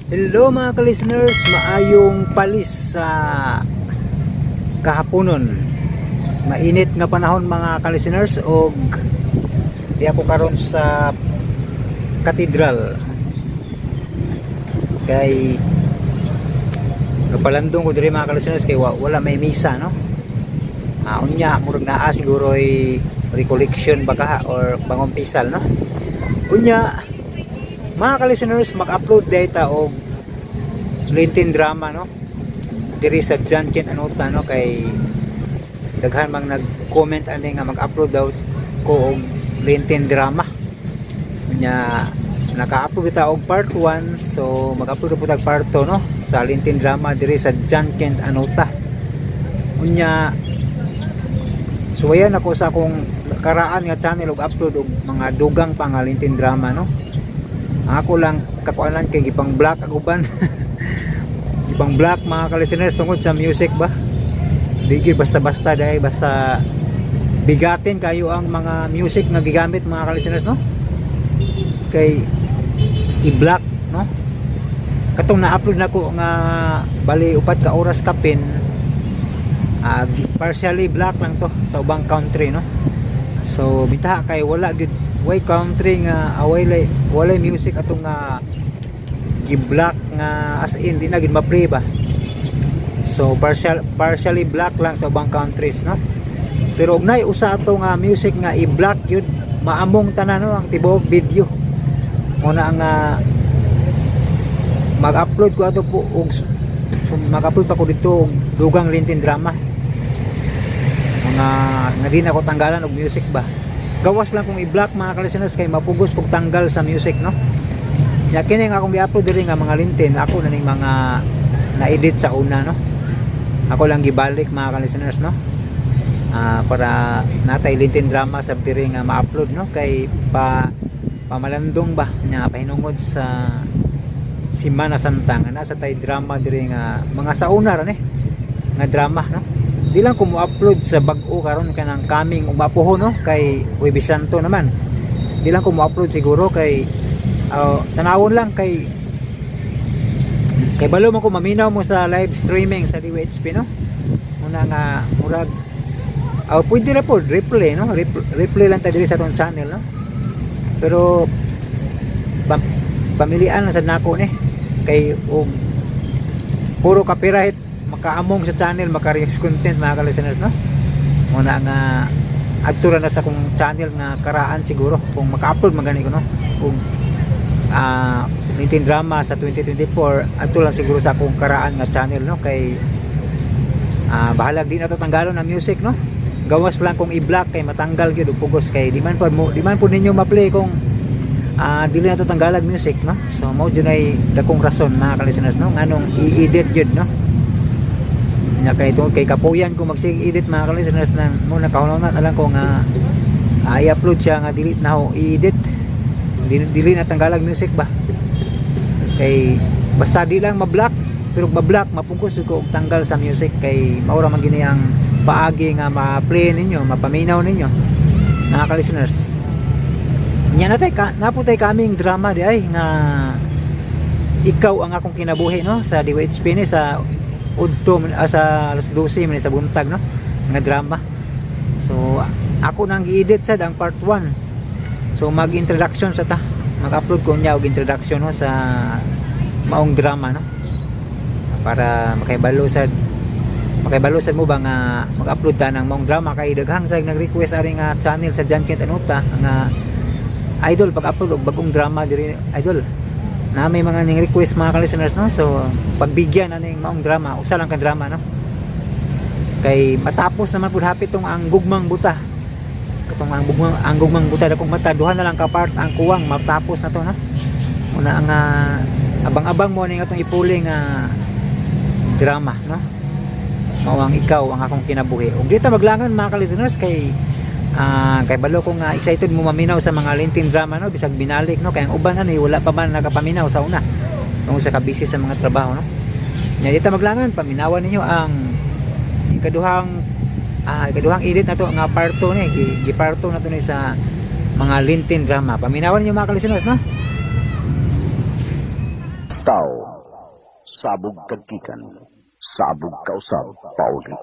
Hello, mga ka-listeners, maayong palis sa kahaponon. Mainit nga panahon, mga ka-listeners, og di ako karon sa katedral. Kay kapalandong ko diri, mga ka-listeners, kay wala may misa, no. Unya murag naa siguro ay recollection ba ka or pangumpisal, no. Unya, mga ka-listeners, mag-upload data og Lenten drama, no, diri sa John Kent Anuta, no, kay daghan mang nag-comment ani nga mag-upload daw ko og Lenten drama. Nya naka-upload kita og part 1, so mag-upload po tag part 2, no, sa Lenten drama diri sa John Kent Anuta. Unya suwayan ako sa akong karaan nga channel og upload og mga dugang pa nga Lenten drama, no. Ako lang kakuanan kay gipang block ang uban, gipang block, mga ka-listeners, tungod sa music ba. Di gyud basta-basta dahil basta bigatin kayo ang mga music nga gigamit, mga ka-listeners, no, kay i-block, no. Katong na-upload nako nga bali 4 ka oras kapin, partially block lang to sa ubang country, no. So bitaha kay wala gyud way country nga away walay music atong nga gi-block nga as in di na gid ma-play ba. So partially block lang sa ubang countries, no. Pero og nay usa ato nga music nga i-block yun, maamong tanan, no, ang tibuok video mo na. Ang mag-upload ko ato po og, so mag-upload pa ko dito og dugang Lenten drama mga nga di na ko tanggalan og music ba. Gawas lang kung i-block, mga ka-listeners, kay mapugos kog tanggal sa music, no. Ya kini nga akong gi-upload diri nga mga Lenten, ako na ning mga na-edit sa una, no. Ako lang gibalik, mga ka-listeners, no, para natay Lenten drama sa diri nga ma-upload, no, kay pa pamalandong ba nya pahinungod sa Simana Santa nga nasa tay drama diri nga mga sa una ra ni nga drama, no. Di lang ko mo-upload sa bag-o karon kanang coming umapoho, no, kay Huwebes Santo naman. Di lang ko mo-upload siguro kay tanawon lang kay kay balo man ko maminaw mo sa live streaming sa DWHP, no. Muna nga murag pwede ra po replay, no. Replay lang ta diri sa atong channel, no. Pero pamilian lang sa nako ni kay og puro copyright makaamong sa channel, maka-react content, mga ka-listeners, no. Muna nga adto ra na sa akong channel nga karaan siguro kung maka-upload man gani ko, no, og Lenten drama sa 2024. Adto lang siguro sa akong karaan nga channel, no, kay bahalag di na to tanggalon ang music, no. Gawas lang kung i-block kay matanggal gyud og pugos kay di man po ninyo ma-play kung dili na to tanggalag music, no. So mao jud ay dakong rason, mga ka-listeners, no, nganong i-edit gyud, no. Nya kay tungod kay kapuyan ko magsige edit, mga ka-listeners, nang mo nakahunahuna na lang ko nga i-upload siya nga dili na ho i-edit, dili na tanggalag music ba, kay basta di lang ma-block. Pero ma-block, mapugos ko og tanggal sa music kay mao ra man gini ang paagi nga ma-play ninyo, mapaminaw ninyo, mga ka-listeners. Nya natay ka naputay kaming drama di ay nga Ikaw ang Akong Kinabuhi, no, sa DWHP ni sa udto sa alas 12 man sa buntag, no, nga drama. So ako nang gi-edit sad ang part 1. So mag-introduction sa ta, mag-upload ko niya og introduction, no, sa maong drama, no, para makaibalo sad mo ba nga mag-upload ta ng maong drama kay daghang sa nag-request ari nga channel sa John Kent Anuta nga, "Idol, pag-upload og bagong drama diri, idol." Na may mga ning request, mga ka-listeners, no. So pagbigyan na ning maong drama, usa lang ka drama, no, kay matapos naman pud hapit tong Ang Gugmang Buta. Katong Ang Gugmang Buta Dakong Mata, duha na lang ka part ang kuwang, matapos na to, no. Muna ang abang-abang mo ning atong ipuli nga drama, no, mao ang Ikaw ang Akong Kinabuhi. Ug dito maglangan, mga ka-listeners, kay kay balo ko nga excited mo maminaw sa mga Lenten drama, no, bisag binalik, no, kay ang uban ani wala pa man nakapaminaw sa una tungod sa kabisi sa mga trabaho, no. Nya dito maglangan, paminawan ninyo ang ikaduhang edit na to nga part 2 ni gi part 2 na to ni sa mga Lenten drama. Paminawan ninyo, mga ka-listeners, no. Ikaw Sabog kag gikan, sabog kausab pauli.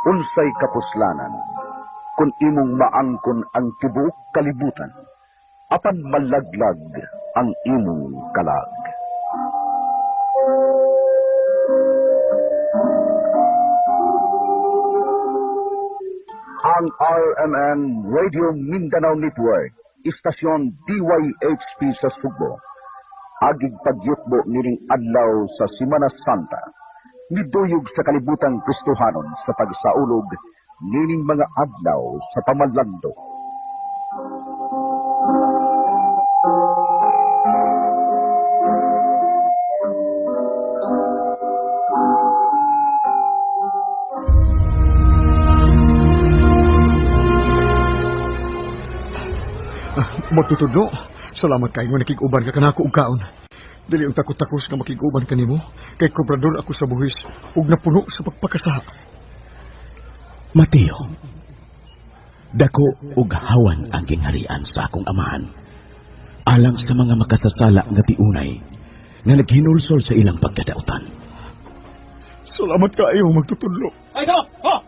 Unsay kapuslanan kung imong maangkon ang tibuok kalibutan, apan malaglag ang imong kalag. Ang RMN Radio Mindanao Network, istasyon DYHP sa Sugbo, agig pagyutbo nining adlaw sa Semana Santa, niduyog sa kalibutang Kristohanon sa pagsaulog nining mga adlaw sa pamalando. Magtutudlo, salamat kayo nga nakig-uban ka kanako og kaon. Dili ang takot-takos nga makig-uban kanimo kay kobrador ako sa buhis ug napuno sa pagpakasaha. Mateo, dako ug hawan ang gingharian sa akong amahan. Alang sa mga makasasala nga tiunay, nga naghinulsol sa ilang pagkadautan. Salamat kaayo, magtutudlo. Ay, go! Oh!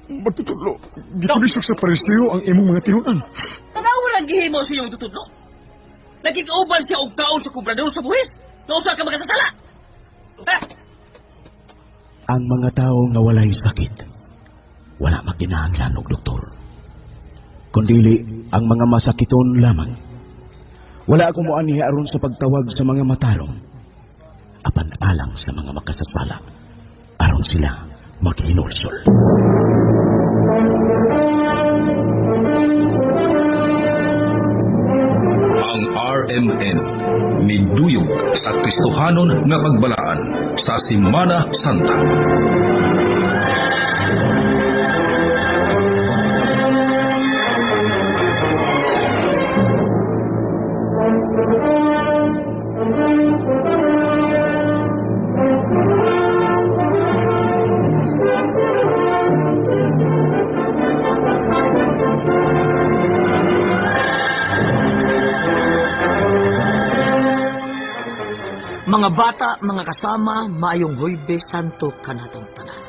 Magtutudlo, gikulisok sa pariseo ang imong mga tinunan. Tanaw lang gihimo sa iyong tutudlo. Nagkikauban siya og kaon sa kubrador sa buhis. Nausa ka makasasala. Ha? Ang mga tao nga walay sakit, wala makinahanglan og doktor. Kundili ang mga masakiton lamang. Wala ako moanhi aron sa pagtawag sa mga matarong, apan alang sa mga makasasala, aron sila maghinulsol. Ang RMN niduyog sa Kristohanon nga pagbalaan sa Semana Santa. Mga bata, mga kasama, maayong Huwebes Santo kanatong tanan.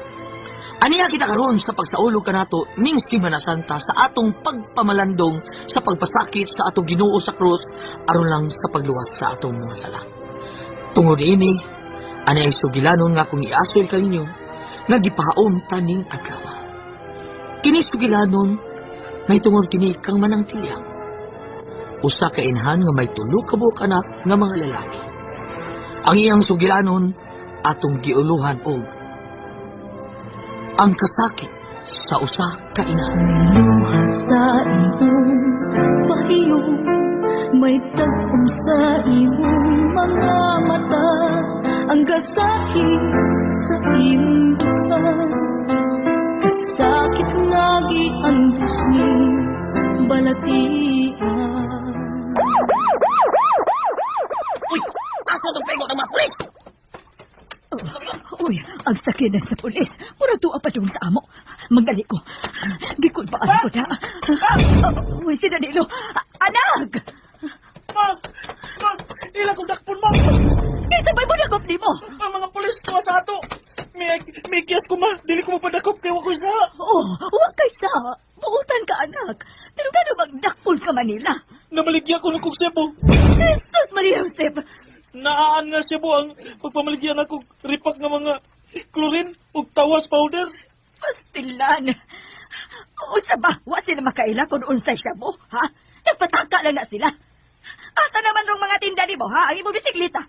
Aniya kita karon sa pagsaulog kanato ning Semana Santa sa atong pagpamalandong sa pagpasakit sa atong Ginoo sa krus aron lang sa pagluwas sa atong mga sala. Tungod ini, ani ay sugilanon nga kung iasol kaninyo nga gipahaon taning adlaw. Kini sugilanon nga tungod kini kang Manang Tilyang. Usa ka inahan nga may tulo ka buok anak nga mga lalaki. Ang iyang sugilanon atong giuluhan og ang kasakit sa usa ka inahan. Luha sa iyong pahiyo, may tagpong sa iyong mga mata, ang kasakit sa iyong dukha. Kasakit nga giantos ni balatian. Uy, ako tong pego ng mga pulis. Uy, ang sakinan sa pulis. Mura tuwa pa doon sa amo. Magdali ko. Gikon pa ko na. Uy, si Danilo. Anak! Ma! Ma! Ila kong dakpon, ma! Isabay mo nakop ni mo. Ang mga pulis ko sa ato! May kiyas ko, ma! Dili ko mapadakop kay wa ko sa! Oh, huwag kay sa. Buutan ka, anak. Pero gano'n magdakpon ka Manila? Namaligya ko ng kong Cebu. Jesus Maria Josep. Naaan nga Cebu ang pagpamaligyan ako ripak nga mga chlorine ug tawas powder. Pastilan. Unsa ba? Wa sila makaila kung unsay siya mo, ha? Nagpataka lang na sila. Asa naman rong mga tinda ni mo, ha? Ang imong bisikleta.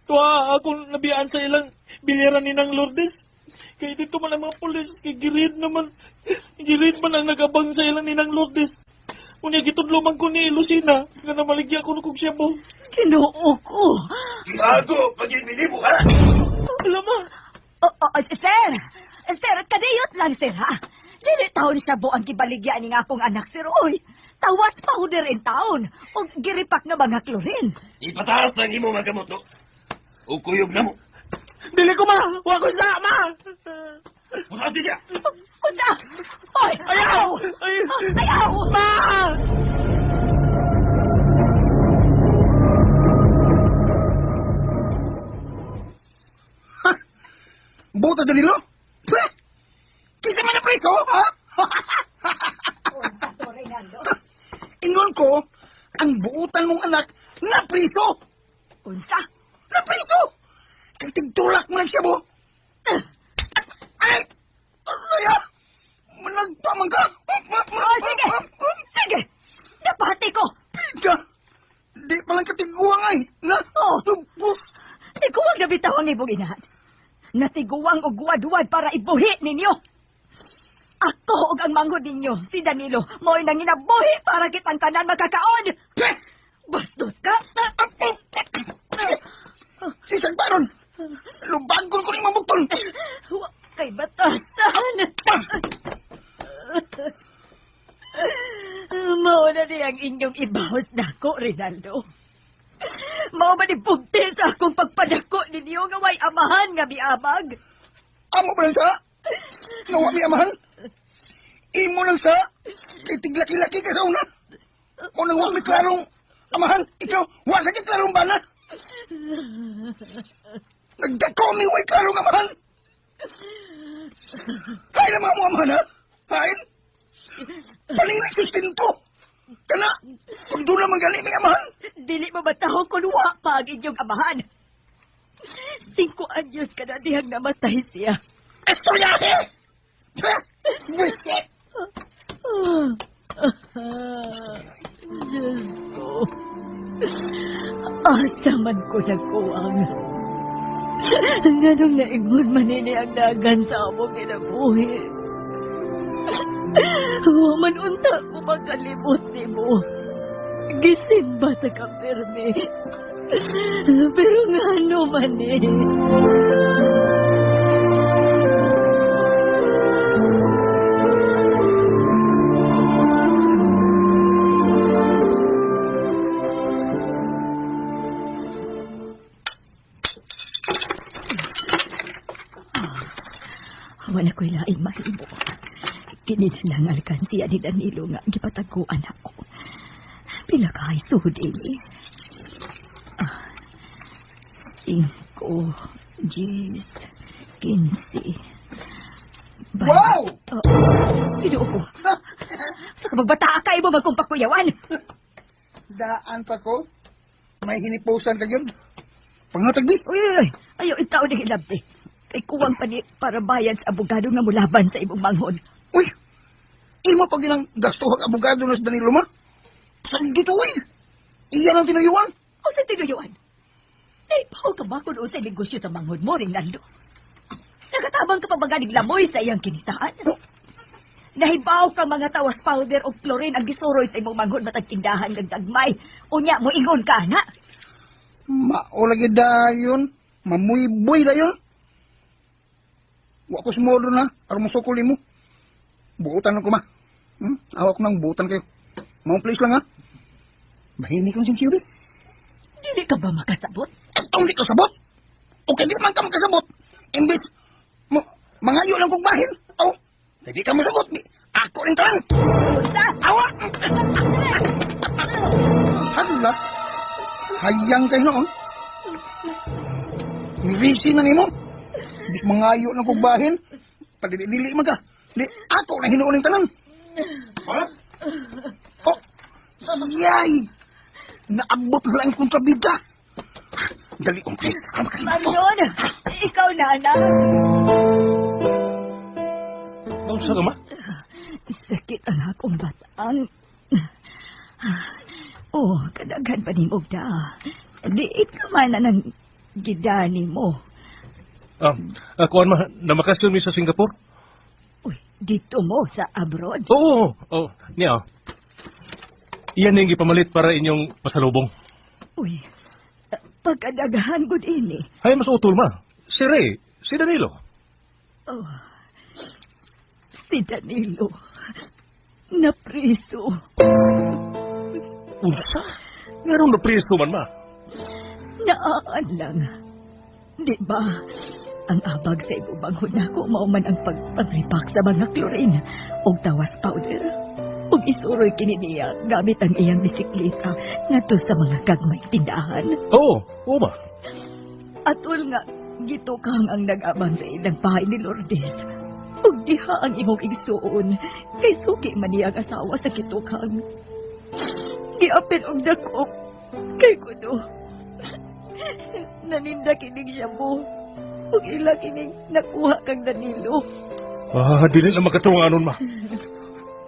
Tuwa ako nabiyaan sa ilang bilyaran ni Nang Lourdes. Kay dito man ang mga pulis, kay girid naman. Girid man ang nagabang sa ilang ni Nang Lourdes. Unya gitudlo man ko ni Lucina nga namaligya ko kog Cebu. Ginoo ko. Gago, pag-ibili mo ka! Alam mo, Oh, oh, oh, sir! Sir, kadiyot lang, sir, ha? Dili taon siya buang gibaligya ni nga akong anak, sir, oy. Tawas powder in taon. O giripak nga mga klorin. Ipataas ang imo mga kamoto. O kuyog na mo. Dili ko ma! Wa ko sa ma! Musaas di siya! Unsa? Oy! Ayaw! Ayaw! Ma! Buta Danilo? Pre! Kita man na preso, ha? Ingon ko, ang buutan mong anak na priso. Unsa? Na priso! Kay tigtulak mo lang siya mo. Ay! Aray ah! Managpamang ka! Oh, sige! Sige! Napati ko! Pika! Di pa lang katiguang ay! Na! Oh! Tubos! Tiguang na bitaw ang imong inahan. Natiguang og guwad-wad para ibuhi ninyo. Ako og ang manghod ninyo, si Danilo, mo'y nanginabuhi para kitang tanan makakaon. Bastos ka! Sisag baron! Lubagon ko ni mabukton! Wa kay batasan! Mao na ni ang inyong ibahos nako, Rinaldo. Mao ba ni bugti sa akong pagpadako ninyo nga way amahan nga miamag? Amo ba lang sa? Nawa mi amahan? Imo lang sa? Kay tiglaki-laki ka sa una. O nang wa mi klarong amahan, ikaw, wa sa kay klarong bana. Nagdako mi way klarong amahan. Kaya na mga mo amahan, ha? Kain? Paningin sustento. Kana, kung doon naman gani may amahan. Dili mo ba taho kung wa pa ang inyong amahan? 5 anyos ka na dihang namatay siya. Estoryahe! Wisit! Diyos ko. Asa man ko nagkuwang. Nganong naingon man ini ang dagan sa among kinabuhi. Wa man unta ko makalimot nimo. Gisimba sa kapirme. Pero ngano man eh. Wala ko'y laing mahimo. Kini na lang alkansiya ni Danilo nga gipataguan ako. Pila ka ay sud ini. 5, 10, 15. Wow! Oh, Ginoo ko. Sa kabagbata ka imo magkumpakuyawan. Daan pa ko. May hinipusan ka yun. Pangatag di. Uy, uy, uy. Ayaw, itaw na hilabti. Kay kuwang pa ni para bayad sa abogado nga mulaban sa imong manghod. Uy! Imo pag ilang gasto ang abogado na sa Danilo ma? Saan dito, uy? Iyan ang tinuyuan. O sa tinuyuan? Naipaw ka ba kung unsay negosyo sa manghod mo, Rinaldo? Nakatabang ka pa ba ganing lamoy sa iyang kinitaan? Nahibaw ka mga tawas powder o chlorine ang gisuroy sa imong manghod matag tindahan ng dagmay. Unya mo ingon ka na. Mao lagi dayon. Mamuyboy dayon. Wa ko sumulo na. Aron mosukol nimo. Buutan lang ko ma. Awak ko nang buutan kayo. Mao please lang ha. Mahimik lang siyang. Dili ka ba makasabot? Itong di ko sabot. O kaya di man ka makasabot. Imbis, mangayo lang kong bahin. O, hindi ka masabot. Ako rin talang. Unsa? Awa! Hala. Hayang kayo noon. Nirisi na nimo. Di mangayo lang kong bahin. Padili-dili man ka. Di, ako na hinuon yung tanan. Oh, yay! Naabot lang kong kabida. Dali kong please. Marion, ikaw na, anak. Unsa ka ma? Sakit ang akong batang. Oh, kadaghan pa nimo da. Diit ka man na ng gidani mo. Kuan ma, namakasyon mi sa Singapore? Uy, dito mo sa abroad. Oo, oo. Niya. Iyan yung gipamalit para inyong pasalubong. Uy, pagkadaghan gud ini. Hay mas utol ma. Si Ray, si Danilo. Oh, si Danilo. Napriso. Unsa? Ngarong napriso man ma? Naan lang. Di ba? Ang abag sa imong manghod nako mao man ang pagpangripak sa mga chlorine ug tawas powder. Ug isuroy kini niya gamit ang iyang bisikleta ngadto sa mga gagmay tindahan. Oo, oo ma. Atol nga gitukang ang nag-abang sa ilang bahay ni Lourdes. Ug diha ang imong igsuon kay suki man niya ang asawa sa gitukang. Giapil og dako kay kuno. Naninda kining shabu. Ug ila kining nakuha kang Danilo. Ah, dili na makatunganon ma.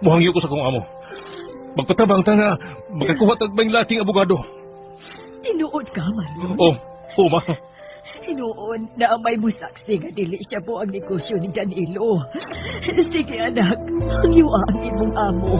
Muhangyo ko sa kong amo. Magpatabang ta nga makakuha tag may laking abogado. Tinuod ka, Marlon. Oh, oo ma. Hinuon na may musaksi nga dili siya po ang negosyo ni Danilo. Sige anak, hangyoa ang imong amo.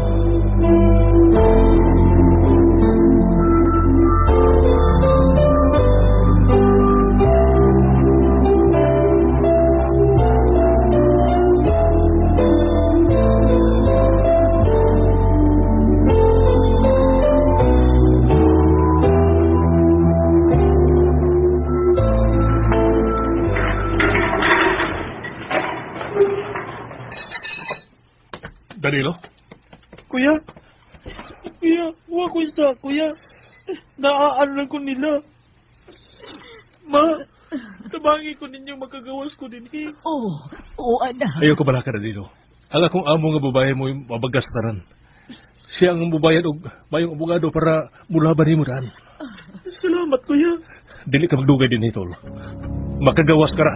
Danilo? Kuya, kuya, wa ko isa, kuya. Naaano lang ko nila. Ma, tabangi ko ninyo makagawas ko din eh. Oo, oo anak. Ayaw ko balaka Danilo. Ang akong amo nga babae mo mabagas tanan. Siya ang mubayad og mayong abogado para mulaban nimo daan. Salamat, kuya. Dili ka magdugay din tol. Makagawas ka ra.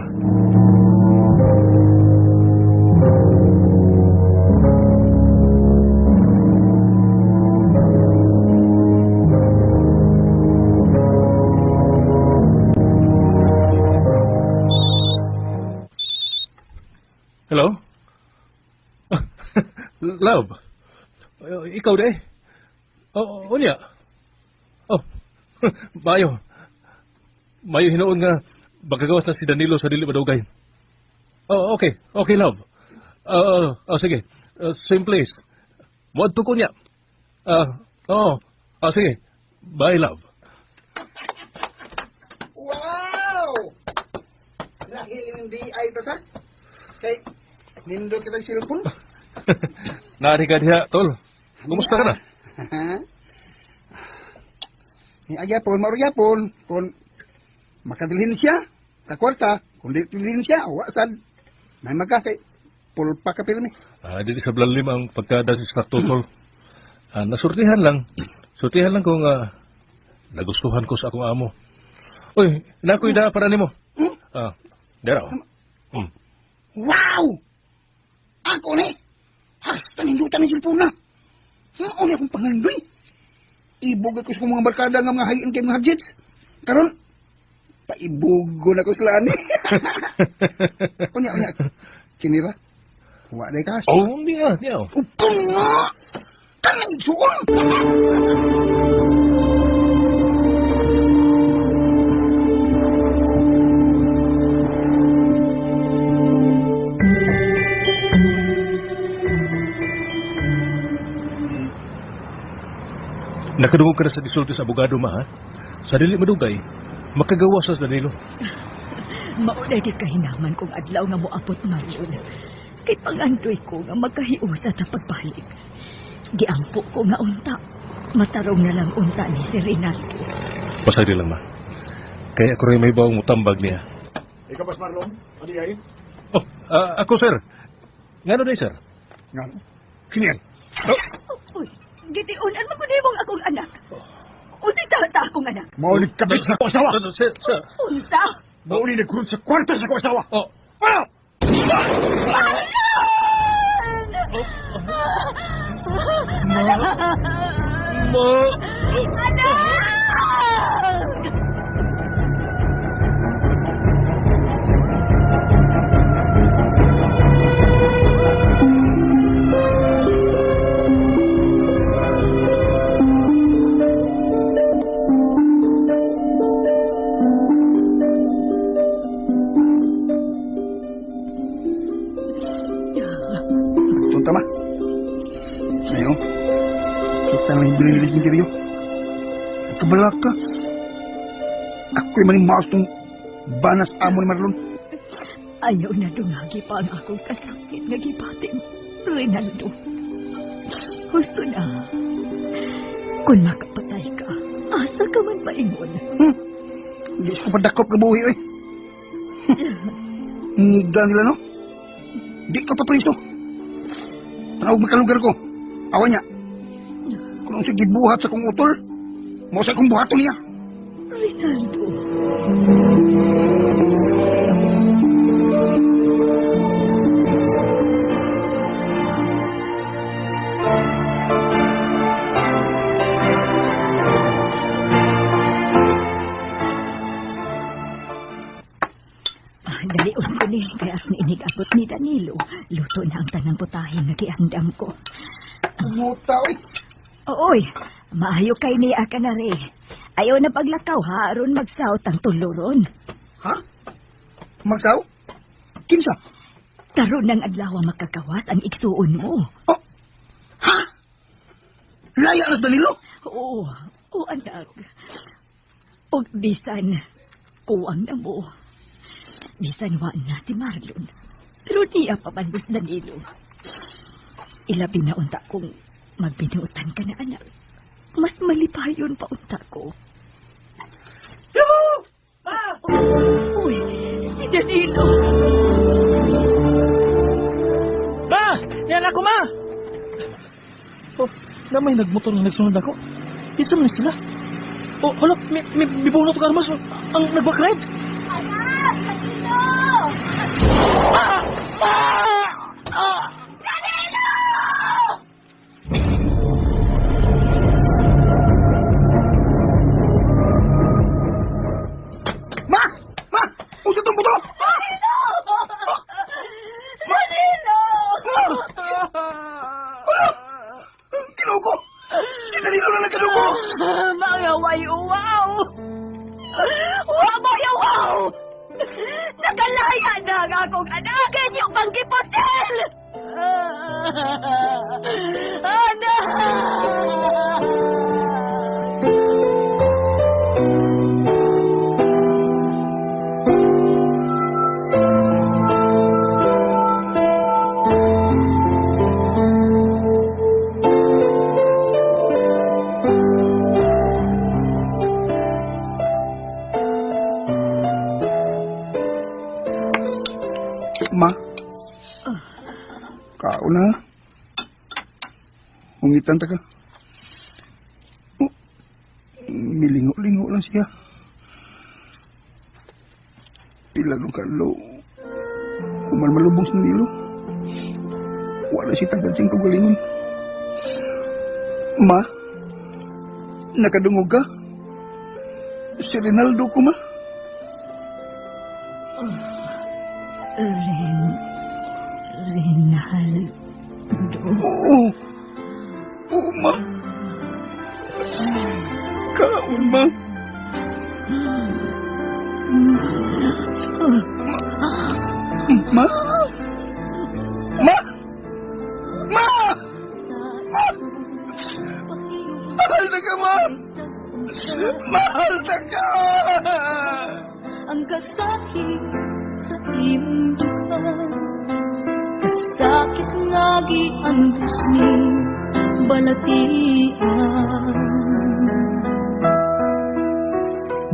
Hello? Love? Ikaw de? Oh, unya. Oh, mayo. Mayo hinuon nga makagawas na si Danilo sa dili madugay. Oh, okay. Okay, love. Oh, sige. Same place. Muadto ko niya. Oh. Oh, sige. Bye, love. Wow! Lahi hindi ay to sa. Kay nindot kitang cellphone. Naari ka diha, tol. Kumusta ka na? Ni agyapon, mauro gyapon, kung makadilhin siya, kakwarta, kung di dilhin siya, wa sad. May magka kay pulpa ka pirmi. Ah, dili sa blalim ang pagkada sa sakto, tol. Ah, nasurtihan lang. Surtihan lang kung nagustuhan ko sa akong amo. Uy, nakoy da para nimo. Hmm? Ah, dara. Hmm. Wow! Ako ni! Hasta nindutan ni cellphone na. Mao ni akong pangandoy. Ibog ako sa mga barkada nga mga high-end kay mga gadgets. Karon paibugo na ko sila ani. Unya, unya. Kinira. Wa day ka. Oh, niya, niya. Upong nga! Kanang suon! Nakadungog ka na sa gisulti sa abogado, ma, ha? Sa dili madugay, makagawa sa Danilo. Maunay kay kahinaman kong adlaw nga moabot Marlon. Kay pangandoy ko nga magkahiusa sa pagbalik. Giampo ko nga unta. Matarong na lang unta ni si Rinaldo. Pasagdi lang, ma. Kaya ako rin may bawang mutambag niya. Ikaw ba, Marlon? Ano ay? Oh, ako, sir. Ngano day, sir? Nga. Kiniyan. Oh, Uy, gitiunan mo kuno akong anak. Unsay ta akong anak? Mao ni kabit sa akong asawa. Sir, sir. Unsa? Mao ni nagkurot sa kwarto sa akong asawa. Oh, Ah! ma. Anak! Tunta ma. Ayo. Kita lang yung bililig ni Rio. Kabala ka. Ako'y maning maos tong banas amo ni Marlon. Ayaw na dungagi pa ang akong kasakit nga gibati mo, Rinaldo. Husto na. Kung makapatay ka, asa ka man paingon. Di ko padakop ka buhi, oy. Ngigda nila, no? Di ka pa priso. Panawag makalugar ko. Awa niya. Kung ang gibuhat sa kong utol, mo sa kong buhaton niya. Rinaldo. Dalion ko ni, kaya as niinig abot ni Danilo. Luto na ang tanang putahe nga giandam ko. Puta, oy. Ooy, maayo kay niya ka na re. Ayaw na paglakaw ha, aron magsaot ang tuluron. Ha? Magsaw? Kinsa? Karon ng adlaw makagawas ang igsuon mo. Oh. Ha? Laya na sa Danilo? Oo, oo anak. Og bisan, kuwang na mo. Bisan wa na si Marlon. Pero niya pa man Danilo. Ilabi na unta kung magbinuutan ka na anak. Mas malipayon pa unta ko. Uy, si Danilo! Ma! Yan ako, ma! Oh, na may nagmotor nga nagsunod ako. Isa man sila. Oh, hala, may bunot og armas. Ang nagbakride. Anak! Danilo! Ma! Ma! Ah! Danilo! Ma! Ma! Usa tong buto! Danilo! Danilo! Kinuko! Si Danilo na nagkadugo! Mga wayo-wow! Wabayaw! Nakalaya na ang akong anak! Inyong panggipotel! Anak! Ma? Kaon na. Ungitan ta ka. Oh, milingo-lingo lang siya. Pila nung karlo. Human malubong sa nilo. Wala si tagad siyang kagalingon. Ma? Nakadungog ka? Si Rinaldo ko, ma? Rinaldo. Oo. Oo, ma. Kaon, ma. Ma? Ma? Ma! Ma! Mahal na ka, ma! Mahal na ka! Ang kasakit sa imong dukhan, kasakit nga giantos ni balatian.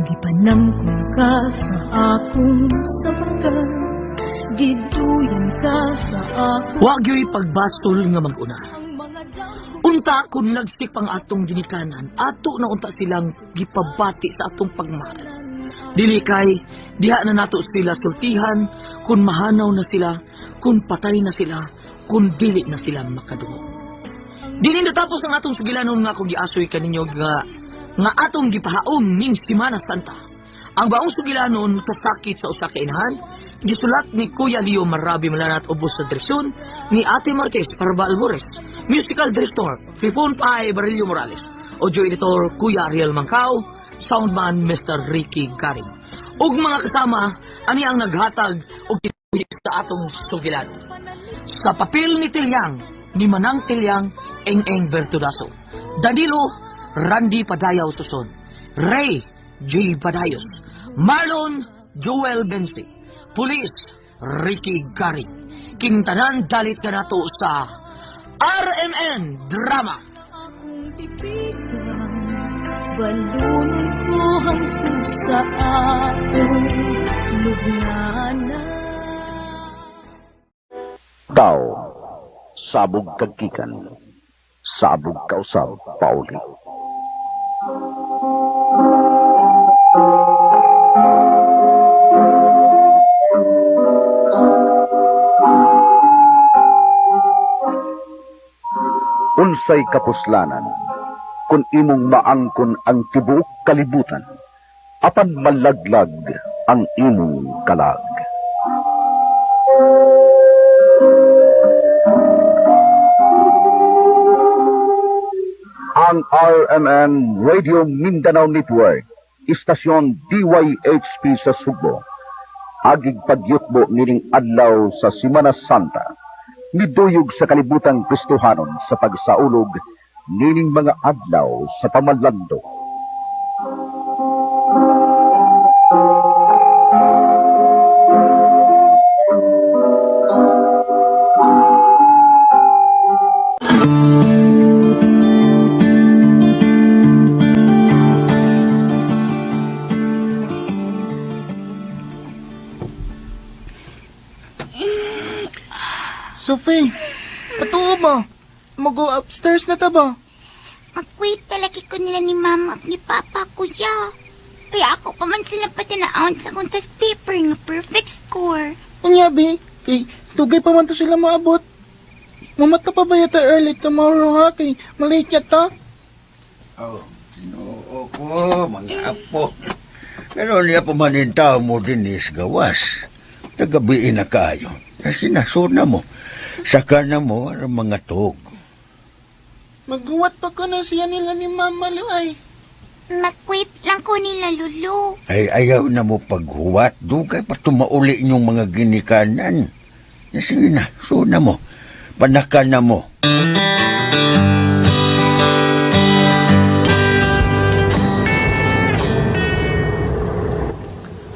Gipanamkon ka sa akong sabakan, giduyan ka sa akong Wa gyoy pagbasol nga mag-una. ang mga dahon. Unta kung nagsik pang atong ginikanan, ato na unta silang gipabati sa atong pagmahal. Dili kay diha na nato sila sultihan kung mahanaw na sila, kung patay na sila, kung dili na sila makadungog. Dili natapos ang atong sugilanon nga kung giasoy kaninyo nga atong gipahaom ning Semana Santa. Ang baong sugilanon kasakit sa usa ka inahan, gisulat ni Kuya Leo Marabi Malanat ubos sa direksyon ni Ate Marquez Parba Albores, musical director Fifon Pai Barillo Morales, audio editor Kuya Ariel Mangkao, soundman Mr. Ricky Garing. Ug mga kasama, ani ang naghatag og kinabuhi sa atong sugilanon. Sa papel ni Tilyang, ni Manang Tilyang, Eng Eng Bertudaso. Danilo, Randy Padayaw Suson. Ray G. Padayos. Marlon Joel Bensi. Police, Ricky Garik. Kining tanan dalit kanato sa RMN Drama. Akong tipikan, balunon ko hangtod sa akong lubnganan. Tao, sabog kagkikan, sabog kausab pauli. Unsay kapuslanan kung imong maangkon ang tibuok kalibutan, apan malaglag ang imong kalag. Ang RMN Radio Mindanao Network, istasyon DYHP sa Sugbo, agig pagyutbo nining adlaw sa Semana Santa, niduyog sa kalibutang Kristohanon sa pagsaulog nining mga adlaw sa pamalando. Sophie, patuo ba? Mag-go upstairs na ta ba? Mag-wait palagi ko nila ni mama at ni papa, kuya. Kaya ako pa man sila patinaon sa akong test paper nga perfect score. Unya, bi, kay dugay pa man to sila maabot. Mamata pa ba yata early tomorrow, ha? Kay malate yata. Oh, Ginoo ko, mga apo. Pero niya pamanintaw mo din is gawas. Nagabiin na kayo. Kasi nasuna mo. Saka na mo ang mga tog. Maghuwat pa ko na siya nila ni Mama Luay. Mag-wait lang ko nila, Lulu. Ay, ayaw na mo paghuwat. Dugay pa tumauli inyong mga ginikanan. Sige na, suna mo. Panaka na mo.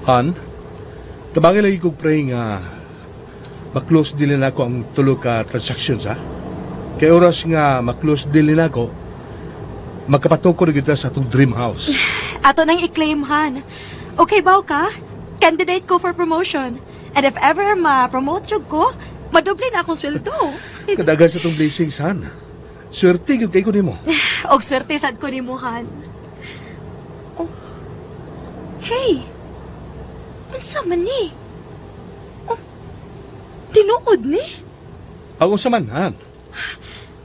Han, tabangin lagi kong pray nga ma-close deal na ako ang tulo ka transactions, ha? Kay oras nga ma-close deal na ako, magkapatuko na kita sa atong dream house. Ato nang i-claim, Han. Okay ba ka? Candidate ko for promotion. And if ever ma-promote jud ko, madoble na akong sweldo. Kadagan sa itong blessings, Han. Swerte gyud kay ko nimo. Og swerte sad ko nimo, Han. Oh. Hey. Unsa man ni? Oh. Tinuod ni? Ako sa man, Han.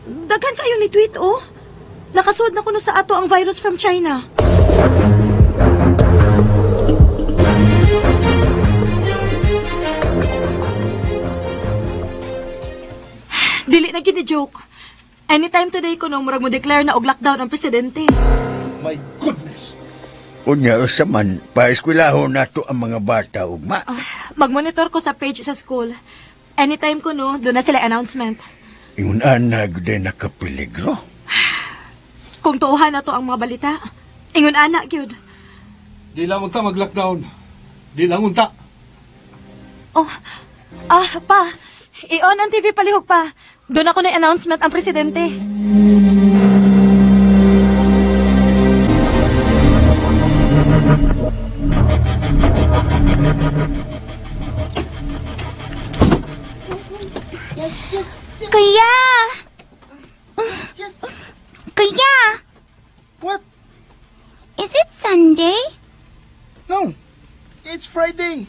Daghan kayo ni tweet, oh. Nakasud na kuno sa ato ang virus from China. Dili na gid ni joke. Anytime today kuno murag mo declare na og lockdown ang presidente. My goodness. Unya, usa man, paeskwelahon nato ang mga bata ugma. Magmonitor ko sa page sa school. Anytime kuno, doon na sila announcement. Ingon ana gyud ay nakapeligro. Kung tuohan na to ang mga balita. Ingon ana gyud. Di lang unta mag-lockdown. Di lang unta. Oh. Ah, pa. I-on ang TV palihog pa. Doon ako na announcement ang presidente. Kuya! Yes. Kuya! What? Is it Sunday? No. It's Friday.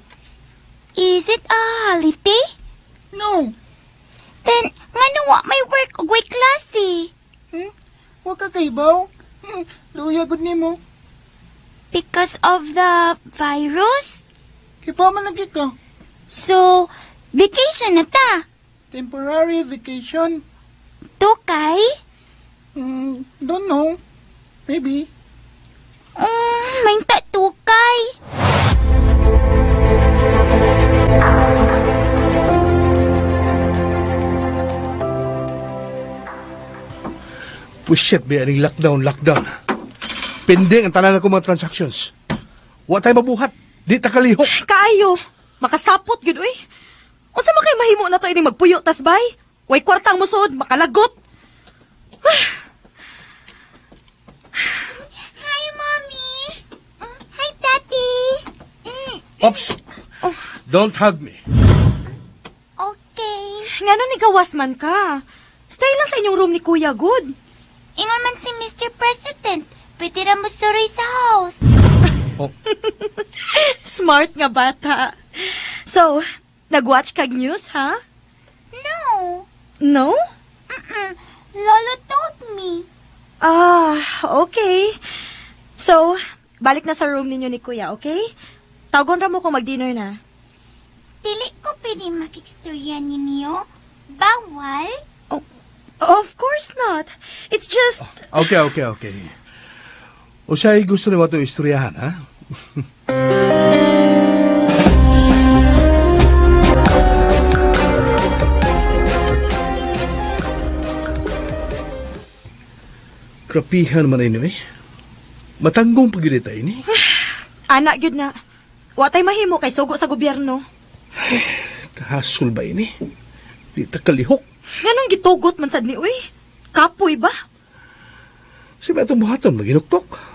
Is it a holiday? No. Then, ngano wa may work ug way klase? Wa ka kahibaw? Luya gud nimo. Because of the virus? Kipa man lagi ka. So, vacation na ta. Temporary vacation. Tukay? Don't know. Maybe. May tukay. Pushit, ba aning lockdown, lockdown. Pending ang tanan ko mga transactions. Wa tayo mabuhat. Di ta kalihok. Kaayo. Makasapot gyud uy. mahimo na to ining magpuyo tas bay? Way kwartang musod, makalagot. Hi, Mommy. Hi, Daddy. Ops! Don't hug me. Okay. Ngano ni gawas man ka? Stay lang sa inyong room ni Kuya Good. Ingon man si Mr. President, pwede ra mo suroy sa house. Oh. Smart nga bata. So, nag-watch kag news, ha? No. No? Mm-mm. Lolo told me. Ah, okay. So, balik na sa room ninyo ni Kuya, okay? Tawagon ra mo kung mag-dinner na. Dili ko pwede makikstorya ninyo. Bawal? Oh, of course not. It's just... Okay. Usay gusto nimo ito istoryahan, ha? Krapihan man ini, eh. Matanggong pagilita ini. Anak, yun na. Watay mahimo kay sugo sa gobyerno. Kahasol ba ini? Di ta kalihok. Nganong gitugot man sad ni uy? Kapoy ba? Si ba itong buhaton, maginuktok.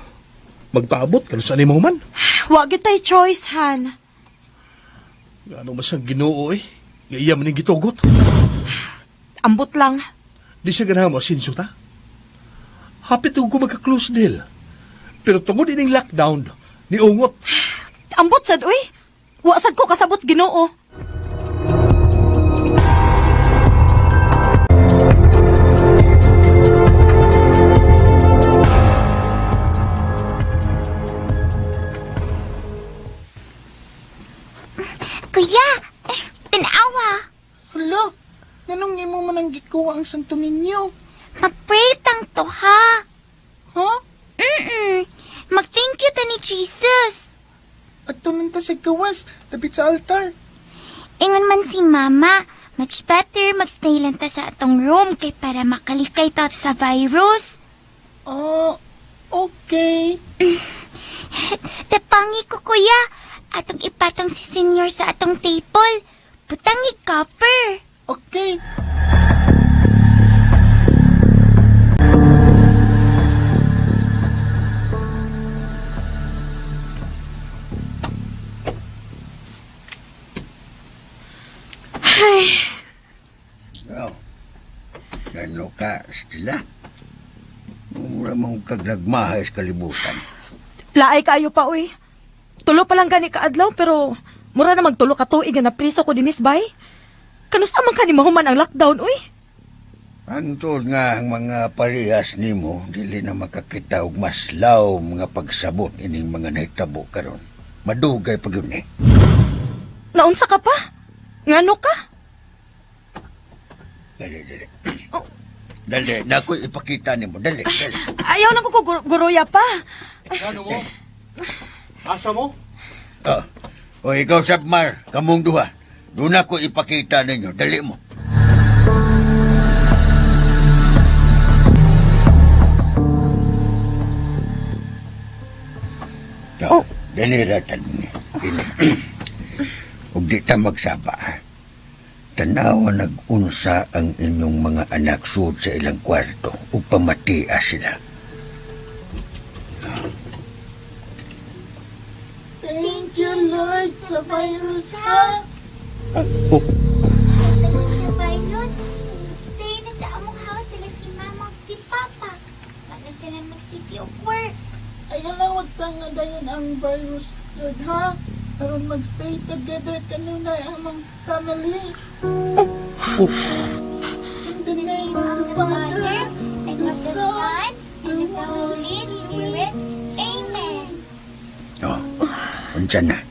Magpaabot, kano sa animo man. Wa gyud tay choice, Han. Ano mas ang Ginoo eh? Nga iya man ning gitugot. Ambot lang. Di siya ganahan mo asinso ta. Hapit ko magka-close deal. Pero tungod ining lockdown, niungot. Ambot sad uy. Wa sad ko kasabot sa Ginoo. Kuya, tanawa. Hala, nganong imo man ang gikuha ang Santo Niño? Mag-pray tang to, ha? Ha? Mm-mm. Mag-thank you ta ni Jesus. At tunan ta sa gawas, tapit sa altar. Ingon man si Mama, much better magstay lang ta sa atong room kay para makalikay ta sa virus. Oh, okay. Tapangi ko, Kuya. Atong ipatong si Senior sa atong table. Butang i-cover. Okay. Ay, Oh. Gano ka, Stella? Mura mong kag nagmahay sa kalibutan. Laay kaayo pa uy. Tulo pa lang gani kaadlaw pero mura na magtulo ka tuig nga napriso ko dinis bay. Kanusa man kani mahuman ang lockdown uy? Ang tuod nga ang mga parehas nimo dili na makakita og mas lawom nga pagsabot ining mga nahitabo karon. Madugay pa gyud ni. Naunsa ka pa? Ngano ka? Dali, dali. Dali, nakoy ipakita nimo. Dali, dali. Ayaw na ko guruya pa. Ano mo? Asa mo? Oh. O ikaw, Sabmar, kamong duha. Doon ako ipakita ninyo. Dali mo. Oh. Dali ratan ni. Ug di ta magsaba. Ha? Tanawa nag-unsa ang inyong mga anak sud sa ilang kwarto ug pamatia sila. Thank you, Lord, sa virus, ha? Oh. Sa virus, stay na sa among house sila si Mama ug si Papa. Para sila mag-city of work. Ayaw lang, wag tanga dayon ang virus, Lord, ha? Aron magstay together kanunay among family. Oh. In the name of the Father, and the of the Son, Son, and of the Holy Spirit. Amen. Oh, unsa na?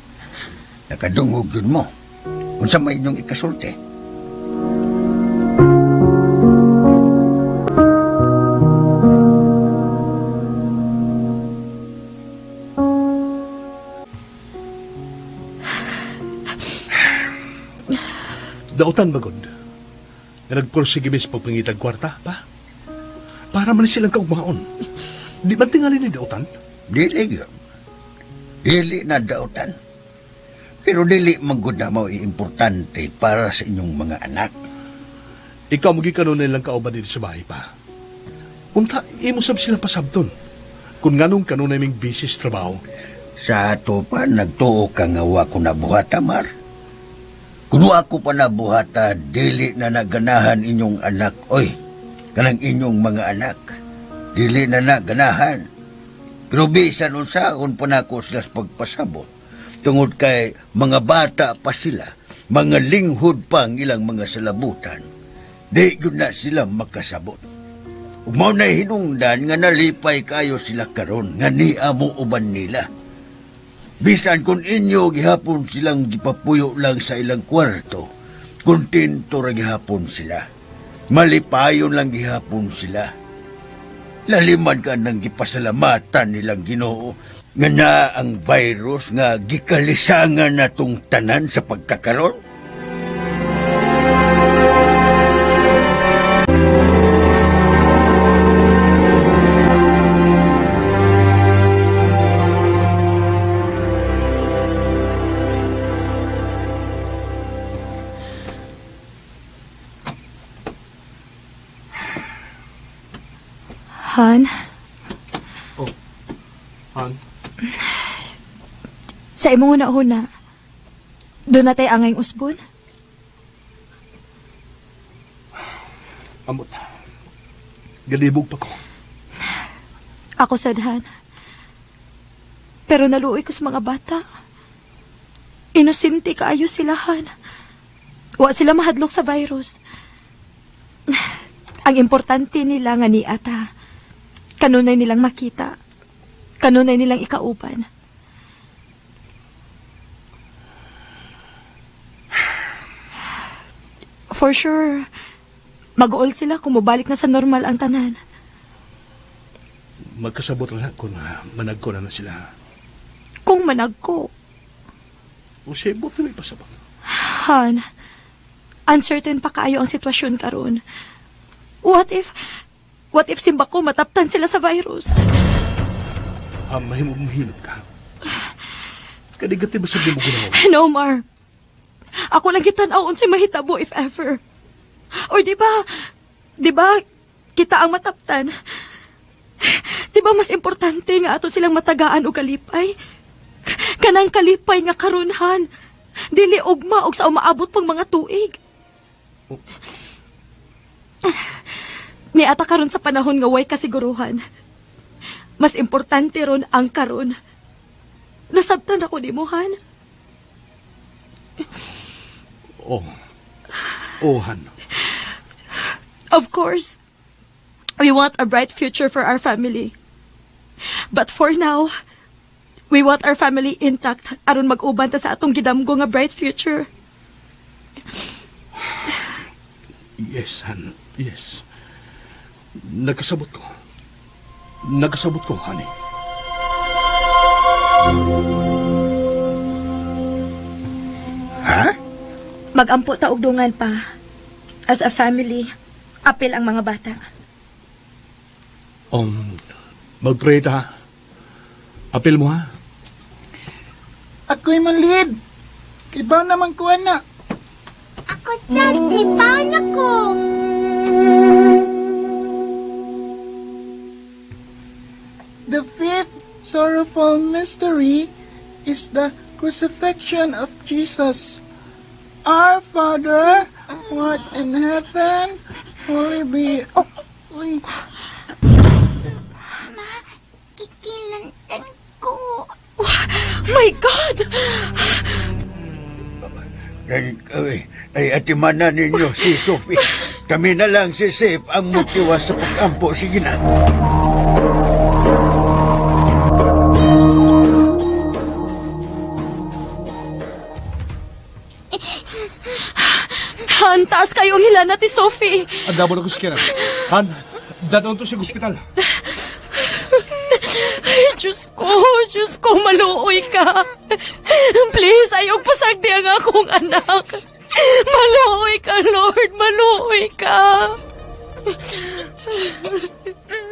Nakadungog yun mo. Unsa may inyong ikasulti? Dautan ba, God? Nga nagpursige mis pagpangitag kwarta, pa? Para man silang kaugmaon. Di ba tingali ni dautan? Dili, gyud. Dili na dautan. Pero dili man gud na mao importante para sa inyong mga anak. Ikaw magi kanunay lang kauban dito sa bahay pa. Unta, imo sab sila pasabton. Kung nganong kanunay ming busy sa trabaho. Sa ato pa, nagtuo ka nga wa ko nabuhata, Mar. Kung wa ko pa nabuhata, dili na naganahan inyong anak, oy. Kanang inyong mga anak. Dili na naganahan. Pero bisan unsaon pa nako sila sa pagpasabot. Tungod kay mga bata pa sila, mga linghod pa ang ilang mga salabutan. Di gyud na sila makasabot. Ug mao na hinungdan nga nalipay kayo sila karon nga niya mo uban nila. Bisan kung inyo gihapon silang gipapuyo lang sa ilang kwarto, kontento ra gihapon sila. Malipayon lang gihapon sila. Laliman ka nang gipasalamatan nilang Ginoo nga na ang virus nga gikalisangan natong tanan sa pagkakaron. Han? Oh, Han? Sa imong una-una, doon na tayo angay usbon? Amot. Galibog pa ko. Ako sad, Han. Pero naluoy ko sa mga bata. Inosente kaayo sila, Han. Wa sila mahadlok sa virus. Ang importante nila nga ni ata, kanunay nilang makita, kanunay nilang ikauban. For sure, mag-uol sila kung mabalik na sa normal ang tanan. Magkasabot na kung managko na sila. Kung managko? O siya, buti may pasabot. Han, uncertain pa kaayo ang sitwasyon karon. What if simba ko mataptan sila sa virus? Mahimong ka. Kadigati ba sa di mo ginawa? No, Mar. Ako lang gitan-aw unsay mahitabo if ever. Or di ba, kita ang mataptan? Di ba mas importante nga ato silang matagaan og kalipay? Kanang kalipay nga karunhan. Dili ugma og sa umaabot pang mga tuig. Oh. Niata karon sa panahon nga way kasiguruhan. Mas importante ron ang karon. Nasabtan ako ni mo, Han. Oh. Oh, Han. Of course, we want a bright future for our family. But for now, we want our family intact aron mag-uban ta sa atong gidamgo nga bright future. Yes, Han. Yes. Nagkasabot ko. Nagkasabot ko, honey. Ha? Magampo ta og dungan pa. As a family, apil ang mga bata. Mag-pray ta. Apil mo, ha? Ako'y manlid. Ibaw naman ko, anak. Ako sad, ibaw na ko. The fifth sorrowful mystery is the crucifixion of Jesus. Our Father, who art in heaven, holy be... Oh. Uy. Ma, kikilantan ko. Oh, my God! Ay, atimanan ninyo si Sophie. Kami na lang si Sef ang mutiwas sa pag-ampo. Sige na. Han, taas kayo ang hilana ti Sophie. Ang damo na ko si Kira. Han, dadon to siya ospital. Ay, Diyos ko, maluoy ka. Please, ayaw pasagdi ang akong anak. Maluoy ka, Lord, maluoy ka.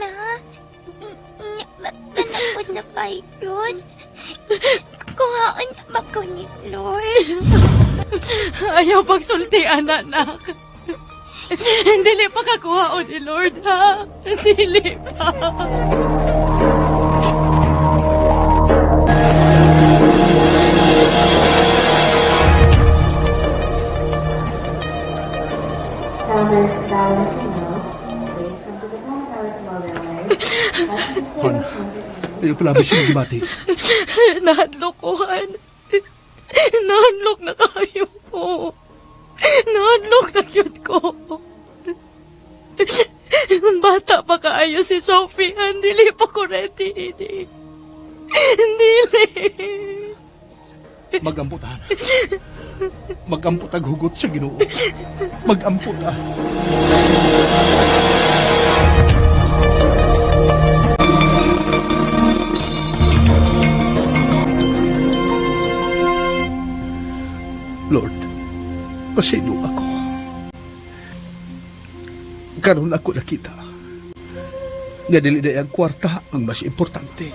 Ma, baktan ako sa virus. Kuhaon ba ko ni Lord? Ayaw pagsulti, anak, nak. Dili pa kakuhaon ni Lord, ha? Dili pa. Hon, ayaw pala ba siya gibati? Nahadlok ko, Han. Nahadlok na kayo ko. Nahadlok na yun ko. Bata pa kaayo si Sophie, Han. Dili pa ko ready. Hindi. Dili. Magampot, han. Magampot ang hugot sa Ginoo. Magampot, ah. Lord, pasino ako. Karon ako nakita nga dili na ang kwarta ang mas importante.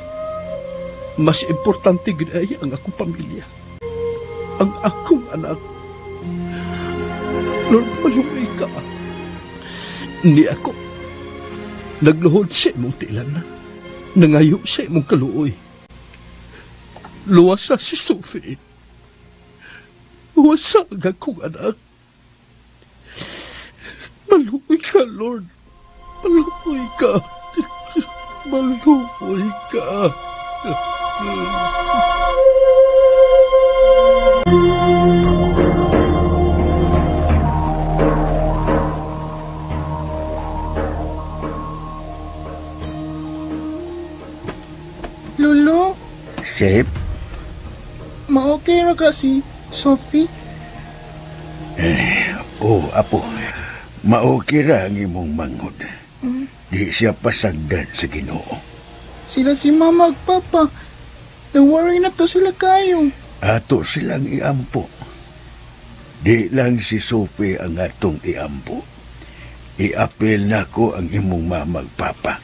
Mas importante gid ay ang akong pamilya. Ang akong anak. Lord, maluoy ka. Ni ako. Nagluhod sa imong tilan. Nangayo sa imong kaluoy. Luwasa si Sophie. Luwasa ang akong anak. Maluoy ka, Lord. Maluoy ka. Maluoy ka. Lolo, Sip? ma-okay ra ka si Sophie? Eh, oh, apo. Maokay ra ang imong manghod. Di siya pasagdan sa Ginoo. Sila si Mama ug Papa. Don't worry na to sila kayo. Ato silang iampo. Di lang si Sophie ang atong iampo. Iapil nako ang imong mama ug papa.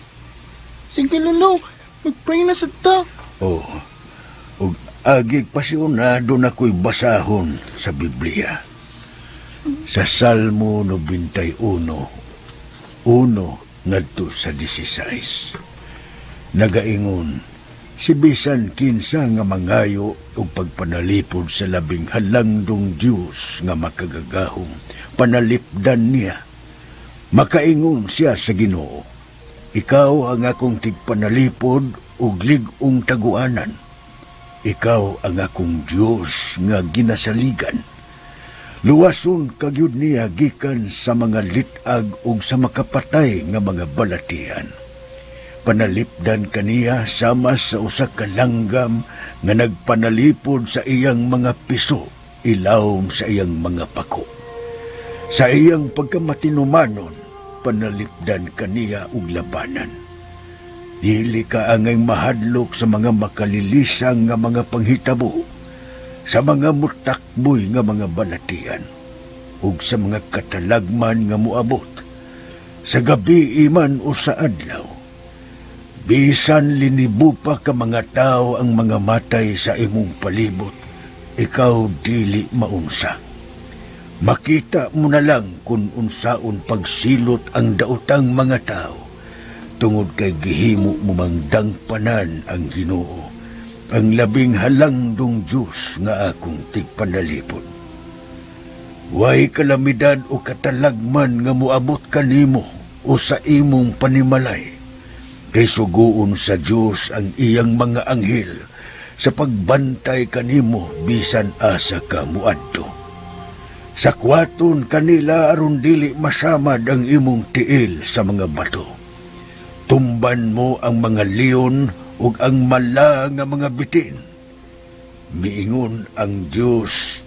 Sige, Lolo. Mag-pray na sa ta. Oh, ug agi pa siya doon ako'y basahon sa Biblia. Sa Salmo 91, 1 ngadto sa 16. Nagaingon, si bisan kinsa nga mangayo og pagpanalipod sa labing halangdong Dios nga makagagahom, panalipdan niya. Makaingon siya sa Ginoo, ikaw ang akong tigpanalipod ug lig-ong taguanan. Ikaw ang akong Dios nga ginasaligan. Luwason kagyud niya gikan sa mga litag ug sa makapatay nga mga balatian. Panalipdan kaniya sama sa usa ka langgam nga nagpanalipod sa iyang mga piso, ilawom sa iyang mga pako. Sa iyang pagkamatinumanon, panalipdan kaniya og labanan. Dili ka angay mahadlok sa mga makalilisang nga mga panghitabo, sa mga mutakboy nga mga balatian, ug sa mga katalagman nga moabot, sa gabi iman o sa adlaw. Bisan linibo pa ka mga tao ang mga matay sa imong palibot, ikaw dili maunsa. Makita mo na lang kung unsaon pagsilot ang daotang mga tao, tungod kay gihimo mo mang dangpanan ang Ginoo, ang labing halangdong Diyos nga akong tigpanalipod. Way kalamidad o katalagman nga moabot kanimo o sa imong panimalay, kay suguon sa Diyos ang iyang mga anghel sa pagbantay kanimo bisan asa ka moadto. Sakwaton kanila aron dili masamad ang imong tiil sa mga bato. Tumban mo ang mga leon ug ang mala nga mga bitin. Miingon ang Dios,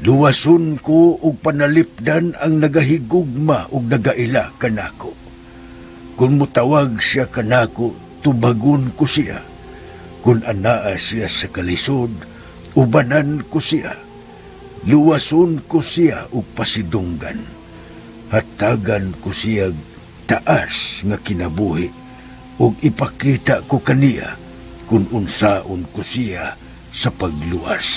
luwason ko ug panalipdan ang nagahigugma ug nagaila kanako. Kung mutawag siya kanako, tubagon ko siya. Kung anaa siya sa kalisod, ubanan ko siya. Luwason ko siya ug pasidunggan. Hatagan ko siya taas nga kinabuhi ug ipakita ko kaniya kung unsaon ko siya sa pagluwas.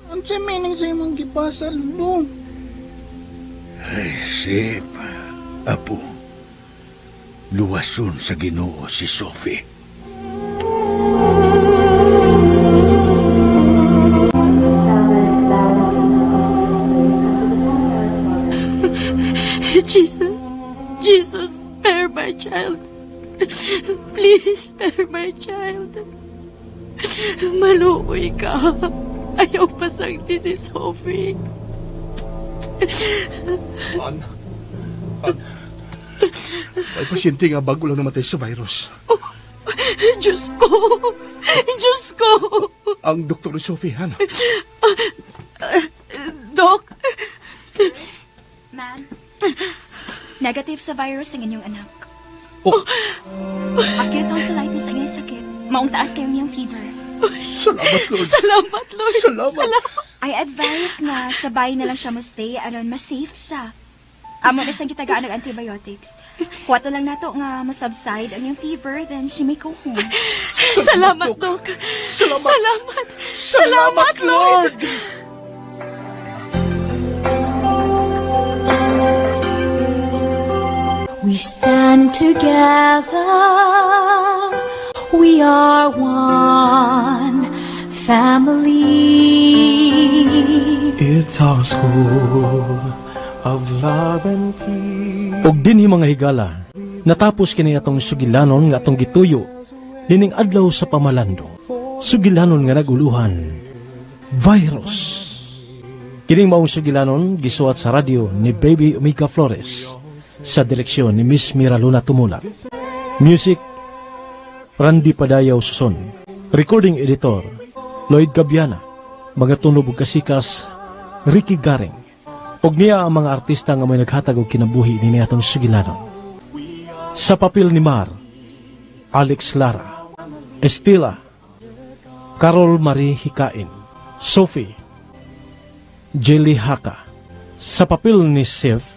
Unsay meaning sa imong gibasa, Lolo? Ay, Sip, apo, luwason sa Ginoo si Sophie. Jesus, Jesus, spare my child. Please spare my child. Maluoy ka. Ayaw pasagdi si Sophie. An? An? May pasyente nga bago lang namatay sa virus. Oh, Diyos ko! Diyos ko! Ang doktor ni Sophie, Han. Doc? Ma'am, negative sa virus ang inyong anak. Oh. Acute tonsillitis ang iyong sakit. Maong taas kayo niyang fever. Salamat, Lord. Salamat, Lord. Salamat. I advise na sabay na lang siya mo stay aron mas safe siya. Amo na siyang gitagaan og antibiotics. Kuwato lang nato nga masubside ang iyang fever, then she may go home. Salamat, Doc. Salamat. Salamat. Salamat, Lord. We stand together, we are one family. It's our school of love and peace. Og dinhi mga higala, natapos kini atong sugilanon nga atong gituyo nining adlaw sa pamalandong. Sugilanon nga naguluhan, virus. Kining maong sugilanon gisuwat sa radyo ni Baby Omega Flores sa direksyon ni Miss Mira Luna Tumulak. Music, Randy Padayaw Suson. Recording editor, Lloyd Gabiana. Mga tunob ug kasikas, Ricky Garing. Og niya ang mga artista nga may naghatag og kinabuhi nini atong sugilanon. Sa papel ni Mar, Alex Lara, Estela, Carol Marie Hikain, Sophie, Jelly Haka. Sa papel ni Seth,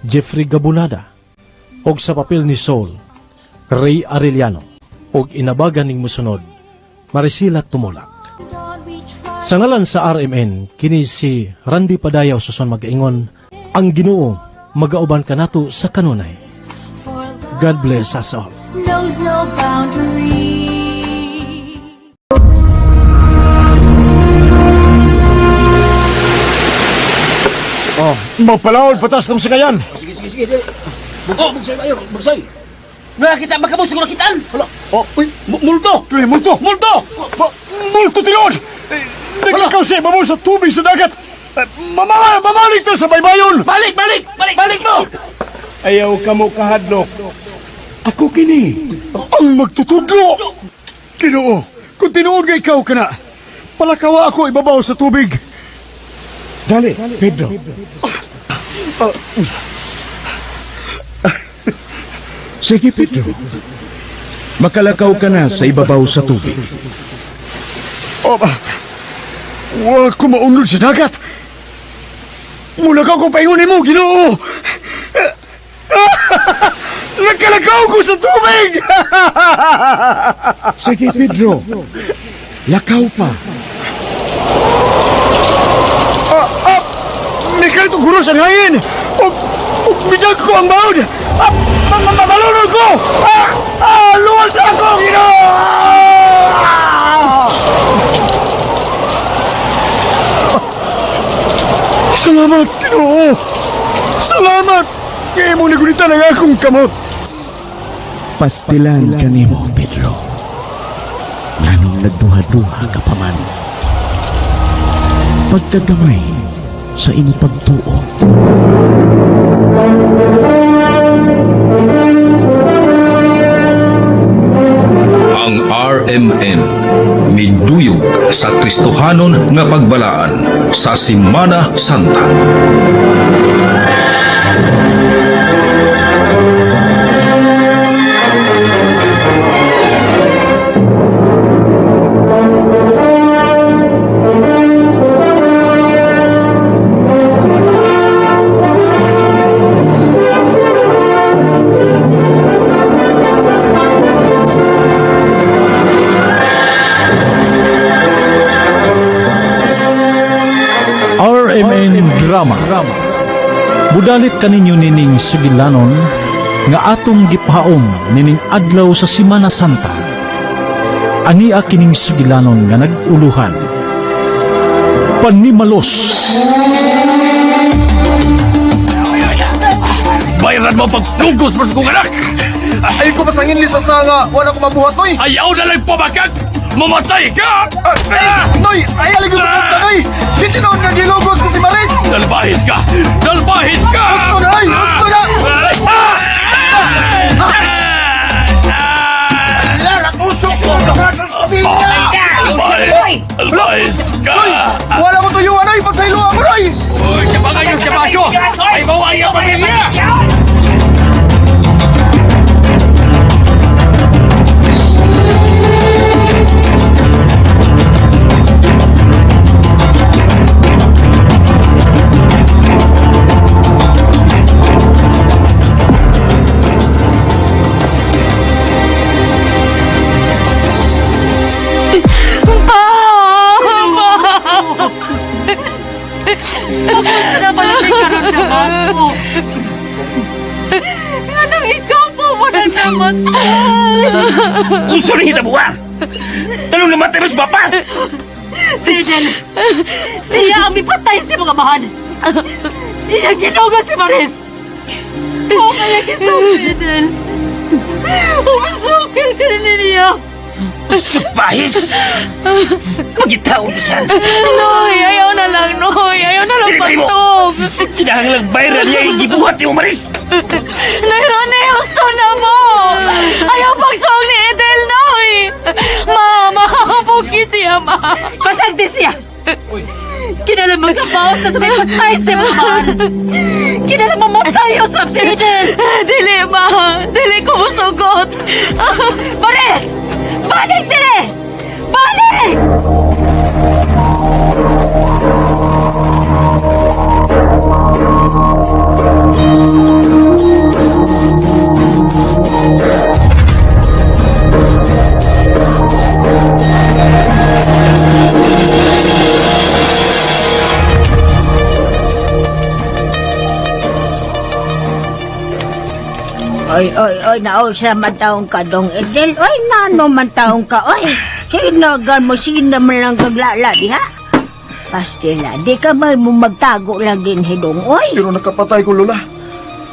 Jeffrey Gabunada. Og sa papel ni Saul, Ray Arellano. Og inabagan ning musunod, Marisila Tumulak. Sa ngalan sa RMN, kini si Randy Padayaw Suson mag-ingon, ang Ginoo magauban kanato sa kanunay. God bless us all. Knows no boundary. Oh, magpalawod patas ng sakayan. Sige, sige, sige. Bugsay, bugsay tayo, bugsay. Nakakita ba ka mo? Siguro kitaan. Hala. Oh, uy, multo. Tuloy, multo. Multo. Multo tinuod. Nagkakaw siya ibabaw sa tubig sa dagat. Mamalik ta sa baybayon. Balik, balik, balik, balik mo. Ayaw ka mo kahadlok. Ako kini, ang magtutudlo. Ginoo, kung tinuod nga ikaw ka na, palakawa ako ibabaw sa tubig. Dali, Pedro. Sige, Pedro. Makalakaw ka na sa ibabaw sa tubig. Oh, wa ko maunod sa dagat. Mulakaw ko paingon nimo, Ginoo. Nakalakaw ko sa tubig. Sige, Pedro. Lakaw pa. May kanitong guro sa hangin. Og bidag ko ang baon. Malunod ko. Luwas ako, Ginoo. Salamat, Ginoo. Salamat. Kaya mo nagunitan ang akong kamot. Pastilan kanimo, Pedro. Nganong nagduha-duha ka pa man. Pagkagamay sa imong pagtuo. Ang RMN miduyog sa Kristohanon nga pagbalaan sa Semana Santa. Crime Drama. Budalit kaninyo nining sugilanon nga atong gipaom nining adlaw sa Simana Santa. Ania kining sugilanon nga nag-uluhan. Panimalos. Bayaran mo pagtugos mo sa kong anak! Ay ko pasangin lisa sa nga, wala ko mabuhat, Noy! Ayaw na lang pumakag! Mamatay ka! Ay, Noy! Ay, aligod ko sa Noy! Di tinuod nga gilugos ko si Maris! Dalbahis ka! Dalbahis ka! Gusto na, ay! Gusto na! Dalbahis! Dalbahis ka! Noy! Wala ko tuyuan, Noy! Pasaylo ako, Noy! Uy, siya pa ngayon, siya pa Ay, bawa ang iyong pamilya! Anong ikaw po wala namatay? Unsa rin hitabuha? Anong namatay mo sa papa? Sigel! Siya ang mipatay sa mga mahan! Iyang ginuga si Maris! O kaya kisukil! Umisukil ka rin niya! Supahis! Magitaon siya! Noy, ayaw na lang, Noy! Ayaw na lang Dili, dili mo. pagsog! Kinahanglang viral niya yung gibuhat ni Maris! Noy, Ronnie, gusto na mo! Ayaw pagsog ni Edel, Noy! Ma, makapuki siya, ma! Pasagdi siya! Kinala magkapaos na sa may patay sa mga mahan! Kinala mamatay usab si Edel! Dili, ma! Dili ko musugot! Maris! Balik dire! Balik! Oy, oy, oy, naulsa man taong ka dong Edel. Oy, nano man taong ka, oy. Sinagan mo, sino man lang kaglala, di ha? Pastila, di ka may mo magtago lang din hidong, oy. Pero nakapatay ko, Lola.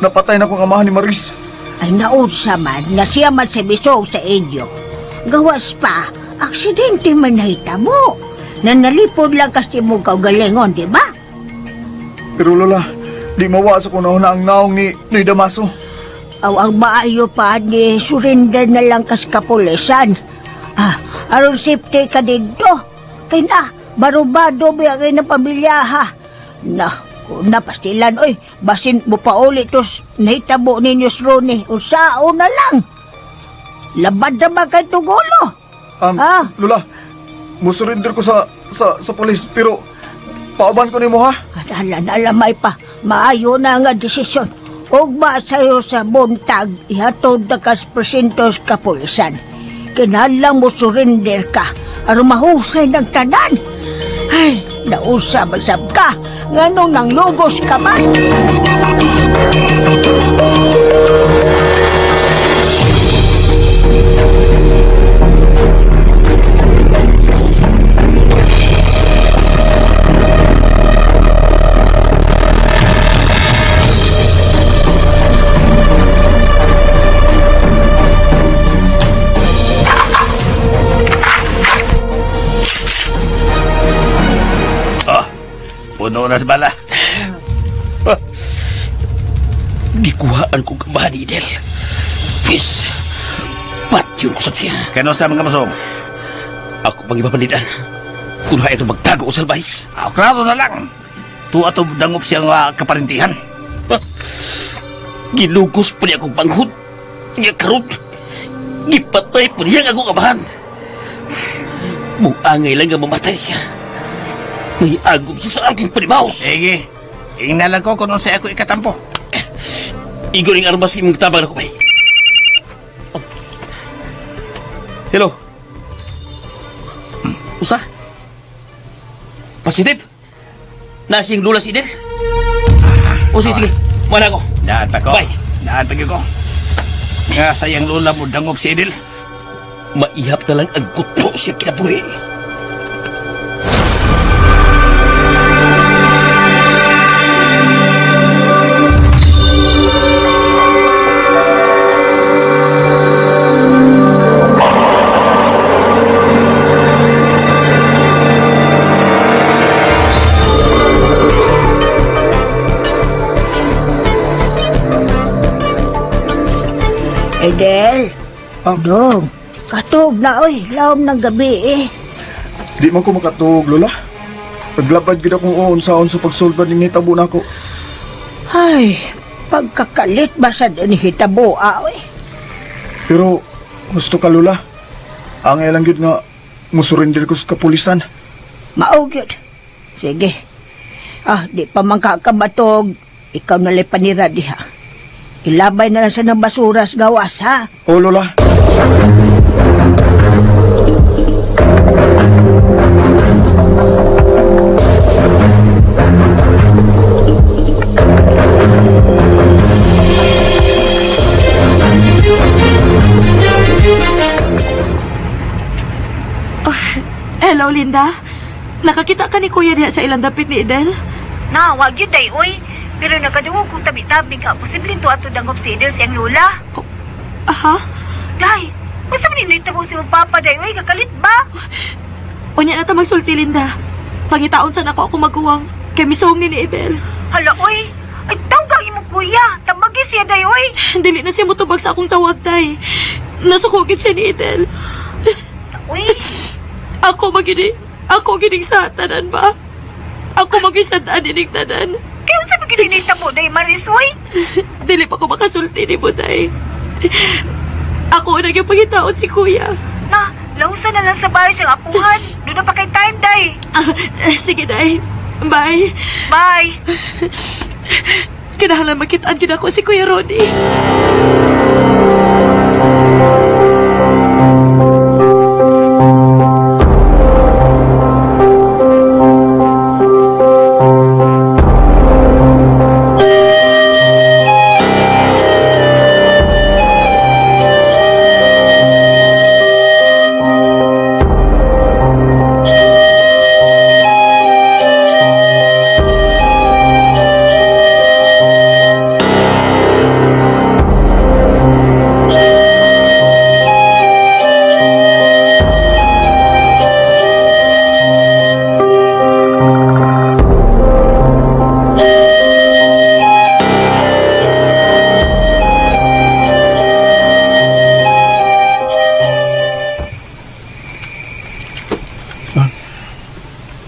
Napatay na kong amahan ni Maris. Ay, naulsa man, na siya man sa bisog sa inyo. Gawas pa, aksidente man nahita mo. Nanalipod lang kasi mo kaugalingon, di ba? Pero Lola, di mawa sa kunahon na ang naong ni Noy Damaso. Aw, ang maayo pa ni surrender na lang kas kapulisan. Ah, aron safety ka dito. Kay na, barubado biya kay na pamilya ha. Na, na pastilan, oy, basin mo pa ulit tos nahitabo ninyo sa Ronnie. Usao na lang. Labad na ba kay tugulo? Lola, musurrender ko sa sa pulis pero pauban ko nimo ha. Ala, alamay pa, maayo na nga desisyon. Ugma sa'yo sa buntag, ihatod na kas presintos kapulisan. Kinahanglan mo surrender ka, aron mahusay ng tanan. Ay, nausa masab ka, nganong nang lugos ka man. Puno na sa bala. Gikuhaan ko kamahan ni Idel. Fis, patyon ko sa siya. Kano sa mga masong? Ako pang ipapalitan. Kung ito magtago ko sa albahis. Ah, klaro na lang. Tuwa to dangop siyang kaparintihan. Gilugos pa niya akong banghod. Niya karot. Gipatay pa niya akong amahan. Muangay lang nga mamatay siya. May agom siya sa aking panimaw. Sige, ingna lang ko kung sa ako ikatampo. Igo ring armas imong tabang ako, bay. Oh. Hello. Usa? Positive? Nasing lula si Edel. O sige, sige. Wala ko. Naata ko. Bye. Naata ko. Nga sayang lula mo dangop si Edel. Maihap na lang ang kuto siya kinabuhi. Edel, dong, katog na oy, laom ng gabi eh. Di man ko makatuog, Lola. Paglabad gid akong uon-saon sa pagsulbad ning nitabo nako. Ay, pagkakalit ba sa ni hitabo ah, oy. Pero gusto ka, Lola. Ang ilang gyud nga musurrender ko sa kapulisan. Mao gyud. Sige. Ah, di pa man ka kabatog. Ikaw na lang panira diha. Ilabay na lang sa ng basura sa gawas, ha? O, Lola. Oh, hello, Linda. Nakakita ka ni Kuya diha sa ilang dapit ni Edel? Na, wag yun day, oy. Pero nakadungog kong tabi-tabi ka. Posibleng to ato dangop si Edel siyang lola. Aha? Day, basta man nilita mo si mong papa, day, oy. Kakalit ba? Unya na ta magsulti, Linda. Pangitaon sa nako ako maguwang. Kay misuong ni Edel. Hala, oy. Ay, tawag ang imong kuya. Tamagi siya, day, oy. Dili na siya motubag sa akong tawag, day. Nasukugin siya ni Edel. Uy. Ako magini. Ako gining sa tanan ba? Ako magisadaan ining tanan. Kaya unsa man ginilita mo, day, Maris, oy? Dili pa ko makasulti ni mo, day. Ako ang nagyang pangitaon si Kuya. Na, lausa na lang sa bahay siyang apuhan. Doon na pa kay time, day. Ah, sige, day. Bye. Bye. Kinahanglan makitaan gid ako si Kuya Ronnie.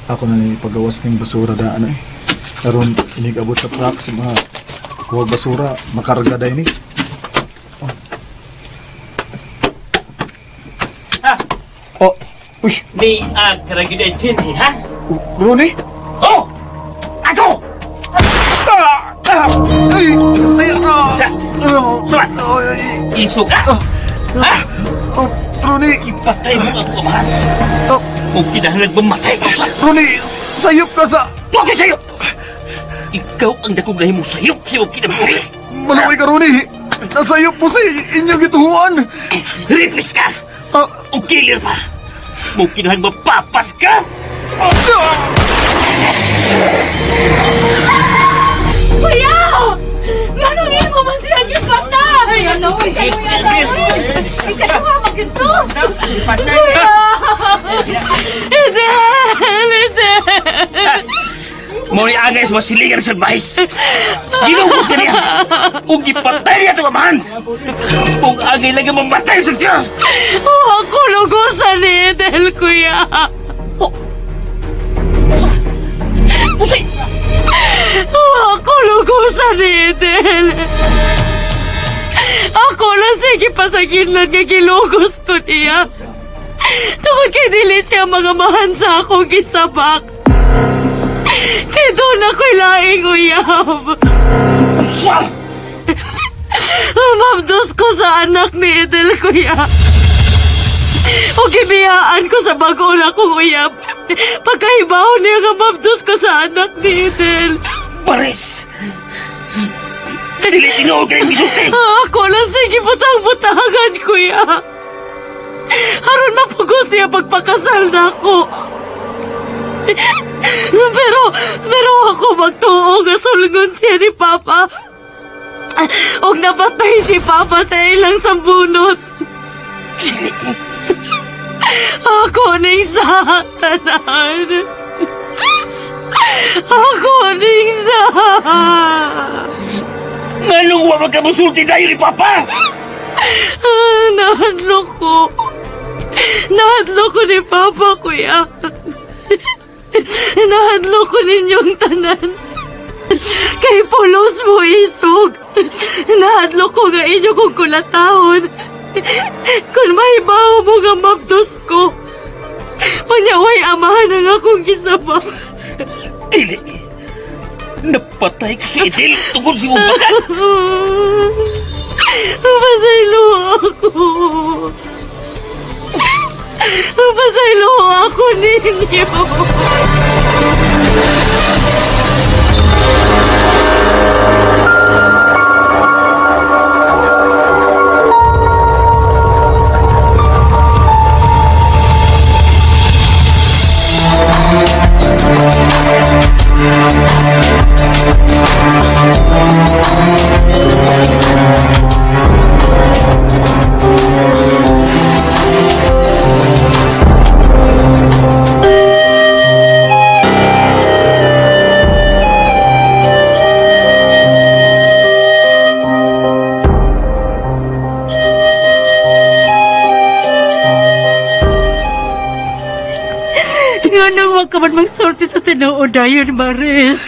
Ako na ni pagawas ning basura daan eh. Karon inig-abot sa truck sa mga kuwag basura, makarga day ni. Oh. Uy. Ni agra gyud ay dinhi, ha? Ronnie? Oh! Ako! Ay! Ay! Sulat! Iso ka! Ha? Oh, Ronnie! Ipatay mo ang kumahan! Kung kinahanglan mamatay ka sa... Ronnie! Sayop ka sa... Bakit sayop? Ikaw ang dakong lahi mo sayop sa iyong kinabuhi! Maluoy ka, Ronnie! Nasayop po sa inyong gituhuan! Rapist ka! O killer pa! Mong kinahanglan mapapas ka! Kuya! Nganong imo man siya gipatay? Ano, uy, Ikaduha magyud to. Kuya! Edel! Edel! Mo ni Agnes masiligan sa bahis. Ginugos ka niya. Kung gipatay niya itong amahan. Kung agay lagi mamatay sa siya. Oh, ako lugosan ni Edel, kuya. Oh. Pusay! Oh, ako lugosan ni Edel. Ako lang sige pasaginlan nga gilugos ko niya. Tungod kay dili siya mga mahan sa akong gisabak. Kay doon ako'y laing uyab. Mamdos ko sa anak ni Edel, kuya. O gibiyaan ko sa bago na kong uyab. Pagkahibaw niya nga mabdos ko sa anak ni Edel. Baris! Dili tinuod kay gisulti. Ako lang sige butang-butangan, kuya. Aron mapugos niya pagpakasal na ako. Pero ako magtuo nga sulngon siya ni Papa. Og napatay si Papa sa ilang sambunot. Ako ning sa tanan. Ako ning sa. Nganong wa man ka mosulti dayon ni Papa? Nahadlok ko. Nahadlok ko ni Papa, kuya. Nahadlok ko ninyong tanan. Kay pulos mo isog. Nahadlok ko nga inyo kong kulatahon. Kung mahibaw mo nga mabdos ko. Unya, way amahan ang akong gisaba. Dili. Napatay ko si Edel tungod si mong bakan. Pasaylo ako. Pasaylo ako ninyo. Nganong wa ka man magsulti sa tinuod dayon, Maris?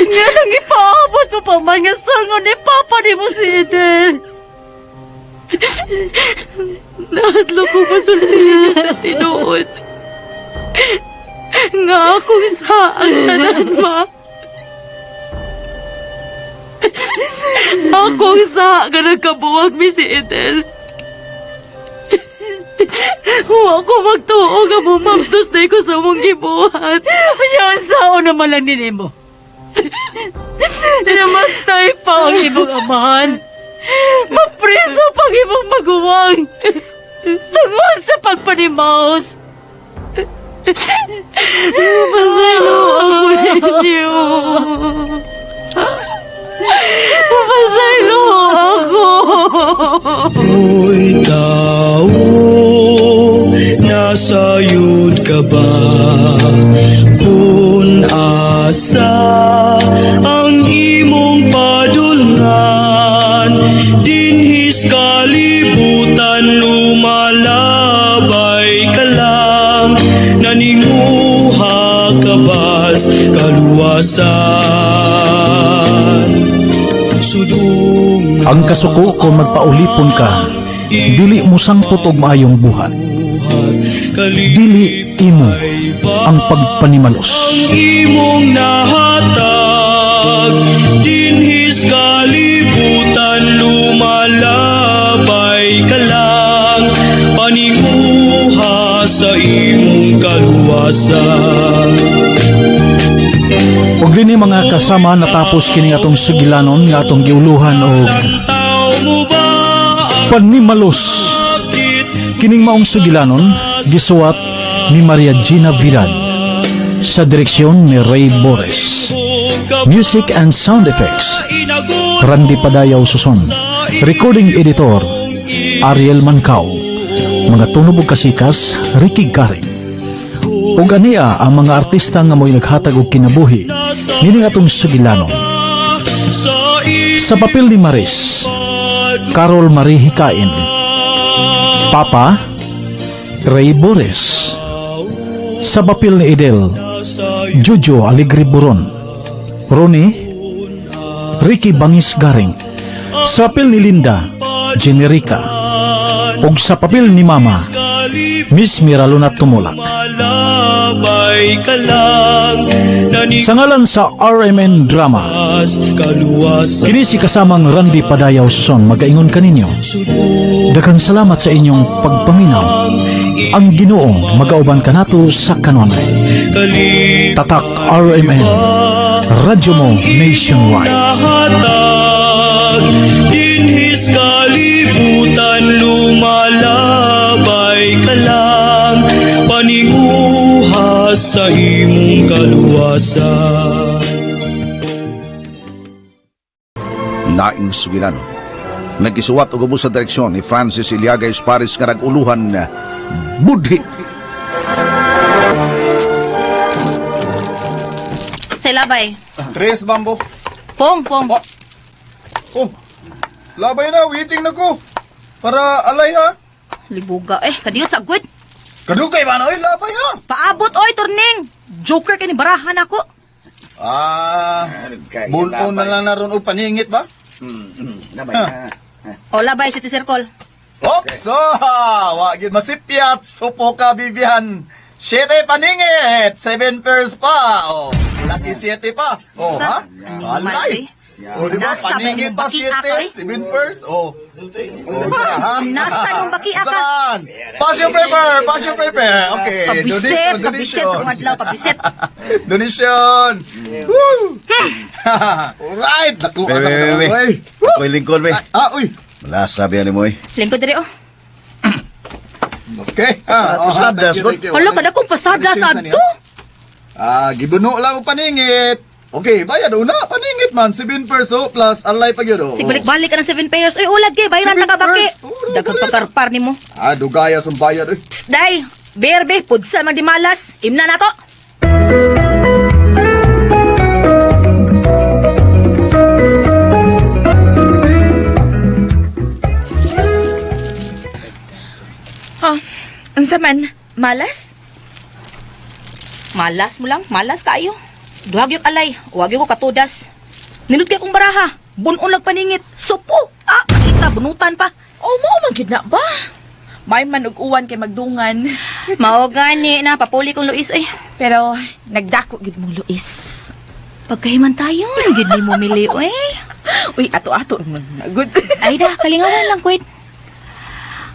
Nganong ipaabot mo pa man nga sulngon ni Papa nimo si Edel? Nahadlok ko masulti ninyo sa tinuod. Nga akong sa ang tanan, ma. Akong sa nga nagkabuwag mi si Edel. Wa ko magtuo nga mumabdos na ko sa mong gibuhat. Yan sao naman lang nimo. Namatay pa ang imong amahan. Mapriso pa ang imong maguwang. Tungod sa pagpanimaos. Pasaylo ako ninyo. Pasaylo ako. Uy, tao, nasa yud ka ba? Kung asa ang imong padulngan, dinhis kalibutan lumalabay ka lang, naninguha ka bas kaluwasan? Sudung Ang kasuko kung magpaulipon ka, dili mo sangpot og maayong buhat. Dili imo ang pagpanimalos. Imong nahatag dinhis kalibutan lumalabay ka lang, paninguha sa imong kaluwasan. Og dinhi mga kasama, natapos kini atong sugilanon nga atong giuluhan og Panimalos. Kining maong sugilanon gisuwat ni Maria Gina Vidad sa direksyon ni Ray Bores. Music and sound effects Randy Padayaw Suson. Recording editor Ariel Mancao. Mga tunob ug kasikas Ricky Garing. Ug ania ang mga artista nga mo'y naghatag og kinabuhi nining atong sugilanon. Sa papel ni Maris, Carol Marie Hikain. Papa, Ray Bores. Sa papel ni Edel, Jojo Alegre Buron. Ronnie, Ricky Bangis Garing. Sa papel ni Linda, Generica. Ug sa papel ni Mama, Miss Miraluna Tumulak. Malabay ka lang. Sa ngalan sa RMN Drama, kini si kasamang Randy Padayaw Suson magaingon kaninyo. Daghang salamat sa inyong pagpaminaw. Ang Ginoo magauban kanato sa kanunay. Tatak RMN, Radyo mo nationwide. Nahatag dinhis kalibutan, lumalabay ka lang paninguha sa imong kaluwasan. Naing sugilanon. Nagisuwat og ubos sa direksyon ni Francis Iliaga Esparis nga nag-uluhan Budhi. Say labay. Tres bambo. Pong, pong. Oh, labay na, waiting na ko. Para alay ha. Libuga eh, kadiyot sa good. Kadugay ba na, oy, labay na. Paabot oy, turning. Joker kini barahan ako. Ah, bulon na lang na ron o paningit ba? Labay na. O labay City Circle. Oops, oh, wa gyud masipyat, supo ka Bibian. Siete paningit, 7 pairs pa. Oh, lucky siete pa. Oh, ha? Alay. Oh, di ba? Nasa Paningit pa ba yung siete, baki ako, eh? 7 pairs. Oh. Oh, isa, ha? Nasa yung baki ako. Saan? Pass your paper, pass your paper. Okay, Kabiset, donation, kabiset, donation. sa adlaw, kabiset. Donation. Woo! Alright, nakuha Wait, sa wait, wait, ako. wait. Ako'y lingkod, weh. Ah, uy. Malasa biyan ni mo, eh. Lingkod diri oh. Okay. Ah, oh, pasabdas, thank you, good. thank you. Hala, kada kong pasada sa Ano adto. Ah, gibuno lang ang paningit. Okay, bayad una. Paningit man. 7 perso plus alay pa yun. Oh. Sig balik-balik ka ng 7 pairs. Uy, ulad kay bayaran ta ka baki. Daghang pakarpar nimo. Ah, dugaya sa bayad. Uy. Psst, day. Berbe, pudsa man di malas. Imna na to. Oh, unsa man? Malas? Malas mo lang, malas kaayo. Duhag yung alay, wag yung ko katudas. Nindot kay kong baraha, bunon lang paningit. Supo, ah, kita, bunutan pa. Oh, mao man gyud na ba? May man og uwan kay magdungan. Mao gani na, papuli kong Luis ay. Pero nagdako gyud mong Luis. Pagkahiman tayo, gyud ni mo mili oy. Uy, ato-ato man. Good. Ay da, kalingawan lang kwit.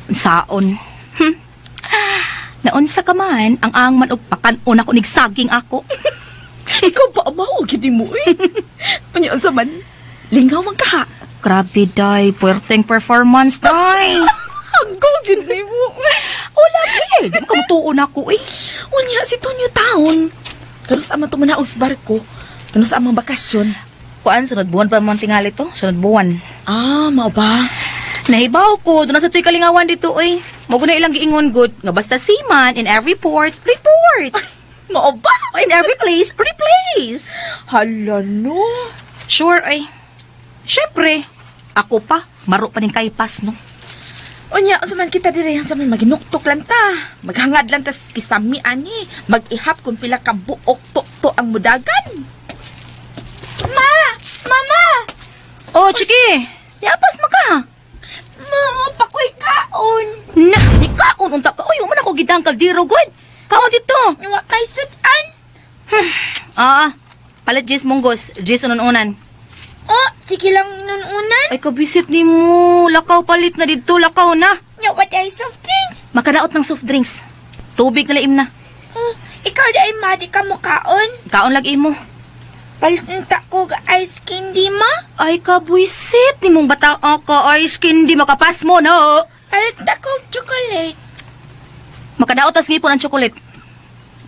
Saon. Naunsa ka man, ang angman og pakan-on ako nigsaging ako. Ikaw ba mao gyud mo eh? Unya unsa man? Lingaw man ka ha. Grabe day, puwerteng performance day. Hanggo gyud nimo. Wala eh, di mo kamutuon ako eh. Unya si Tonyo Town. Kano sa man tumanaog sa barko? Kano sa amang bakasyon? Kuan, sunod buwan pa man tingali to, sunod buwan. Ah, mao ba? Nahibaw ko, doon na sa tuy kalingawan dito oy. Mo na ilang giingon good nga basta seaman in every port, report. Mao ba? In every place, replace. Hala no. Sure ay. Syempre, ako pa, maro pa ning kaypas no. Unya, unsa man kita dire, unsa man maginuktok lang ta. Maghangad lang tas kisami ani, mag-ihap kung pila ka buok to ang mudagan. Ma! Mama! Oh, chiki. Yapas mo ka. Mama, pakoy kaon. Na, di kaon unta ka. Uy, man ako gidang kaldero good. Kaon dito. Wa kay sudan. Ah, palit Jis munggos, Jis unan-unan. Oh, sige lang inununan. Ay, kabisit ni mo. Lakaw palit na dito, lakaw na. Nya what ay soft drinks? Makadaot ng soft drinks. Tubig na laim na. Oh, ikaw dai ma di ka mo kaon. Kaon lagi mo. Palit ta ko ga ice candy ma. Ay, kabwisit ni mong bata ka ice candy makapas mo no. Palit ta ko chocolate. Makadaot tas ngipon ang chocolate.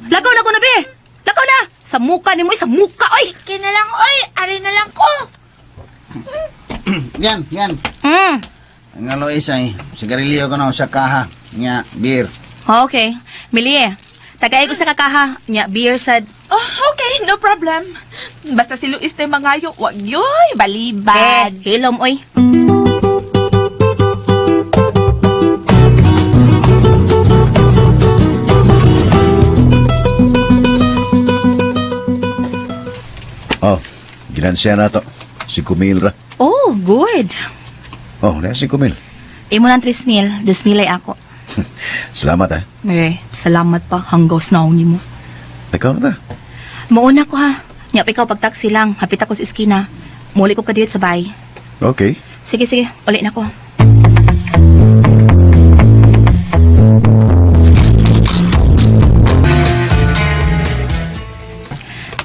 Lakaw na ko na be. Lakaw na. Sa muka ni mo, sa muka oy. Sige na lang oy, ari na lang ko. Yan, yan. Ang alois ay, sigarilyo ko na sa kaha. Nya, beer. Okay. Milie, tagay ko sa kakaha. Nya, beer sad. Oh, okay, no problem. Basta si Luis na mangayo, wag yoy, balibad. Eh, hilom oy. Oh, ginansya na to. Si Kumil ra. Oh, good. Oh, na si Kumil. Imo ng 3,000, 2,000 ay ako. Salamat ah. Eh, salamat pa. Hanggaw sa naong nimo. Ikaw na ta. Mauna ko ha. Nya pa ikaw pag taxi lang, hapit ako sa eskina. Muli ko kadiyot sa bay. Okay. Sige, sige, uli na ko.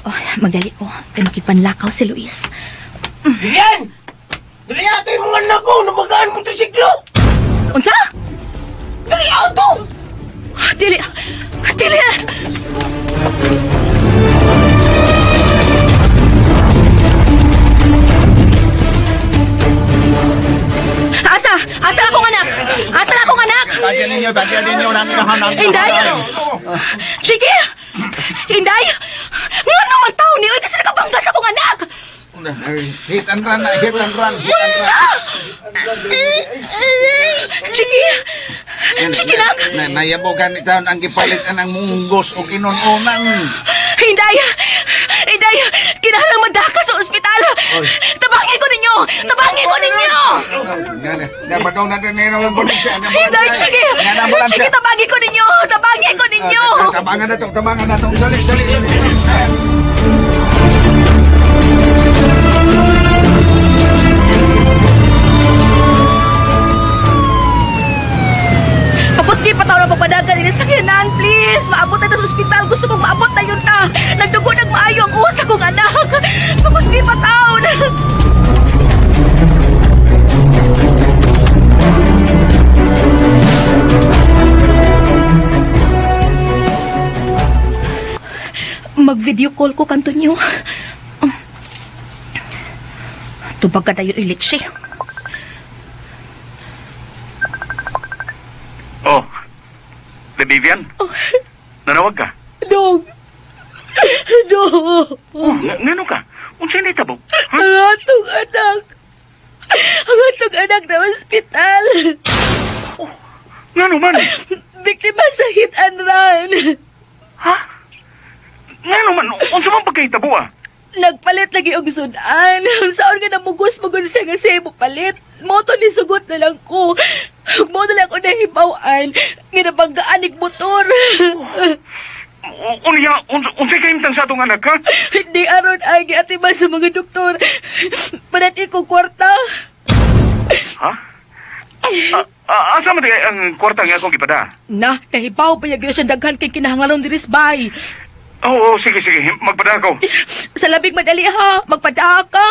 Oh, magdali ko. Ay makipanlakaw si Luis. Vivian! Dali ato yung mga anak ko! Nabagaan mo trisiklo! Unsa? Dali ato! Dili! Dili! Asa! Asa akong anak! Asa akong anak! Bagyan ninyo, bagyan ninyo. Nang inahan, nang Inday! Chiki! Inday! Nga naman tao niyo kasi nakabangga sa akong anak! Hit and run, hit and run, hit and run. Chiki! Chiki lang! Nayabogan ni taon ang gipalit ang munggos o kinununan. Inday! Inday! Kinahanglan madaka sa ospital! Tabangi ko ninyo! Tabangi ko ninyo! Dapat na din ang ambulansya. Inday, Chiki! Chiki, tabangi ko ninyo! Tabangi ko ninyo! Tabangan na to, tabangan na to. Dali, dali, dali. Papuski pa tao na papadagan ini sakyanan, please. Maabot na ta sa ospital. Gusto kong maabot na yun ta. Nagdugo nagmaayo ang usa kong anak. Papuski pa taon. Mag-video call ko kanto niyo. Tubag ka dayon ilitsi. Oh, The Vivian? Nanawag ka? Dong! Dong! Oh, ngano ka? Unsa ni tabo? Ang atong anak! Ang atong anak na ospital! Oh, ngano man? Biktima sa hit and run! Ha? Ngano man? Unsa man pagkahitabo ah? Nagpalit lagi og sudan. Saon nga namugos magud siya nga siya mo palit. Mo to ni sugot na lang ko. Mo na lang ko nahibaw-an nga nabanggaan ig motor. Unya, unsay kahimtang sa atong anak ha? Hindi aron ay giatiman sa mga doktor. Panat ko kwarta. Ha? Asa man di ang kwarta nga akong gipada? Na, nahibaw pa gyud siya daghan kay kinahanglanon diri sa bay. Oo, sige, sige. Magpada ako. Sa labing madali ha, magpadaa ka.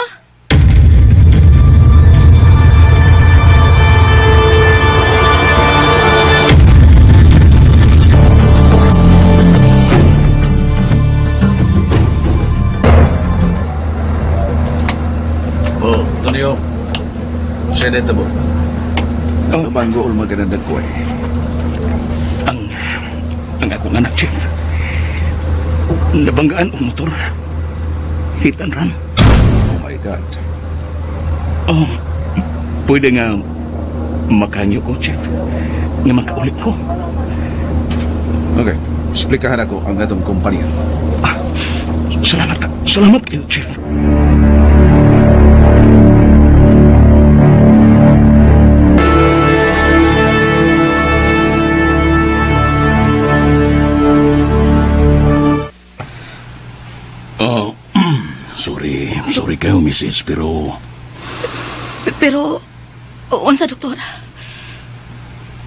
Oh, Tonyo. Seneta mo. Ano ba ang goal magandang ko eh? Ang akong anak, Chief. Nabanggaan og motor. Hit and run. Oh my God. Oh, pwede nga makanyo ko, Chief. Nga makaulit ko. Okay, explikahan ako ang atong kumpanya. Salamat, salamat kayo, Chief. Oh, sorry. Sorry kayo, Mrs. Pero Pero, unsa, doktor?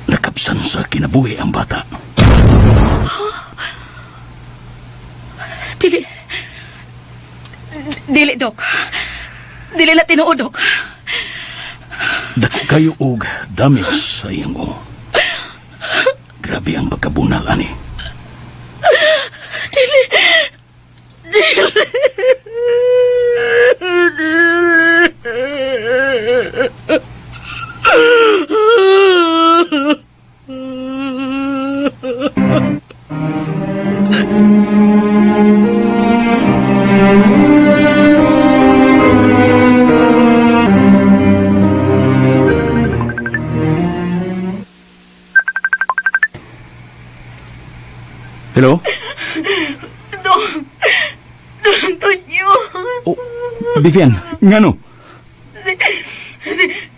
nakabsan sa kinabuhi ang bata. Dili. Dili, Dok. Dili na tinuod, Dok. Dako kayo og damage sa iyang o. Grabe ang pagkabunal, ani. Dili. Dili. Hello? Dong. Dong Tonyo. Oh, Vivian, ngano?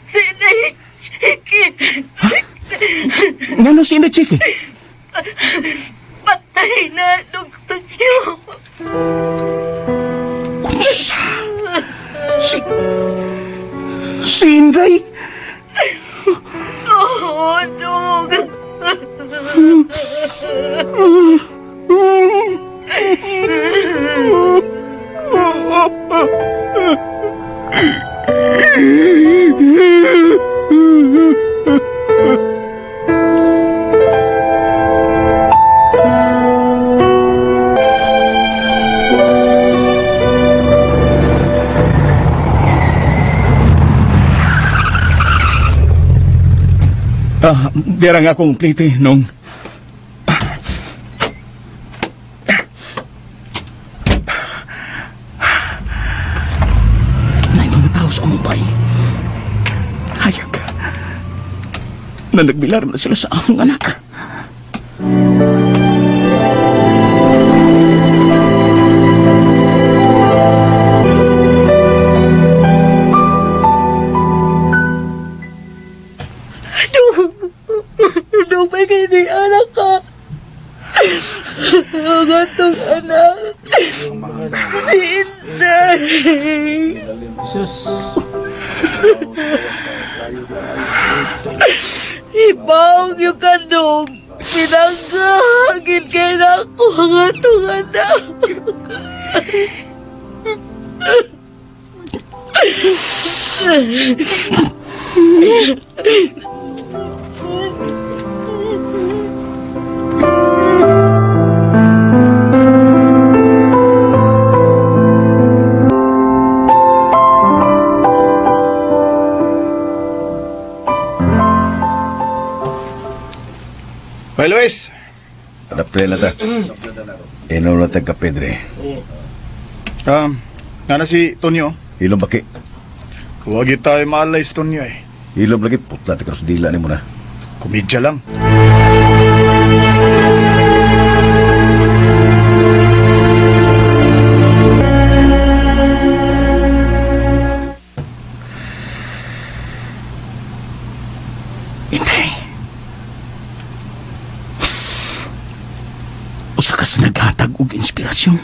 Si Inday Chiki. Ngano si Inday Chiki? Patay na, Dong Tonyo. Si Inday. Oh, Dong. Ah, dira nga akong plite nung. Nay mga tao sa Mumbai. Hayag. Na nagbilar na sila sa among anak. Dong. Dong, may kini anak ka. Ang atong anak. Si Inday. Sus. Ibaw yung kanong. Pinanggahagin kay na ako ang atong anak. Hoy, Luis. Adapre na ta. Inom na tag kape, dre. Nga na si Tonyo. Ilom baki. Huwag tayo maalay si Tonyo eh. Ilom lagi putla ta karos dila nimo na. Komedya lang. Inday. Usa ka sa naghatag og inspirasyon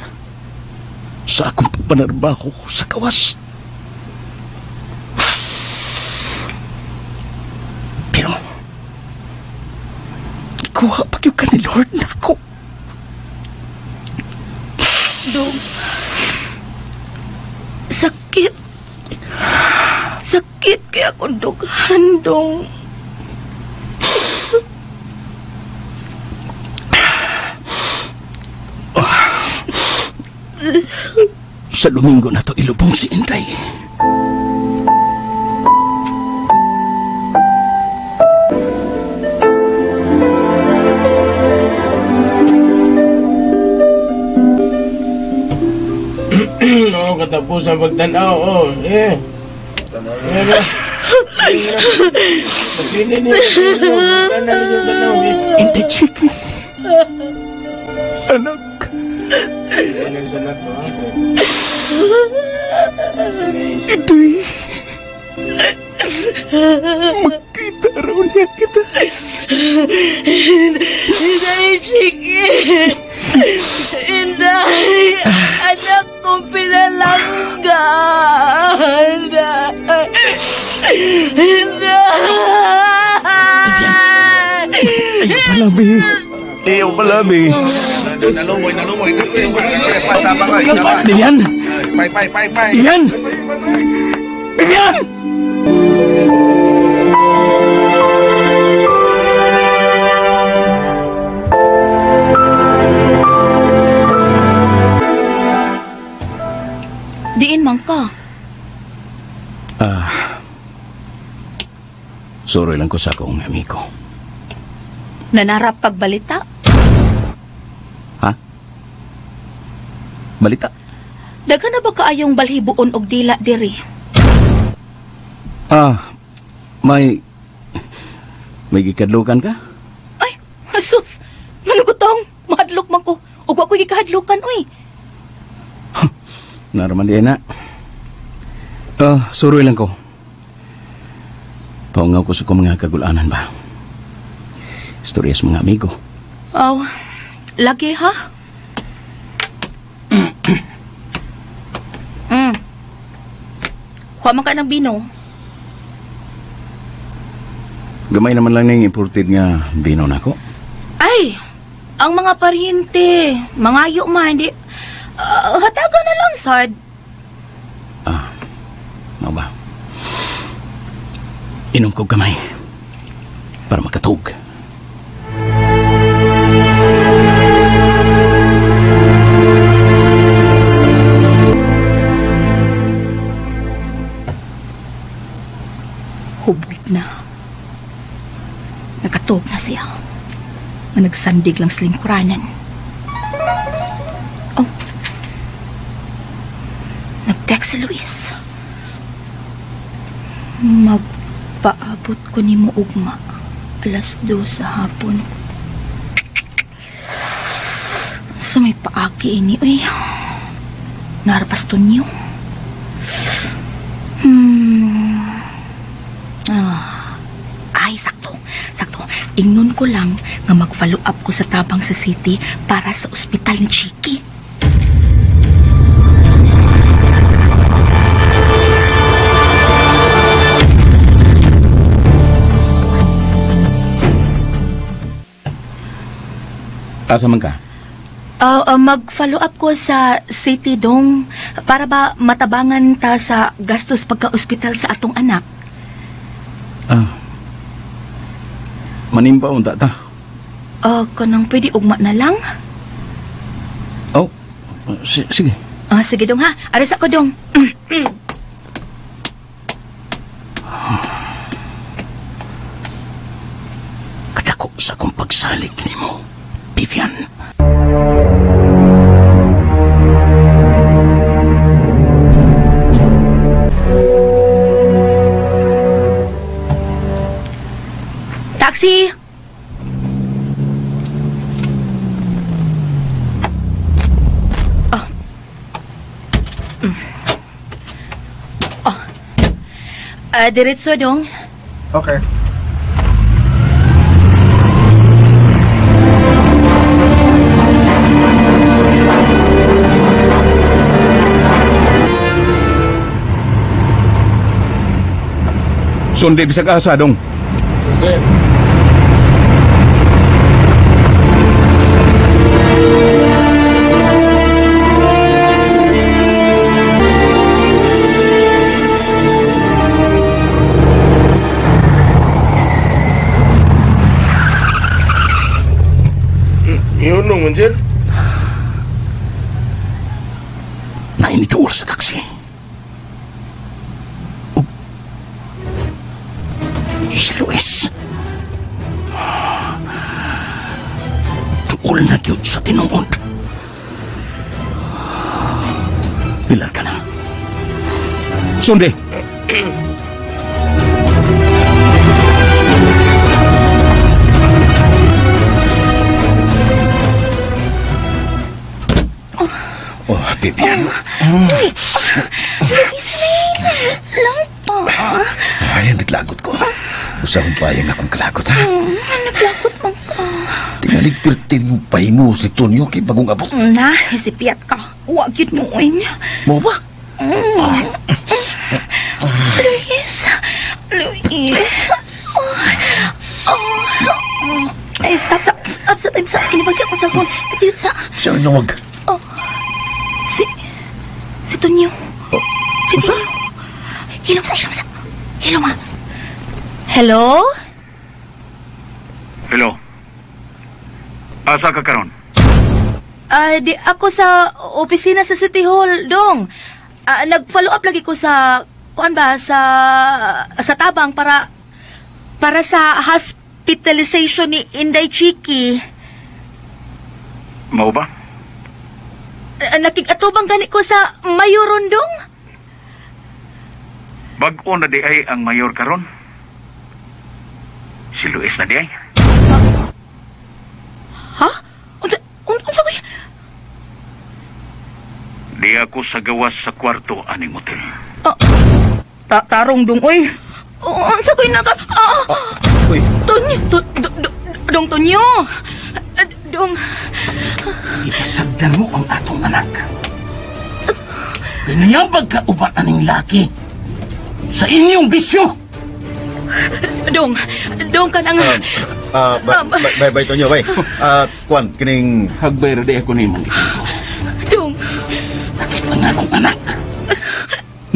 sa akong pagpanarbaho sa kawas. Pero, ikuha pa gyud ka ni Lord nako. Dong. Sakit. Sakit kaya akong dughan, Dong. Sa Domingo na to ilubong si Inday. Oo, katapos ang pagtanaw. Oh, eh. Ayan na. Pagpili niya. Tanaw siya tanaw. Eh. Inday, Chiki. Anak. Ayan sa lato, ha? Ito'y... Magkita raw niya kita. Inday, Chiki! Inday! Anak ko pinalangga! Inday! Inday! Ayaw palami. Ayaw palami. Nalumoy, nalumoy. Lilian! Pay, pay, pay, pay. Lilian! Lilian! Diin man ka. Ah. Suroy lang ko sa akong amigo. Nanarap pagbalita. Ha? Balita? Daghan na ba kaayong balhibuon og dila diri? Ah, may... May gikadlukan ka? Ay, sus! Manugutong! Mahadlok man ko. Ug wa ko'y gikahadlokan, uy. Naraman di na. Ah, suroy lang ko. Paungaw ko sa kong mga kagulanan ba? Istorya sa mga amigo. Aw, lagi ha? Kuha man ka ng bino. Gamay naman lang ning imported nga bino nako. Ay, ang mga paryente, mangayo man, di. Hatagan na lang, sad. Mao ba? Inom ko gamay para makatug. Hubog na. Nakatog na siya. Nga nagsandig lang sa lingkuranan. Oh. Nag-text si Luis. Magpaabot ko ni mo ugma. 2:00 sa hapon. Sa may paaki ini, uy. Narapas to niyo. Ay, sakto. Sakto. Ingnon ko lang nga mag-follow up ko sa tabang sa city para sa ospital ni Chiki. Asa man ka? Mag-follow up ko sa city dong para ba matabangan ta sa gastos pagka-ospital sa atong anak. Manimba unta ta. Kanang pwede ugma na lang? Oh, sige. Sige dong ha. Arisa ko dong. Kadako sa akong pagsalig nimo, Vivian. Taxi! Oh. Oh. Diretso dong. Okay. Sundi bisag asa dong. Sir. Yun nung, sir. Nainituol sa taksi. Si Luis. Tuol na gyud sa tinuod. Pilar ka na. Sundi. Oh, Vivian. Luis, lang pa. Ay, naglagot ko. Usa akong payang akong kalagot, ha? Naglagot man ka. Tingalig pirtin mo pahimos ni Tonyo kay bagong abot. Na, isipiat ka. Huwag yun mo, oy. Mo ba? Luis. Luis. Oh. Oh. Ay, stop sa, stop sa time sa. Kinibagya ko sa phone. Katiyot sa. Siya ang nawag. Oh. Si Tonyo. Oh. Si Tonyo. Hilom sa, hilom sa. Hilom, ha. Hello? Hello. Asa ka karon? Di ako sa opisina sa City Hall, dong. Nag-follow up lagi ko sa kuan ba sa tabang para sa hospitalization ni Inday Chiki. Mao ba? Nakig-atubang gani ko sa Mayor Rondong. Bag-o na di ay ang mayor karon. Si Luis na di ay. Ha? Unsa koy? Di ako sa gawas sa kwarto aning hotel. Tarong dong oy. Unsa koy naka? Uy. Tonyo, dong Tonyo. Dong. Ipasagdan mo ang atong anak. Ganyan pagkauban aning laki sa inyong bisyo. Dong, dong ka nang... Bay, bay, Tonyo, bay. Kuan, kining... Hagbay ra di ako nimong gitunto. Dong. Nakita nga akong anak.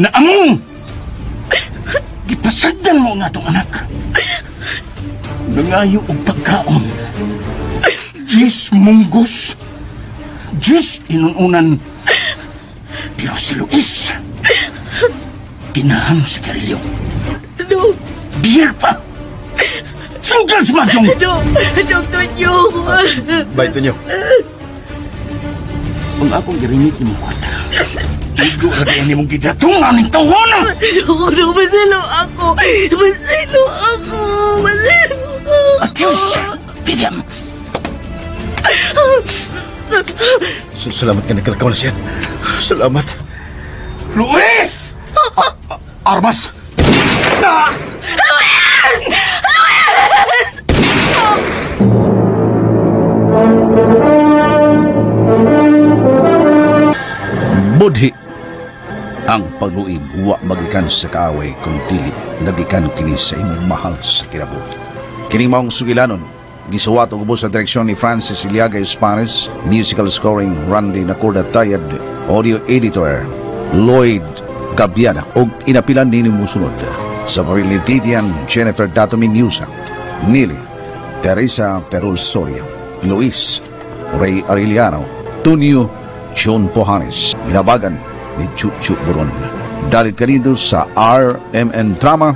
Na among! Gipasagdan mo nga atong anak. Nangayo og pagkaon. 10 munggos. 10 inununan. Pero si Luis, kinahang sigarilyo. Dong. Beer pa! Sugal si Majong! Dong, Dong Tonyo. Bay, Tonyo. Ang akong girimit ni mong kwarta. Igo ra di ni mong gidatungan ning tawhona. Dong, dong, masilo ako. Masilo ako. Masilo ako. Adios, Vivian. Salamat ka nagkalakaw na siya. Salamat. Luis! Armas! Luis! Luis! Budhi. Ang pagluib wa magikan sa kaaway kung dili nagikan kini sa imong mahal sa kinabuhi. Kining maong sugilanon, gisuwat og ubos sa direksyon ni Francis Iliaga Espanes, musical scoring Randy Nacorda Tayad, audio editor Lloyd Gabiana ug inapilan nini musunod sa papel ni Vivian Jennifer Dato Minusa, Nili Teresa Perul Soria, Luis Ray Arellano, Tonio John Pohanes, binabagan ni Chuchu Buron. Dalit kanito sa RMN Drama,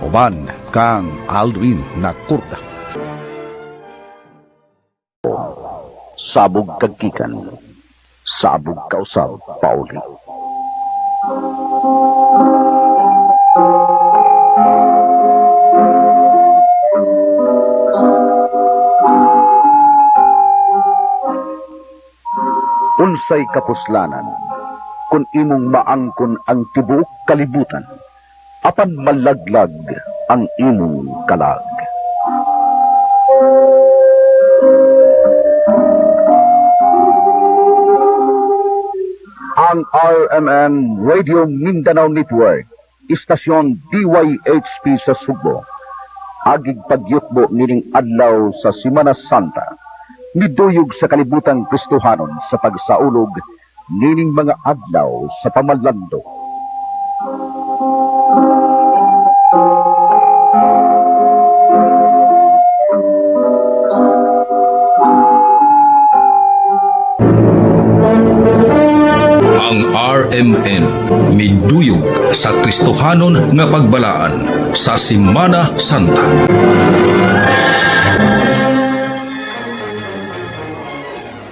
uban kang Aldwin Nakurda. Sabog kagkikan, sabog kausab pauli. Unsay kapuslanan kung imong maangkon ang tibuok kalibutan, apan malaglag ang imong kalag. Ang RMN Radio Mindanao Network, istasyon DYHP sa Sugbo, agig pagyutbo nining adlaw sa Semana Santa, niduyog sa kalibutang Kristohanon sa pagsaulog nining mga adlaw sa pamalando. Ang RMN miduyog sa Kristohanon nga pagbalaan sa Semana Santa.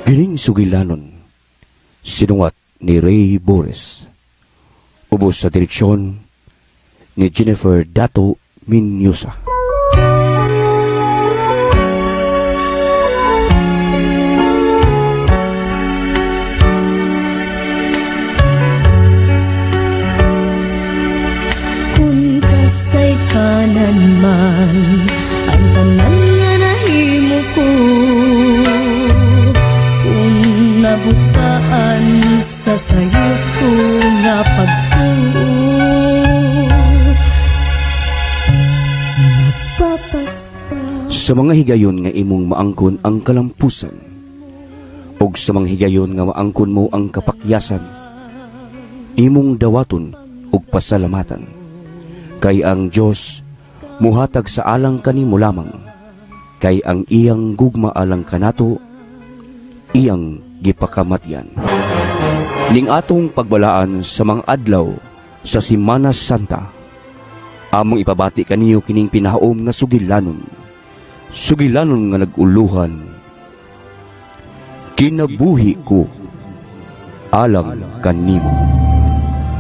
Gining sugilanon, sinuwat ni Ray Boris. Ubos sa direksyon ni Jennifer Dato Minusa. Kung kasaykanan man ang tanan nga nahimo ko, kung nabutaan sa sayop ko nga pagtuo, nagpapaspa Sa mga higayon nga imong maangkon ang kalampusan, ug sa mga higayon nga maangkon mo ang kapakyasan, imong dawaton ug pasalamatan. Kay ang Dios muhatag sa alang kanimo lamang, kay ang iyang gugma alang kanato, iyang gipakamatyan. Ning atong pagbalaan sa mga adlaw sa Semana Santa, among ipabati kaniyo kining pinahaom nga sugilanon, sugilanon nga nag-uluhan, kinabuhi ko alang kanimo.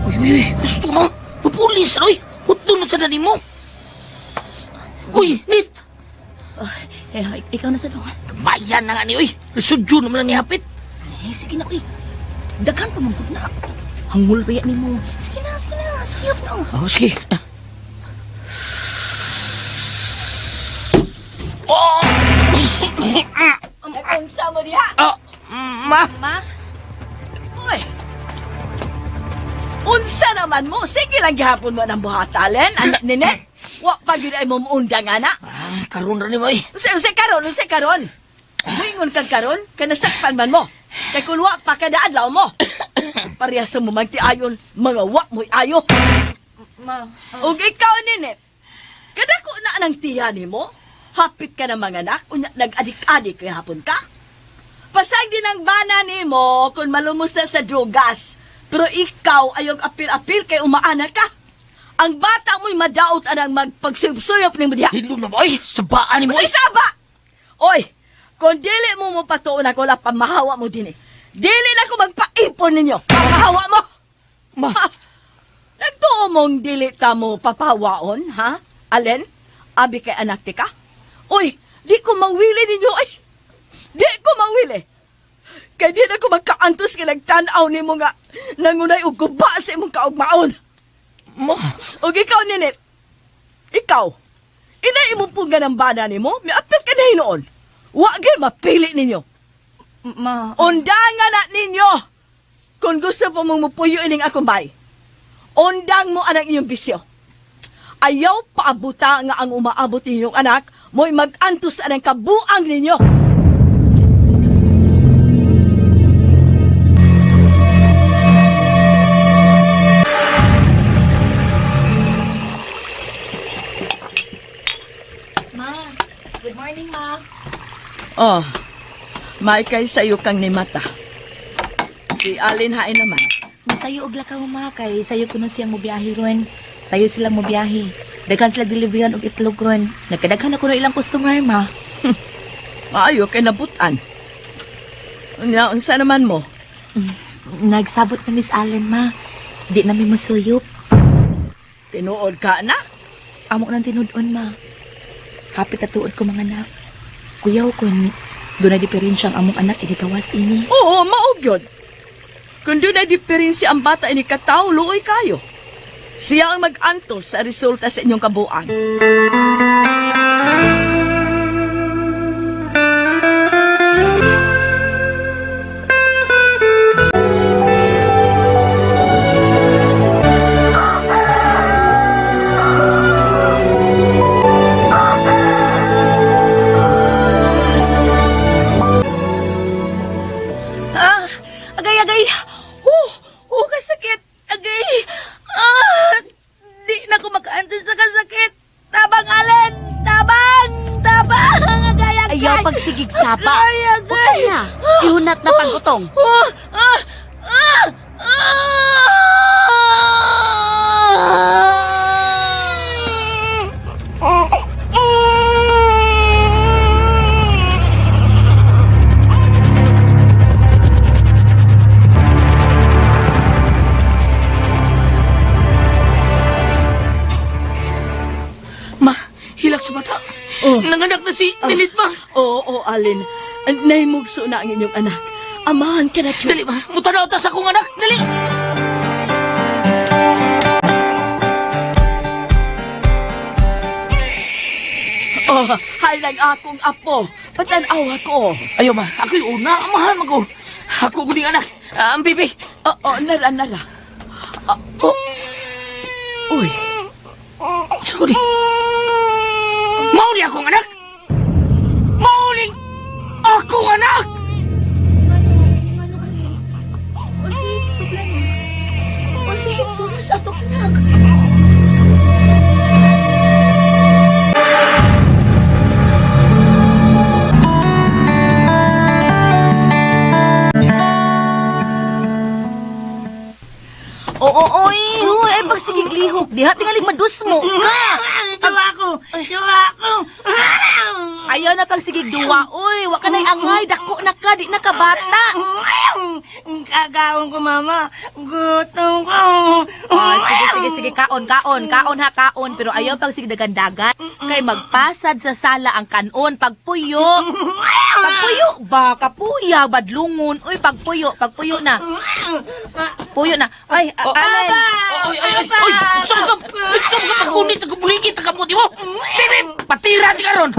Uy, uy, uy, gusto mo? Pupulis, uy. Hutdo na sa dani mo. Uy, Nit. Ikaw na sa doon. Mayan na nga ni, uy. Sudyo naman lang ni Hapit. Sige na, uy. Daghan pa manggod na. Hangul pa yan ni mo. Sige na, sige na. Sayop na. Oh, sige. Oh! Unsa mo diha? Ma? Ma? Uy! Unsa naman mo? Sige lang gihapon mo ng buhata, Len. Anak ni Net. Wa pa gyud ay mo muundang ana. Ah, karon ra ni mo eh. Unsay karon, unsay karon? Muingon kag karon, kanasakpan man mo. Kay kun wa pa kada adlaw mo. Parehas sa mo magtiayon, mga wa mo'y ayo. Ma, Ug ikaw Ninit, kadako na nang tiya nimo. Hapit ka na mga anak, unya nag-adik-adik kay hapon ka. Pasag din ang bana nimo kung malumos na sa drugas. Pero ikaw ayog apil-apil kay umaana ka. Ang bata mo'y madaot anang magpagsuyop nimo diha. Hilom na mo ay, sabaan nimo ay. Saba! Oy, kung dili mo mo patuon ako, wala pa mahawa mo din eh. Dili na ko magpaipon ninyo. Pamahawa mo! Ma! Nagtuo mong dili ta mo papawaon, ha? Alen, abi kay anak ti ka? Uy, di ko mawili ninyo, ay! Di ko mawili! Kay di na ko magkaantos nga nagtan-aw nimo nga nangunay og guba sa imong kaugmaon. Ma! Og ikaw, Ninit, ikaw, ina imong punggan ang bana nimo, miapil ka na hinuon. Wa gyud mapili ninyo. Ma, Undangan na ninyo! Kung gusto po mong mupuyo ining akong bay, undang mo anang inyong bisyo. Ayaw paabuta nga ang umaabot ninyong anak, mo'y mag-antos anang kabuang ninyo. Ma, good morning, ma. Oh, maikay sayo kang ni mata. Si Alin hain naman. Masayo og lakaw ma kay sayo kuno siyang mobiyahe ron. Sayo silang mobiyahe. Daghan sila deliveryhan og itlog ron. Nagkadaghan na kuno ilang customer ma. Maayo kay nabutan. Unya, unsa naman mo? Nagsabot na Miss Allen ma. Di na mi mosuyop. Tinuod ka na? Amo nang tinud-on ma. Hapit na tuod ko mga anak. Kuyaw kun doon na diferensya ang among anak inigawas ini. Oo, mao gyud. Kung doon ay diferensya ang bata ini katawo, luoy kayo. Siya ang mag-antos sa resulta sa inyong kabuang. Ah, agay agay. Oh, kasakit. Agay. Ah, di na ko makaantos sa kasakit. Tabang Allen, tabang, tabang. Agay agay. Ayaw pagsigig sapa. Agay, agay. Utang na. Yunat na pag-utong. Oh, ah, ah, ah. Ma, hilak sa bata. Oh. Nanganak na si Ninit, ma. Oo, oo, Alin. Nahimugso na ang inyong anak. Amahan ka na, Diyos. Dali, ma. Mutanaw ta sa akong anak. Dali! Oh, halang akong apo. Patanawa ko. Ayaw, ma. Ako'y una. Amahan mo ko. Ako guning anak. Ah, ang bibi. Oo, nara, nara. Oh. Uy. Sorry. Mauli akong anak! Mauli akong anak! Ano, Alin? Unsay problema? Unsay hitsura sa atong anak? Oo, oy, huy, ay pagsigig lihok diha tingali madusmo ka. Duwa ko! Duwa ko! Ayaw na pagsigig duwa, oy, wa ka na'y angay, dako na ka, di na ka bata. Kagaon ko, mama. Gutom ko. Oh, sige, sige, sige, kaon, kaon, kaon ha, kaon. Pero ayaw pagsigig dagan-dagan. Kay magpasad sa sala ang kanon, pagpuyo. Pagpuyo ba, kapuya, badlungon. Uy, pagpuyo, pagpuyo na. Puyo na. Ay, Allen. Oy, oy, oy, oy! Saan ka? Saan ka paggunit? Nagbuligit ang kamuti mo! Bibi! Patira di karon!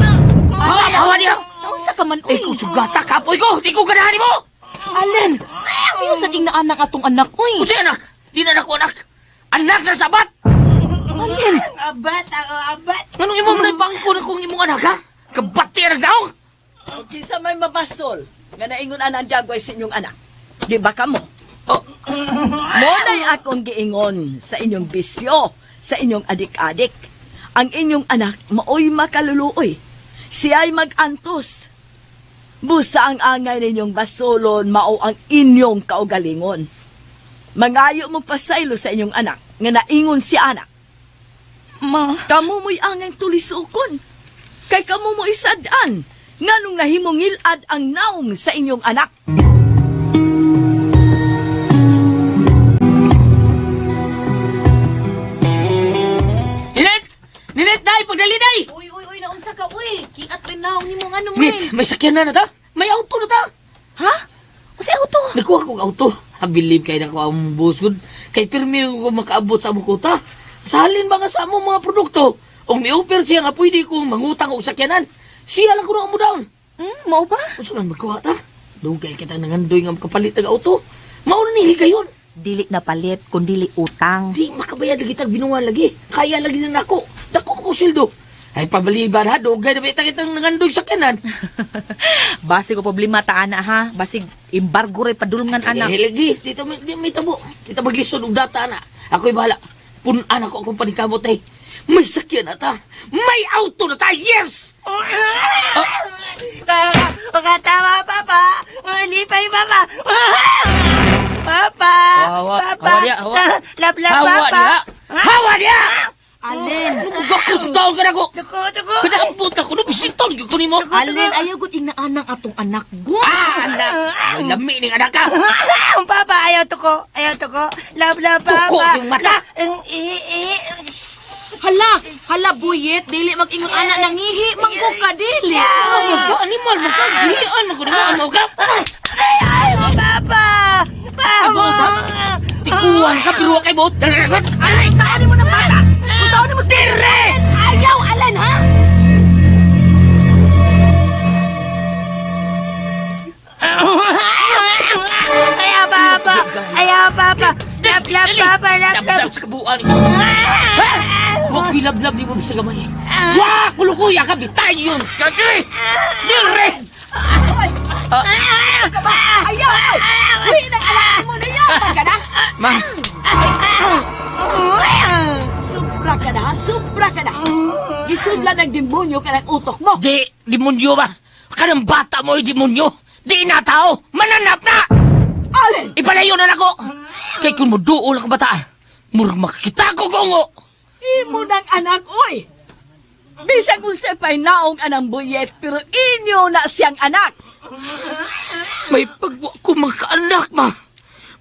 Hawa, hawa niya! Unsa ka man, uy? Eh, kung sugata ka, apoy ko! Di ko ganahan mo! Allen, ayaw sa ting naanak atong anak, uy. Usi anak! Di na nako anak! Anak na sabat! Ano? Alin! Abat ako, abat. Anong imo man bangko na kung imong anak ha? Kabati ang daong! Kinsa may mabasol nga naingon anang dagway sa inyong anak. Di ba kamo? Oh. Mo nay akong giingon sa inyong bisyo, sa inyong adik-adik. Ang inyong anak maoy makaluluoy. Siya'y mag-antos. Busa ang angay ninyong basolon mao ang inyong kaugalingon. Mangayo mo pasaylo sa inyong anak nga naingon si anak. Ma, Kamo mo'y angay tulisukon. Kay kamo mo'y sad-an. Nganong nahimong ngilad ang naong sa inyong anak. Ninet! Ninet, day! Pagdali, day! Uy, uy, uy, naunsa ka, uy. Kiat rin na ang imong ano mo. Nit, may sakyan na na ta? May auto na ta? Ha? Unsay auto? Nakuha kong auto. I believe kay nako ang boss gud. Kay pirmi ko makaabot sa among kuta. Sa halin ba nga sa among mga produkto? Ug ni-offer siya nga pwede kong mangutang og sakyanan. Siya lang kuno mo down. Mao ba? Unsa man magkuha ta? Dugay kita nangandoy nga makapalit og auto. Mao na ni higayon. Dili na palit, kun dili utang. Di makabayad lagi tag binuan lagi. Kaya lagi na nako. Dako mo kong sweldo. Ay pabaliban ha, dugay na ba itang itang nangandoy sakyanan. Basig ko problema ta ana ha. Basig embargo ray padulngan ana. Eh, lagi, dito may, di, may tabo. Dito maglisod og data na. Ako'y bahala. Punan ako akong paningkamot eh. May sakyan na ta. May auto na ta. Yes! Makatawa, Papa. Lipay, Papa. Papa. Hawa, Papa. hawa niya, hawa. Lap-lap, Hawa Papa. niya. Hawa niya! Alin. Lumugak ko sa taon ka na ko. Duko, duko. Kanaambot ako. No, bisitol ko nimo. Alin, ayaw gud inaanang atong anak gud. Ah, anak. Ay, lami ning anak ka. Papa, ayaw to ko. Ayaw to ko. Lap-lap, Papa. Tuko sa mata. Ang i, i. Hala, hala buyet, dili mag-ingon ana nangihi mangko ka dili. Ano ka? Animal mo ka. Gihian mo ko nimo. Ano ka? Ay, ay, Papa. Ano Papa. sa? Tikuan ka pero wa kay buot. Alin, saan mo na bata? Kung saan mo Dire! Ayaw, Alin, ha? Ayaw, Papa. Ayaw, Papa. Lap-lap, Papa. Lap-lap. Lab-lab sa kabuuan mo. Ha? Wa ko'y lab-lab ni mo sa gamay. Wa! Kulukuya ka! Bitayon! Kagi! Dire! Ayaw! Ay! Uy, nang anak mo na yan! Ka na! Ma! Sobra ka na, ha? Sobra ka na! Gisudla ng demonyo ka ng utok mo! Di! Demonyo ba? Kanang bata mo'y demonyo! Di na tao! Mananap na! Alin! Ipalayo na nako! Kay kung muduol ang bata, murag makakita ko gongo! Imo ng anak, oy! Bisag unsa pa'y naong anang buyet, pero inyo na siyang anak! May pagwa ko makaanak, ma!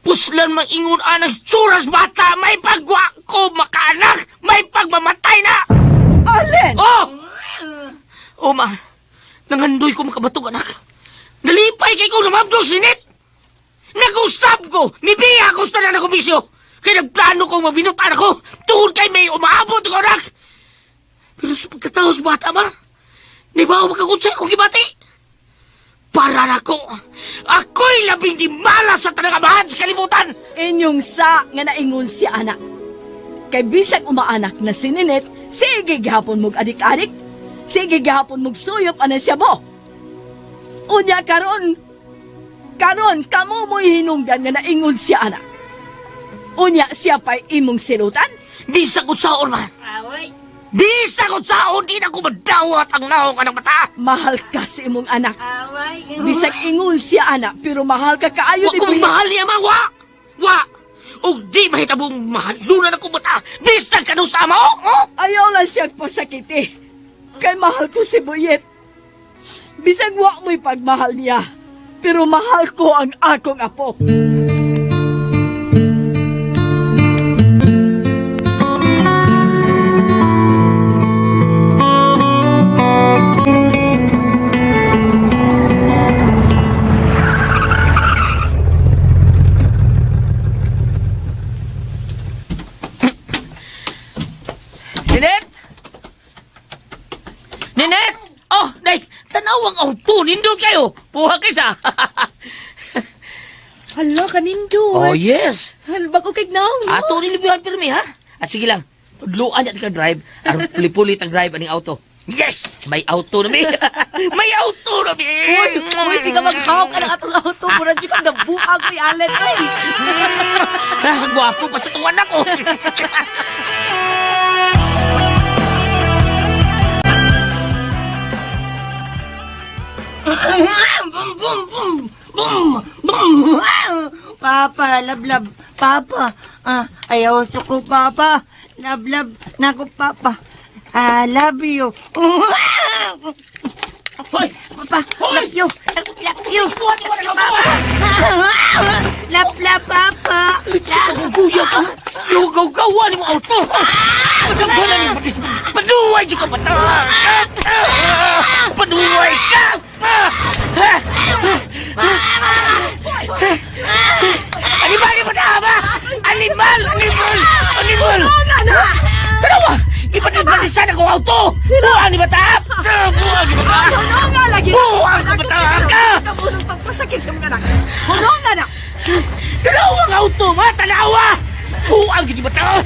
Puslan mang ingon anak tsuras bata! May pagwa ko makaanak! May pagmamatay na! Alin! Oh! Oh, ma! Nangandoy ko makabatog, anak! Nalipay kay ko namabdos, sinit! Nag-usap ko! Nibiya ko sa tanan ako bisyo! Kaya nagplano kong mabinutan ako! Tungod kay may umaabot ko, anak! Pero sa pagkataos bata, ma! Di ba ako makakunsay kong gibati? Para na ko! Ako'y labing di malas sa tanang amahan sa kalibutan! Inyong sa nga naingon si anak. Kay bisag umaanak na si Ninet, sige gihapon mog adik-adik, sige gihapon mog suyop anang siya bo. Unya karon, karon kamo mo'y hinungdan nga naingon si anak. Unya siya pa'y imong silutan? Bisag unsaon, ma! Bisag unsaon, di na ko madawat ang naong anak bata! Mahal ka sa imong anak. Bisag ingon siya anak, pero mahal ka kaayo Wa ko mahal niya, ma! Wa! Wa! Ug di mahitabong mahalunan ako bata! Bisag ka sa ama, oh! Oh! Ayaw lang siyang pasakiti. Kay mahal ko si Buyet. Bisag wa mo'y pagmahal niya, pero mahal ko ang akong apo. Ninet! Ninet! Oh, day, tanawang auto, nindot kayo. Puha kaysa. Hala, kanindot. Oh, yes. Hal, bago kay naong, no? Ato nilibihan pirmi, ha? At sige lang, Tudluan niya ka drive aron puli-puli tag drive aning auto. Yes! May auto na mi. May auto na mi. Uy, uy, sige maghawak ka ng atong auto. Mura dyan ka nabuang ko Allen. Uy. Ah, gwapo pa sa tuwan ako. Boom, boom, boom, boom, boom. Papa, love, love. Papa, ah, ayaw suko, Papa. Love, love, nako, Papa. I love you. Hoy! Papa, love you. Love you. Papa. Love, love, Papa. Kuya ka! Lugaw-gawa ni mo auto! Padaghanan ni patis! Paduway dyan ka bata! Paduway ka! Animal ni bata ba? Animal! Animal! Animal! Tanawa! Ipatis-patisan ako auto! Buang ni bata! Buang ni bata! Huno nga lagi. Buang ka bata ka! Kabulong pagpasakit sa mga anak. Huno nga na. Tanawa ang auto ma! Tanawa! Buang gid bata!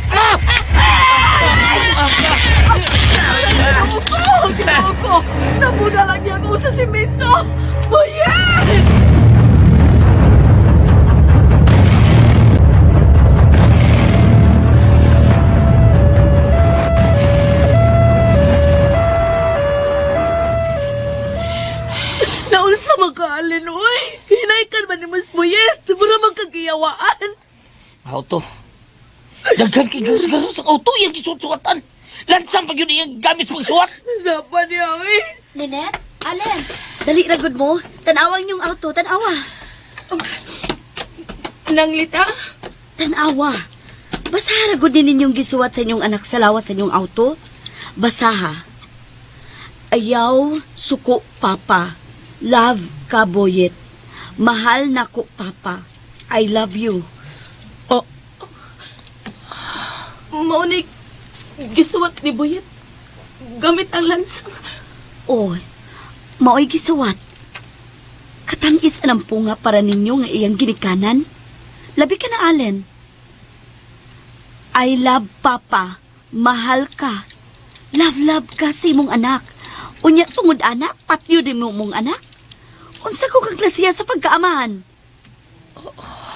Ginoo ko! Ginoo ko! Nabuna lang niya ako sa simento! Buyet! Naunsa man ka, Allen, uy. Hinay ka man ni Mas Buyet. Mura man kagiyawaan. Auto. Daghan kay gas-gas sa auto iyang gisuot-suotan. Lansang pag yun iyang gamit sa pagsuot. Sapa niya, uy. Ninette, Allen, dali ra gud mo. Tanawang inyong auto, tanawa. Nanglita? Tanawa. Basaha ra gud ni ninyong gisuwat sa inyong anak sa lawas sa inyong auto. Basaha. Ayaw suko papa. Love ka Boyet. Mahal nako papa. I love you. Oh. Maunig, gisuwat ni Boyet. Gamit ang lansang. Oh, maoy gisuwat. Katangis anang punga para ninyo nga iyang ginikanan. Labi ka na, Allen. I love papa. Mahal ka. Love, love ka sa imong anak. Unya tungod anak, patyo din mo mong anak. Unsa ko kaklasiya sa pagkaamahan?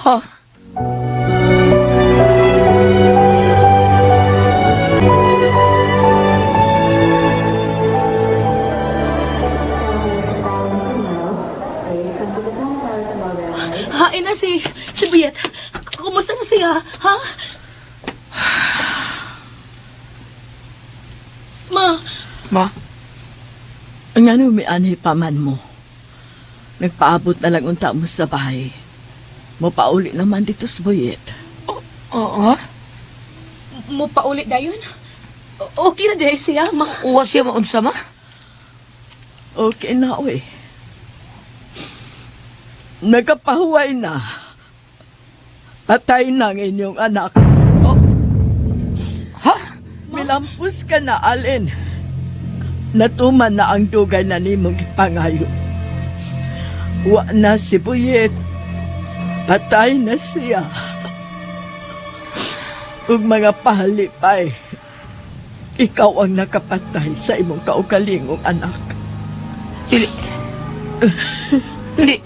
Ha? Hain na si Buyet. Kumusta na siya, ha? Ma. Ma? Ngano mi anhi paman mo? Nagpaabot na lang unta mo sa bahay. Mopauli naman dito sa Buyet. Oo, ha? Mo pauli dayon? Okay na dahil siya, ma. Uwa siya maunsa, ma? Okay na, uy. Nagkapahuway na. Patay na ang inyong anak. Oh. Ha? Milampos ka na, Allen. Natuman na ang dugay na nimong gipangayo. Wa na si Buyet. Patay na siya. Ug mga pahalipay, ikaw ang nakapatay sa imong kaugalingong anak. Dili. Dili.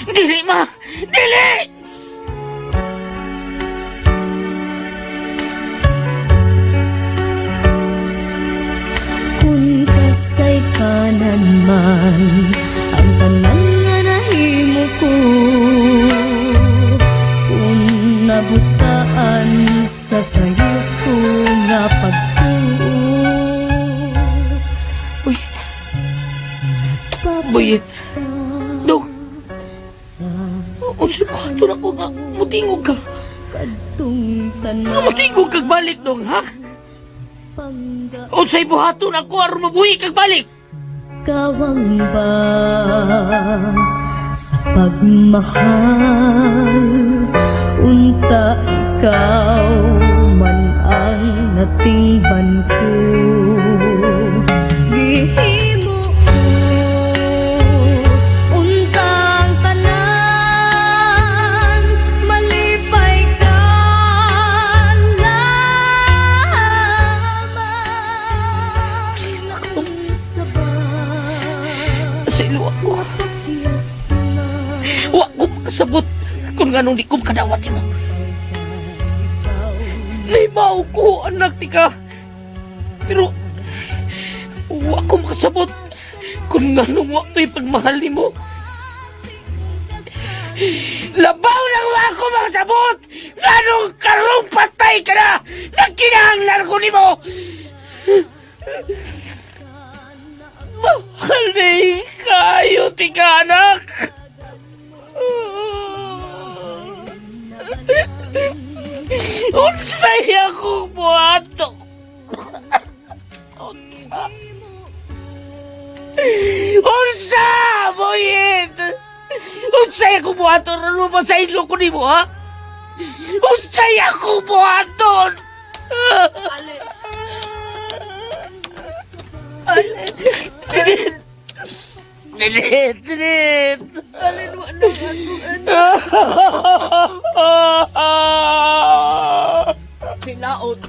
Dili, ma! Dili! Kung kasaykanan man ang tanan nga nahimo ko, kung nabutaan sa sayop ko nga pagtuo. Buyit. Buyit. Dong. Unsa ba ito na ko nga mutingog ka? Nga mutingog kag balik dong, ha? Unsay buhaton ako aron mabuhi kag balik? Kawang ba sa pagmahal, unta ikaw man ang natingban ko. Gihimo ko untang tanan, malipay ka lang. kung anong di ko makadawat mo. Naibaw ko, anak, tika. Pero, wa ko makasabot kung nganong wa ko'y pagmahal nimo. Labaw nang wa ko makasabot! Nganong karong patay ka na! Nagkinahanglan ko nimo! Mahal na kayo, tika, anak! Unsay akong buhatok! Unsa, Boyet! Unsay akong buhaton? Ano ba sa ilo ko nimo, ha? Unsay akong buhaton? Alin. Nilit! Nilit! Nilit! Alin, wa na akong anak. Hinaot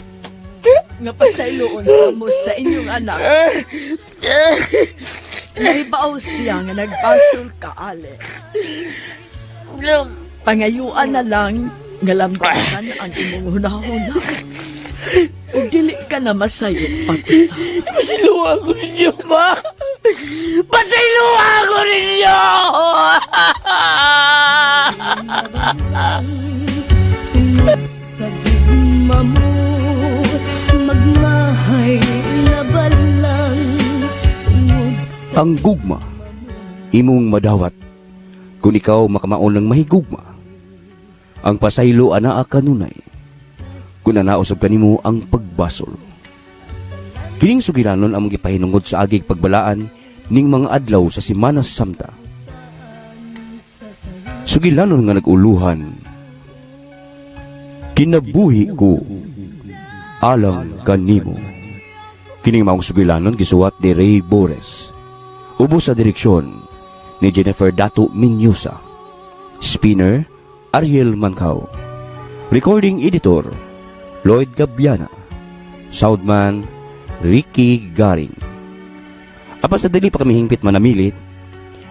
nga pasayloon kamo sa inyong anak. Nahibaw siya nga nagbasol ka, Ale. Pangayuan na lang nga lambasan ang imong hunahuna. Ug dili ka na masayop pag-usap. Pasiluha ko ninyo, ma! Pasiluha ko ninyo! Sa gugma mo, magmahay na balang tungod sa Ang gugma, imong madawat, kung ikaw makamaon ng mahigugma. Ang pasaylo anaa kanunay, kung anausab kanimo ang pagbasol. Kining sugilanon ang gipahinungod sa agig pagbalaan ning mga adlaw sa Simana Santa. Sugilanon nga nag-uluhan, kinabuhi ko alang kanimo. Kining maong sugilanon gisuwat ni Ray Bores. Ubos sa direksyon ni Jennifer Dato Minyusa. Spinner, Ariel Mancao. Recording editor, Lloyd Gabiana. Soundman, Ricky Garing. Apan sa dili pa kami hingpit manamilit,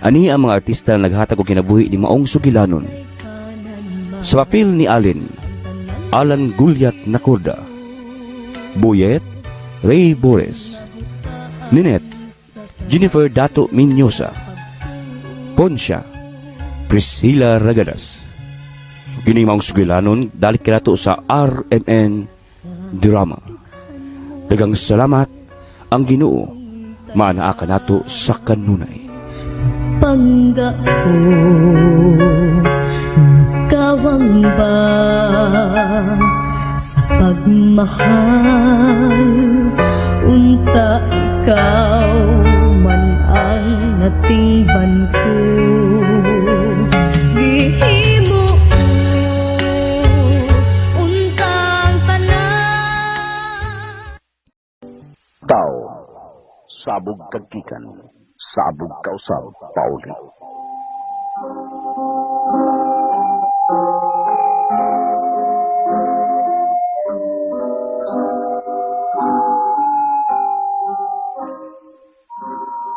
ani ang mga artista na naghatag og kinabuhi ni maong sugilanon. Sa papel ni Allen, Alan Gulyat Nacorda. Boyet, Ray Bores. Ninette, Jennifer Dato Miñosa. Poncia, Priscilla Ragadas. Kini maong sugilanon dalit kanato sa RMN Drama. Dagang salamat ang Ginoo maanaa kanato sa kanunay. Pangga ko, nagkawang ba sa pagmahal? Unta ikaw man ang natingban ko. Gihimo ko untang tanan. Tao, sabog kagkikan, sabog kausab, pauli.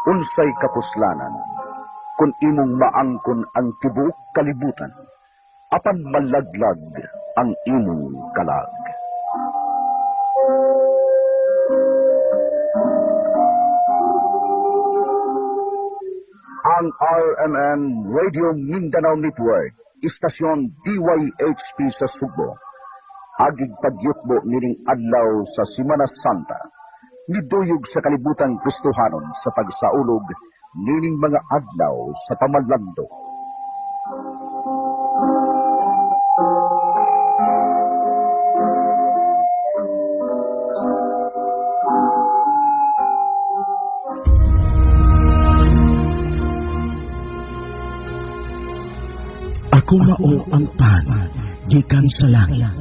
Unsay kapuslanan, kung imong maangkon ang tibuok kalibutan, apan malaglag ang imong kalag. Ang RMN Radio Mindanao Network, istasyon DYHP sa Sugbo, agig pagyutbo nining adlaw sa Simana Santa, niduyog sa kalibutan Kristohanon sa pagsaulog nining mga adlaw sa pamalando. Ako mao ang pan gikan sa langit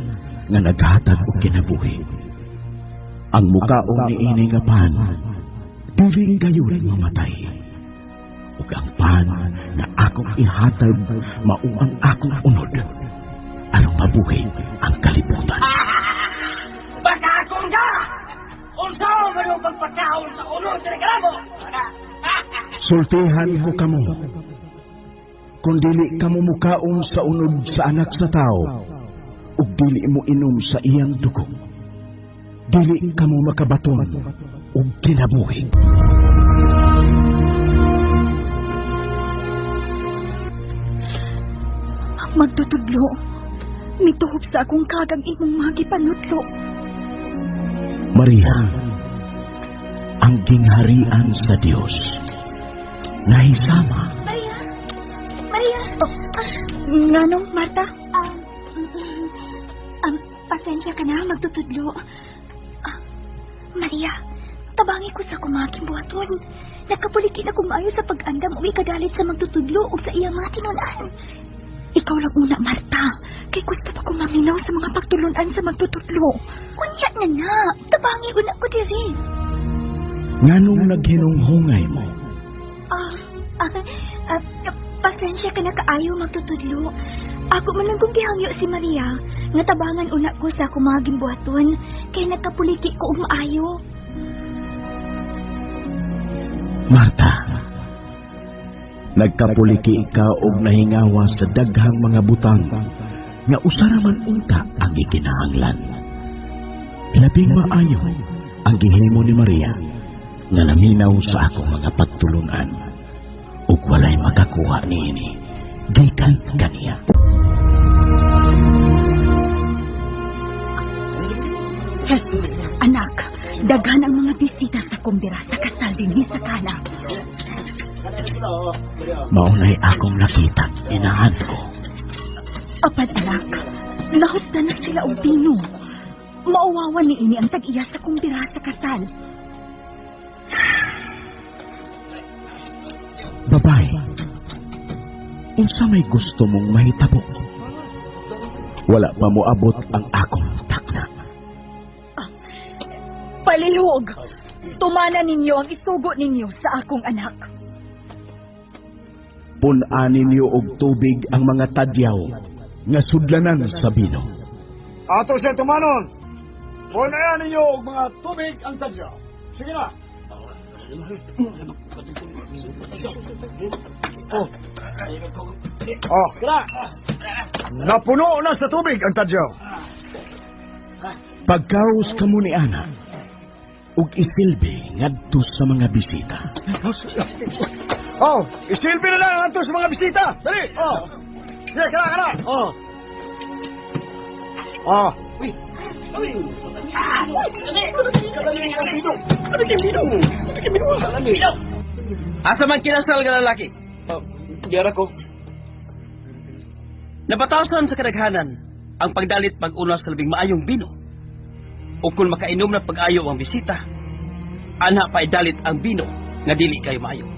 nga naghatag og kinabuhi. Ang mukaon niini nga pan dili gayon mamatay. Ug ang pan nga akong ihatag mao ang akong unod aron mabuhi ang kalibutan. Bakakong ka! Unsa man ang pagpakaon sa unod sa reklamo? Sultihan ko kamo. Kung dili kamo mukaon sa unod sa anak sa tao, ug dili mo inom sa iyang dugo, dili kamo makabaton og kinabuhi. Magtutudlo, mituhop sa akong kagang imong mga gipanutlo. Maria, ang gingharian sa Dios nahisama. Maria! Maria! Oh, nganong, Marta? Pasensya ka na, magtutudlo. Maria, tabangi ko sa kumaking buhaton. Nakapulikin ako maayo sa pag-andam o ikadalit sa magtutudlo o sa iyang mga tinunan. Ikaw lang una, Marta. Kay gusto pa kong maminaw sa mga pagtulunan sa magtutudlo. Unya na na, tabangi una ko diri. Nganong naghinunghungay mo? Pasensya ka na kaayo magtutudlo. Ako man lang kong gihangyo si Maria nga tabangan una ko sa akong mga gimbuhaton kay nagkapuliki ko og maayo. Marta, nagkapuliki ka og nahingawa sa daghang mga butang nga usa ra man unta ang gikinahanglan. Labing maayo ang gihimo ni Maria nga naminaw sa akong mga pagtulunan ug walay makakuha niini gikan kaniya. Jesus, anak, daghan ang mga bisita sa kumbira sa kasal dinhi sa Kana. Maunay akong nakita, inahan ko. Apan anak, nahuptan na sila og bino. Mauwawan ni ini ang tag-iya sa kumbira sa kasal. Babae, unsa may gusto mong mahitabo? Wala pa moabot ang akong takna. Palihog, tumana ninyo ang isugo ninyo sa akong anak. Pun-an ninyo og tubig ang mga tadyaw nga sudlanan sa bino. Ato siya tumanon. Pun-an ninyo og mga tubig ang tadyaw. Sige na. Oh. Oh. Napuno na sa tubig ang tadyaw. Pagkaos kamo ni Ana, ug isilbi ngadto sa mga bisita. Oh, isilbi na lang ngadto sa mga bisita. Dali. Oh. Sige, kana kana. Oh. Oh. Uy. Asa man kinasal nga lalaki? Giyara ko. Nabatasan sa kadaghanan ang pagdalit pag-una sa labing maayong bino. O kung makainom na pag-ayo ang bisita, ana pa idalit ang bino nga dili kayo maayo.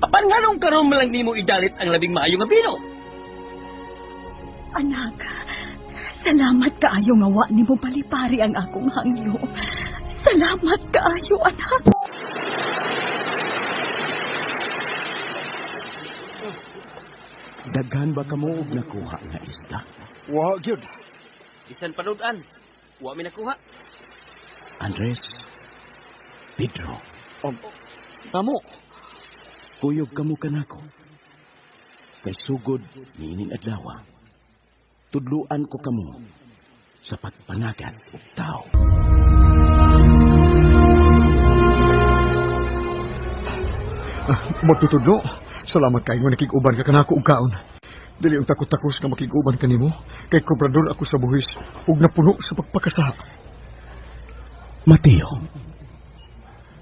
Apan nganong karon man lang nimo idalit ang labing maayo nga bino? Anak, salamat kaayo nga wa nimo balipari ang akong hangyo. Salamat kaayo, anak. Daghan ba kamo og nakuha nga isda? Wa gyud. Bisan panudan, wa mi nakuha. Andres, Pedro. Kamo. Kuyog kamo kanako. Kay sugod niining adlaw. Tudluan ko kamo sa pagpanagat og tao. Magtutudlo, salamat kayo nga nakig-uban ka kanako og kaon. Dili ang takot-takos nga makig-uban kanimo, kay kobrador ako sa buhis ug napuno sa pagpakasaha. Mateo,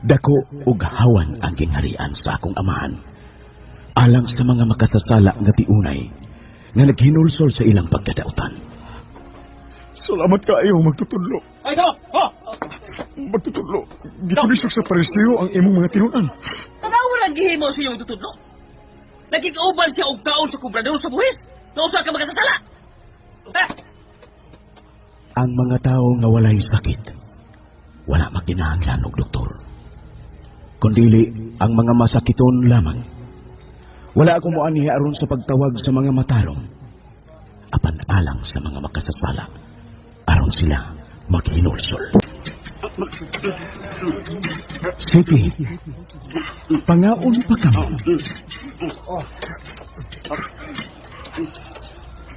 dako og hawan ang gingharian sa akong amahan, alang sa mga makasasala nga tiunay nga naghinulsol sa ilang pagkadautan. Salamat kaayo magtutudlo. Ay, go! Oh! Magtutudlo, gitulisok sa pariseo ang imong mga tinunan. Tanaw lang gihimo sa iyong tutudlo. Nakikauban siya og kaon sa kubrador sa buhis. Nausa ka makasasala. Ah! Ang mga tao nga walay sakit, wala makinahanglan og doktor. Kundili ang mga masakiton lamang. Wala ako moanhi aron sa pagtawag sa mga matarong, apan alang sa mga makasasala, aron sila maghinulsol. Sige, pangaon pa kamo.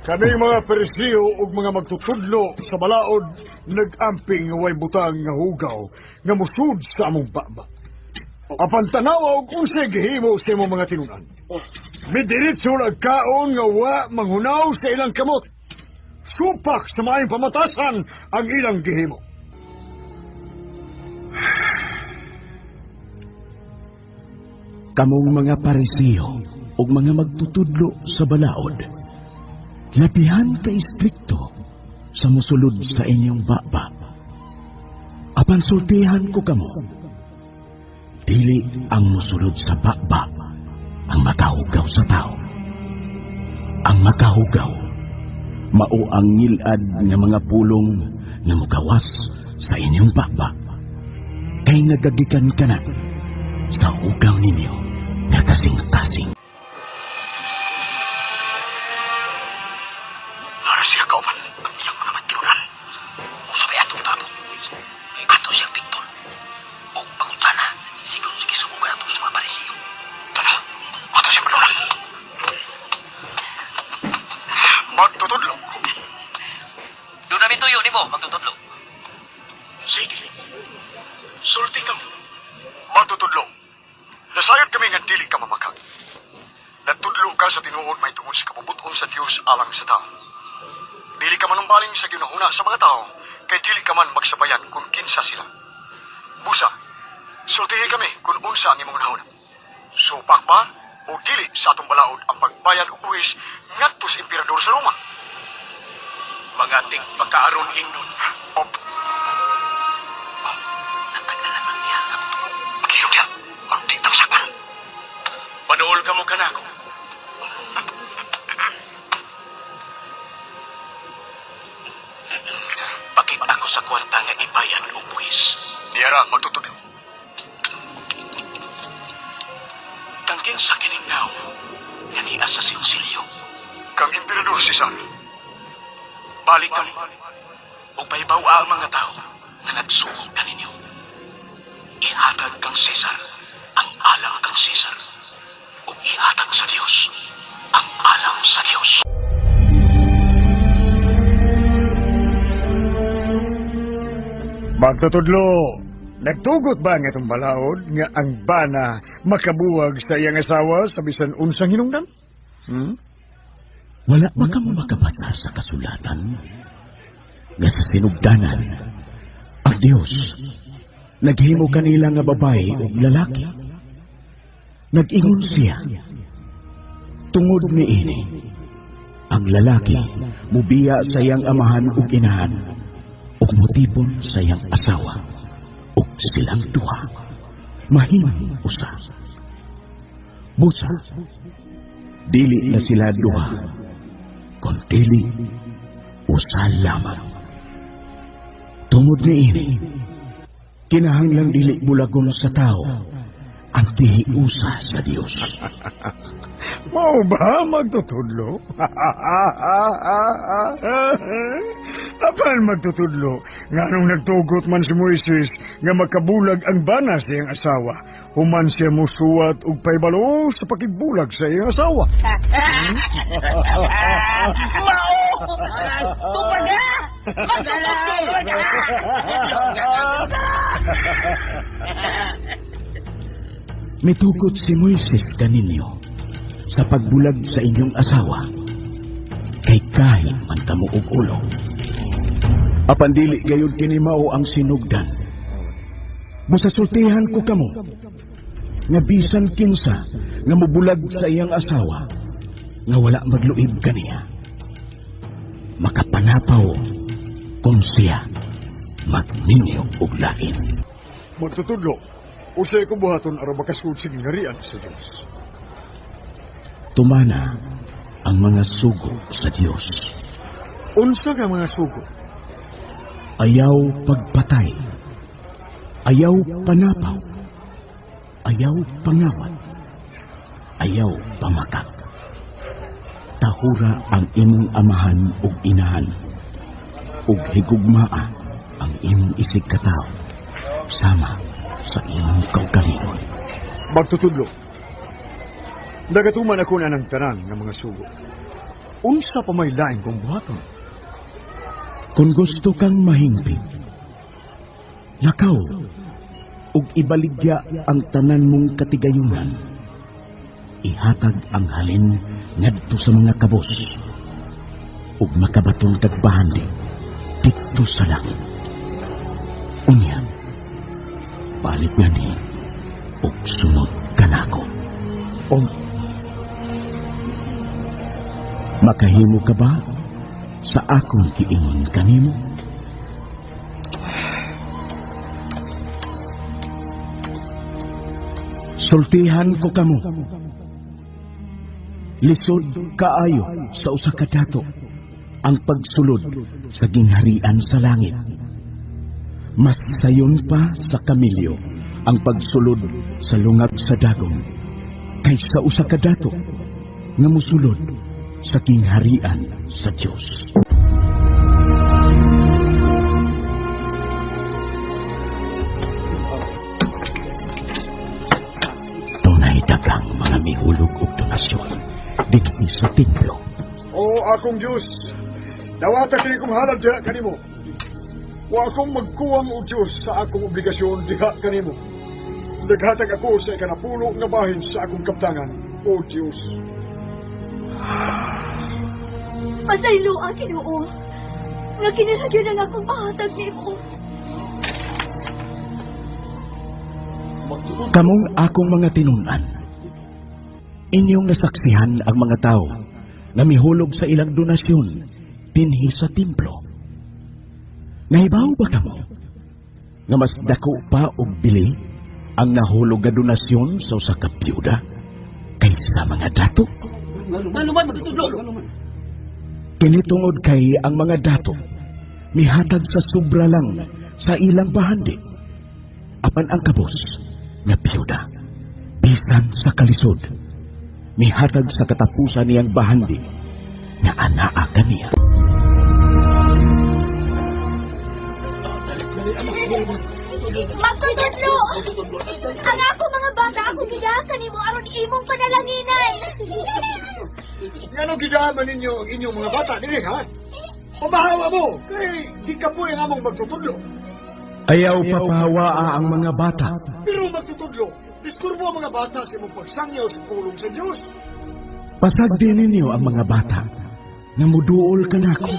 Kaning mga Perisiyo ug mga magtutudlo sa balaod nag-amping nga way butang nga hugaw nga musud sa among baba. Apan tanawa og unsay gihimo sa imong mga tinunan. Midiretso nagkaon nga wa manghunaw sa ilang kamot. Supak sa maayong pamatasan ang ilang gihimo. Kamong mga Parisiyo ug mga magtutudlo sa balaod, labihan ka istrikto sa musulod sa inyong baba. Apan sultihan ko kamo, dili ang musulod sa baba ang makahugaw sa tao. Ang makahugaw, mao ang ngilad nga mga pulong nga mugawas sa inyong baba. Kay nagagikan ka na sa hugaw ninyo nga kasing-kasing. Para siya kauban ang iyang mga magtirunan. Usabay atong tabot. Ato siyang piktol. O pangutana, siguro sige sumugan ato sa mga parisiyo. Tara, ato siya manulang. Magtutudlo. Doon namin tuyo nimo, magtutudlo. Sige. Sulti kamo. Magtutudlo. Nasayod kami nga dili ka mamakag. Natudlo ka sa tinuod may tungod sa kabubuton sa Dios alang sa tao. Dili ka manumbaling sa ginahuna sa mga tao, kay dili ka man magsabayan kung kinsa sila. Busa, sultihi kami kung unsa ang imong nahuna. Supak ba o dili sa atong balaod ang pagbayad og buhis ngadto sa emperador sa Roma? Mga tigpakaaron ingnon. Op. Makirog niya. Aron di tamasakpan. Panuol ka mo kanako. Bakit ako sa kwarta nga ibayad og buhis? Niyara, magtutudlo. Kang kinsa kining naw nga niya sa sinsilyo. Kang emperador Cesar. Balik kami. Ug pahibaw-a ang mga tao nga nagsugo kaninyo. Ihatag kang Cesar ang alang kang Cesar. Ug ihatag sa Dios ang alang sa Dios. Magtutudlo, nagtugot ba ang itong balaod nga ang bana makabuwag sa iyang asawa sa bisan unsang hinungdan? Hmm? Wala ba kamo makabasa sa kasulatan nga sa sinugdanan ang Dios naghimo kanila nga babae ug lalaki? Nag-ingon siya, tungod niini ang lalaki mubiya sa iyang amahan ug inahan ug mutipon sa iyang asawa ug silang duha mahimong usa. Busa, dili na sila duha, kun dili usa lamang. Tungod niini, kinahanglang dili bulagon sa tao ang dihiusa sa Dios. Mao ba magtutudlo? Apan magtutudlo, nganong nagtugot man si Moises nga makabulag ang bana sa iyang asawa, human siya musuwat og paybalo sa pakigbulag sa iyang asawa. Mao! Tupad na! Magtutudlo! Mitugot si Moises kaninyo sa pagbulag sa inyong asawa, kay kahit man kamo og ulo. Apan dili gayud kini mao ang sinugdan. Busa sultihan ko kamo nga bisan kinsa nga mobulag sa iyang asawa nga wala magluib kaniya, makapanapaw kung siya magninyo og lain. Magtutudlo, usay ko buhaton aron makasud sa gingharian sa Dios. Tumana ang mga sugo sa Dios. Unsa nga mga sugo? Ayaw pagpatay, ayaw panapaw, ayaw pangawat, ayaw pamakak. Tahura ang imong amahan ug inahan, ug higugmaa ang imong isig katawo. Sama sa imong kaugalingon. Magtutudlo. Nagatuman ako na ng tanan nga mga sugo. Unsa pa may lain kong buhaton? Kung gusto kang mahingpit, lakaw ug ibaligya ang tanan mong katigayunan. Ihatag ang halin ngadto sa mga kabos ug makabaton kag bahandi didto sa langit. Unya, balik ngani ug sunod kanako. Oh. Makahimo ka ba sa akong giingon kanimo? Sultihan ko kamo. Lisod kaayo sa usa ka dato ang pagsulod sa gingharian sa langit. Mas sayon pa sa kamilyo ang pagsulod sa lungag sa dagom kaysa usa ka dato nga mosulod sa gingharian sa Dios. Dunay daghang mga mihulog og donasyon dinhi sa templo. O akong Diyos, dawata kini kong halad diha kanimo. Wa akong magkuwang og Diyos sa akong obligasyon diha kanimo. Naghatag ako sa ikanapulo nga bahin sa akong kaptangan, O Diyos. Pasaylo ang Ginoo. Nga kinahanglan ang akong mahatag nimo. Kamong akong mga tinun-an, inyong nasaksihan ang mga tao nga mihulog sa ilang donasyon dinhi sa templo. Nahibaw ba kamo nga mas dako pa og bili ang nahulog nga donasyon sa usa ka byuda kaysa mga dato? Ngano man magtutudlo? Kini tungod kay ang mga dato mihatag sa sobra lang sa ilang bahandi. Apan ang kabos nga byuda bisan sa kalisod mihatag sa katapusan niyang bahandi nga anaa kaniya. Magtutudlo! Ang ako mga bata ako gidasan nimo aron imong panalanginan. Ngano gidaman ninyo ang inyong mga bata diri ha? Pamahawa mo kay di ka po ang among magtutudlo. Ayaw papahawaa ang mga bata. Pero magtutudlo, diskurbo ang mga bata sa imong pagsangyaw sa pulong sa Dios. Pasagdi ninyo ang mga bata nga muduol kanako.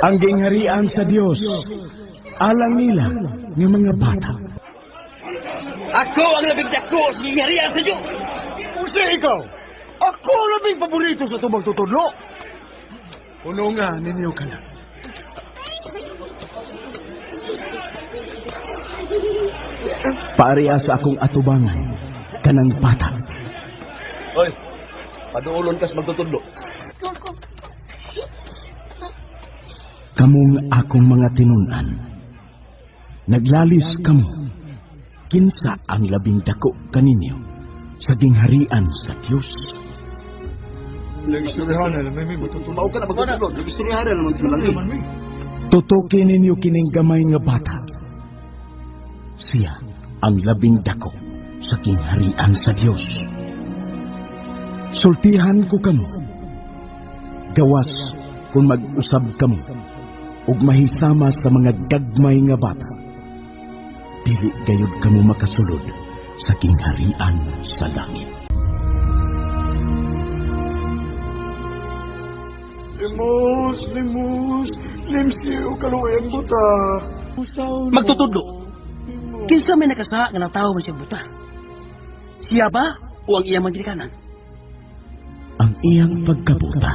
Ang gingharian sa Dios alang nila nga mga bata. Ako ang labing dako sa gingharian sa Dios. Unsa ikaw? Ako ang labing paborito sa tubang tutudlo. Puno nga ninyo kana. Pareha sa akong atubangan kanang bata. Hoy, paduolon kas magtutudlo. Kamong akong mga tinun-an. Naglalis kamo. Kinsa ang labing dako kaninyo sa gingharian sa Dios? Nagistoryahan na may magtutudlo. Mao ka na magtutudlo. Nagistoryahan na naman sila. Tutukin ninyo kining gamay nga bata. Siya ang labing dako sa gingharian sa Dios. Sultihan ko kamo. Gawas kung mag-usab kamo ug mahisama sa mga gagmay nga bata. Dili gayud kamo makasulod sa gingharian sa langit. Limos, limos, limsi o kaluoy ang buta. Magtutudlo. Kinsa may nakasala nga natawo man siya buta? Siya ba o ang iyang mga ginikanan? Ang iyang pagkabuta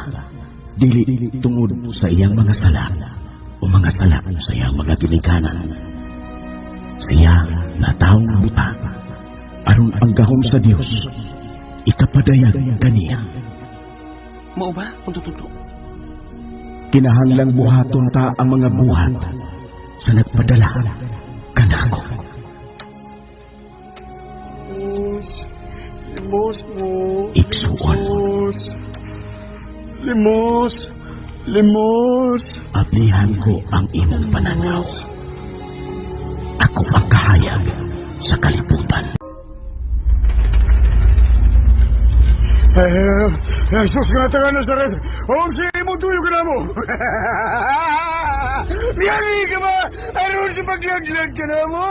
dili tungod sa iyang mga sala o mga sala sa iyang mga ginikanan. Siya natawong buta aron ang gahom sa Dios ikapadayag kaniya. Mao ba magtutudlo? Kinahanglang buhaton ta ang mga buhat sa nagpadala kanako. Limos, limos mo. Igsuon. Limos, limos. Limos. Ablihan ko ang imong pananaw. Ako ang kahayag sa kalibutan. Jesus nga taga Nazaret, o si imong tuyo ka na mo. Miyari ka ba? Aron sa paglaglag ka na mo?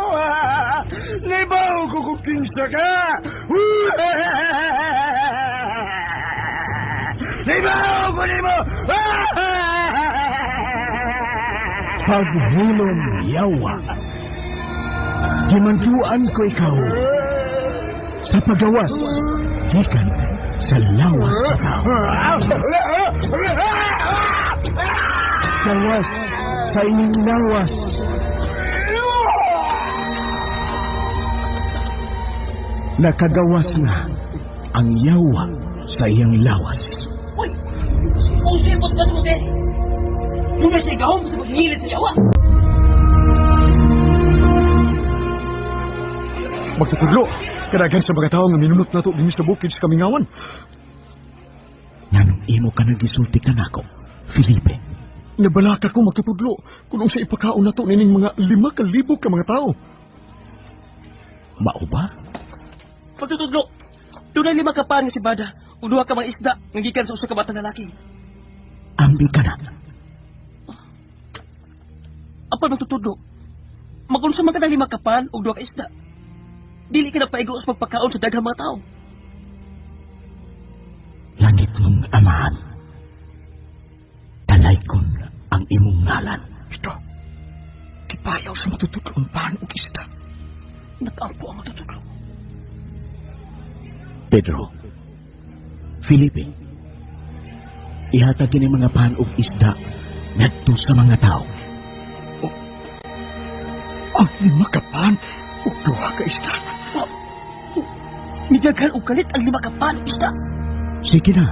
Naibaw ko kung kinsa ka. Naibaw ko nimo. Paghilom yawa. Gimantuan ko ikaw sa pagawas gikan sa lawas sa tao. Gawas sa inyong lawas. Nakagawas na ang yawa sa iyang lawas. Uy! Unsay mo sa hotel? Luna siya gahom sa paghingilit sa yawa. Magtutudlo, kadaghan sa mga tao nga minunot nato dinhi sa bukid sa Kamingawan. Nganong imo ka nagisulti kanako, Felipe? Nabalaka ko magtutudlo kung unsa ipakaon nato nining mga 5,000 ka mga tao. Mao ba? Magtutudlo, dunay 5 ka pan nga sibada ug 2 ka mga isda nga gikan sa usa ka batang lalaki. Ambi ka na. Apan magtutudlo, mag-unsa man ka ng 5 ka pan ug 2 ka isda. Dili ka na paigo sa pagpakaon sa daghang mga tao. Langit mong amahan, talaykon ang imong ngalan. Ito, kipayaw sa matutudlo ang pan ug isda. Nag-ampo ang matutudlo. Pedro, Felipe, ihatag kini mga pan ug isda ngadto sa mga tao. Ang 5 ka pan ug 2 ka isda. Midaghan og kalit ang 5 ka pan ug isda. Sige na.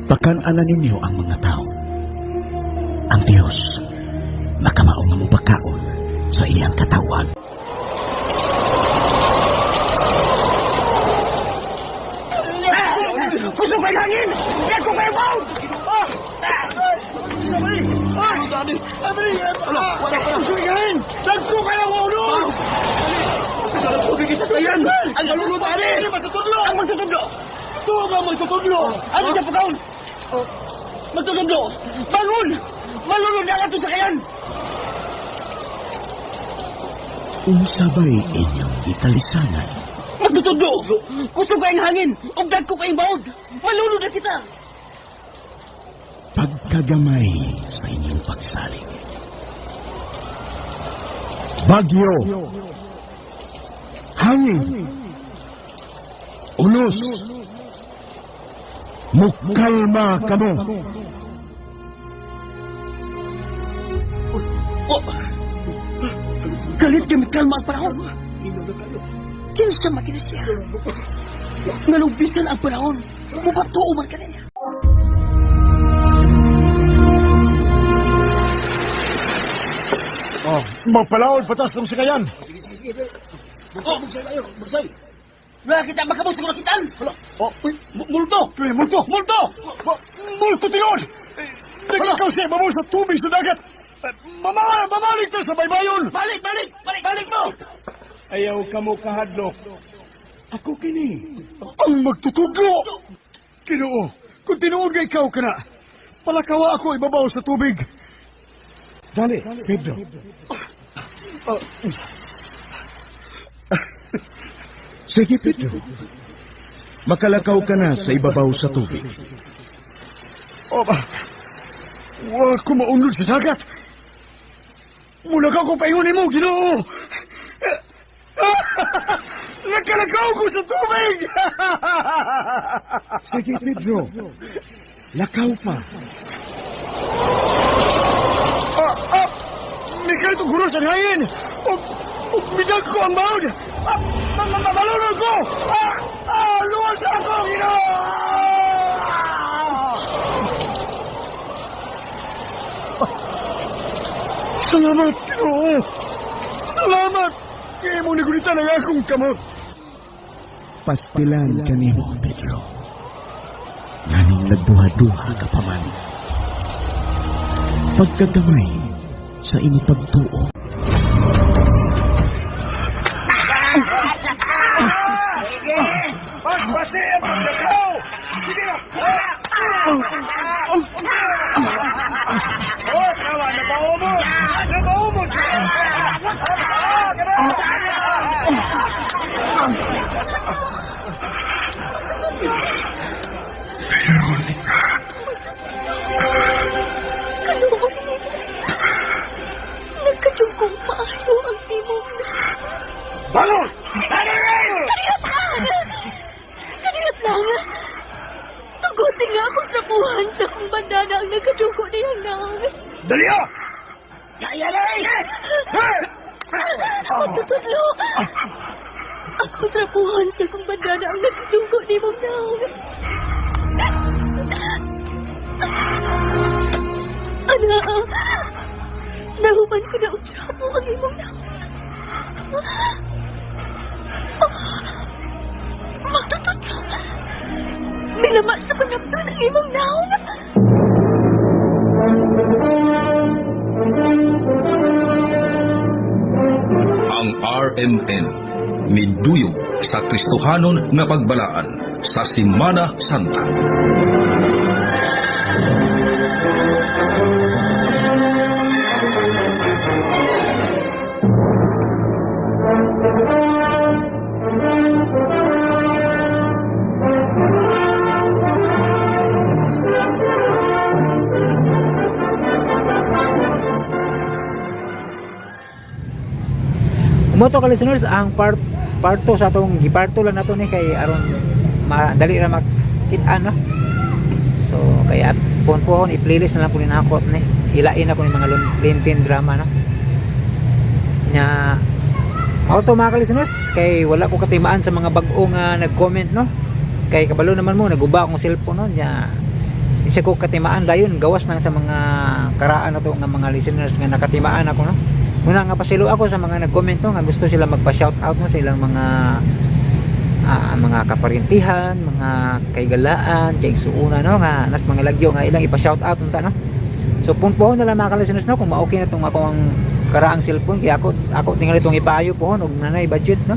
Pakan-anan ninyo ang mga tao. Ang Dios makamao nga mopakaon sa iyang katawan. Kusog kay hangin! Dako kay baw! Dagko kay ang ulo! Ang malulod ani! Magtutudlo! Ang magtutudlo! Ito ang magtutudlo! Ano siya pagkaon? Magtutudlo! Bangon! Malulod na ato sa kayan! Unsa ba'y inyong gikalisanan? Magtutudlo! Kusog kayong hangin! Ug dagko kayong baod! Malulod na kita! Pagkagamay sa inyong pagsalig. Bagyo! Hangin! Unos! Mukalma kamo! Oh. Galit kami kalma ang panahon. Kinsa makinis siya. Nganong bisan ang panahon, mubatuo man kaniya. Oh, magpalaod patas ng sakayan. Sige, sige, sige. Oh, magsay. Wala kita, makabos ko nakitaan. Oh, uy, multo. Uy, multo. Multo. Multo tinon. Nagikaw siya ibabaw sa tubig sa dagat. Mamalik ta sa baybayon. Balik, balik, balik, balik mo. Ayaw ka mo kahadlok. Ako kini. Ang magtutudlo. Kinoo, kung tinuod nga ikaw ka na, palakawa ako ibabaw sa tubig. Dali, Pedro. Sige, Pedro. Makalakaw ka na sa ibabaw sa tubig. Oh, ba? Wa ko maunod sa dagat. Mulakaw ko paingon nimo, Ginoo. Nakalakaw ko sa tubig. Sige, Pedro. Lakaw pa. Mikael itong guros ang hangin. Midag ko ang baon. Malunod ko. Luwas ako, Ginoo. Salamat, Ginoo. Salamat. Kaya mo nagunitan ang akong kamot. Pastilan kanimo, Pedro. Nganong nagduha-duha ka pa man. Pagkagamay sa imong pagtuo. Pagpasi ang pagkakaw! Sige na! Oh, kawa, nabaho mo! Nabaho mo siya! Veronica. Kaluoy nimo. Nagkadugong maayo ang imong. Bangon! Kaniot lang! Kaniot lang! Tugutin nga akong trapuhan sa akong bandana ang nagkadugo niyang nang. Dali ah! Matutudlo! Ako trapuhan sa akong bandana ang nagkadugo niyang nang. Ana, nahuman ko na og trapo ang imong nang. Matutudlo! Milama sa panabton ang imong naong! Ang RMN miduyog sa Kristohanon nga pagbalaan sa Simana Santa. Umoto ka listeners ang part part 2 sa atong giparto lang nato ni kay aron madali ra makit-an no. So kaya pohon-pohon i-playlist na lang po ni nako ni. Ilain ako ni mga Lenten drama no. Nya mao to mga ka-listeners kay wala ko katimaan sa mga bag-o nga nag-comment no. Kay kabalo naman mo naguba akong cellphone no nya isa ko katimaan dayon gawas nang sa mga karaan na to nga mga listeners nga nakatimaan ako no. Muna nga pasilo ako sa mga nag-comment no, nga gusto sila magpa-shout out no sa ilang mga mga kaparintihan, mga kaigalaan, kaigsuuna no nga nas mga lagyo nga ilang ipa-shout out unta no. So punpohon na lang mga ka-listeners no kung ma-okay na tong ako ang karaang cellphone kaya ako ako tingali tong ipaayo pohon og nanay budget no.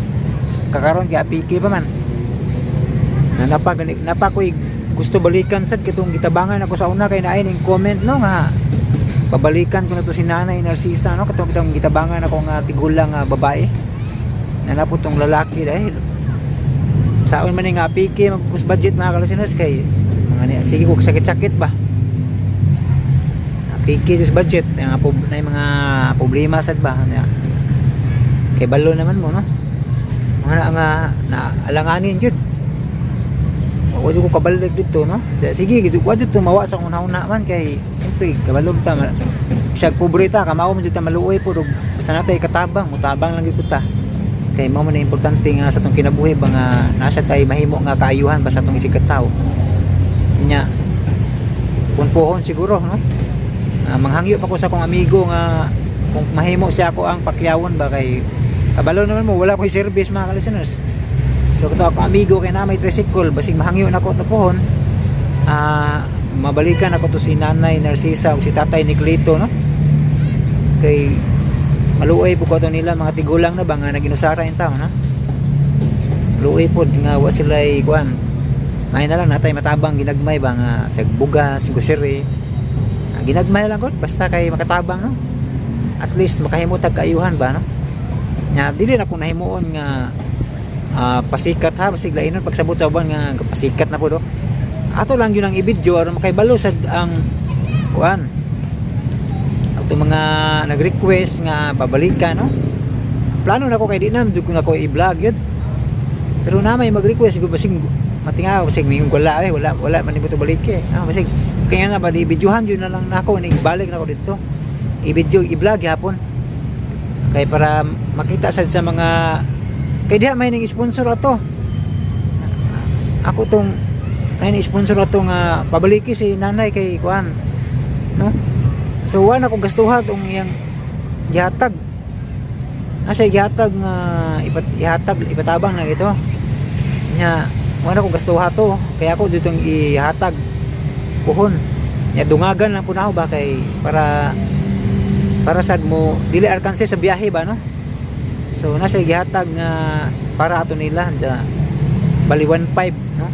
Kakaron kaya piki pa man. Na napa gani napa ko'y gusto balikan sad kitong gitabangan ako sa una kay naay ning comment no nga pabalikan ko na to si Nanay Narcisa no katong kitong gitabangan ako nga tigulang nga babae na napo tong lalaki dahil saon man ni nga piki magkus budget mga kalasinos kay mga ni, sige ko sakit-sakit ba piki kus budget nga na mga problema sad ba na, kay balo naman mo no mga na nga na alanganin jud. Wa jud ko kabalik dito no. Sige, wa jud tumawa sa una-una man kay siyempre kabalog ta bisag pobre ta kamao man jud ta maluoy pud og basta natay katabang mutabang lang gyud ta. Kay mao man ang importante nga sa atong kinabuhi ba nga nasa tay mahimo nga kaayuhan ba sa atong isig katawo. Nya punpohon siguro no. Manghangyo pa ko sa akong amigo nga kung mahimo siya ako ang pakyawon ba kay kabalo naman mo wala ko'y service mga ka-listeners. So kato ako amigo kay na may tricycle basig mahangyo na ko tapuhon. Mabalikan ako to si Nanay Narcisa o si Tatay Niclito no. Kay maluoy po ko to nila mga tigulang na ba nga naginusara in taon no. Maluoy pod nga wa sila'y kuan. May na lang natay matabang ginagmay ba nga sa bugas, grocery. Ginagmay lang ko basta kay makatabang no. At least makahimo tag kaayuhan ba no. Nya dili na ko nahimuon nga pasikat ha basig lainon pagsabot sa uban nga pasikat na po do. Ato lang yun ang i-video aron makaibalo sad ang kuan. Ato mga nag-request nga babalikan no. Plano na ko kay di na jud ko na ko i-vlog yun. Pero na may mag-request basig matingaw basig mingon wala eh wala wala man nimo to balik eh. Basig kaya nga ba i-videohan yun na lang nako ni balik nako didto. I-video i-vlog gyapon. Kay para makita sad sa mga kay diha may ning sponsor ato. Ako tong may ning sponsor ato nga pabaliki si nanay kay kuan no. So wa na ko gastuha tong iyang gihatag. Nasa gihatag nga ihatag ipatabang na ito. Nya wa na ko gastuha to kaya ako ditong ihatag puhon. Nya dungagan lang po na ako ba kay para para sad mo dili alkanse sa biyahe ba, no? So nasa gihatag nga para ato nila dya, bali 1.5, no?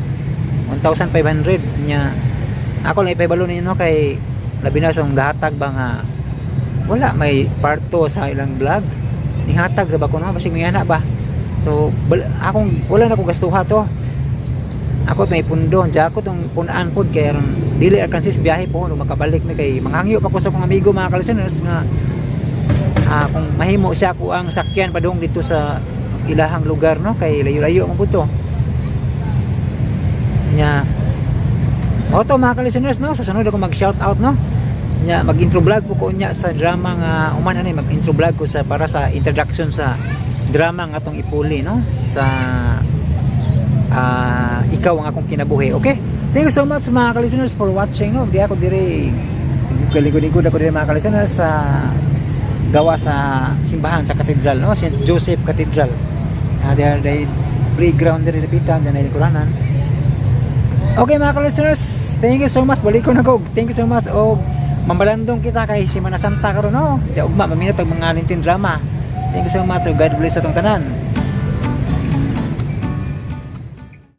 1,500. Nya ako lang ipahibalo ninyo, no, kay labi na sa gahatag ba nga wala may parto sa ilang vlog, nihatag ra ba ko, no? Basig may ana ba. So akong wala na ko gastuha to, ako may pundo diya, ako tong punaan pod kay aron dili alkansis biyahe po no makabalik mi, kay manghangyo pa ko sa akong amigo, mga ka-listeners, nga kung mahimo siya ko ang sakyan padung dito sa ilahang lugar, no, kay layo-layo man pud to. Nya mao to, mga ka-listeners, no? Sa sunod ako mag shout out, no? Nya mag intro vlog po ko nya sa drama nga human ani, mag intro vlog ko sa para sa introduction sa drama nga atong ipuli, no, sa Ikaw ang Akong Kinabuhi. Okay, thank you so much, mga ka-listeners, for watching, no? Di ako diri, galigod-ligod ako diri, mga ka-listeners, sa gawa sa simbahan sa katedral, no, St. Joseph Cathedral. There they playground diri lapitan dyan ay lingkuranan. Okay, mga ka-listeners, thank you so much. Balik ko na ko. Thank you so much. Og mamalandong kita kay Semana Santa karon, no. Di ugma maminot og mga Lenten drama. Thank you so much. Og God bless atong tanan.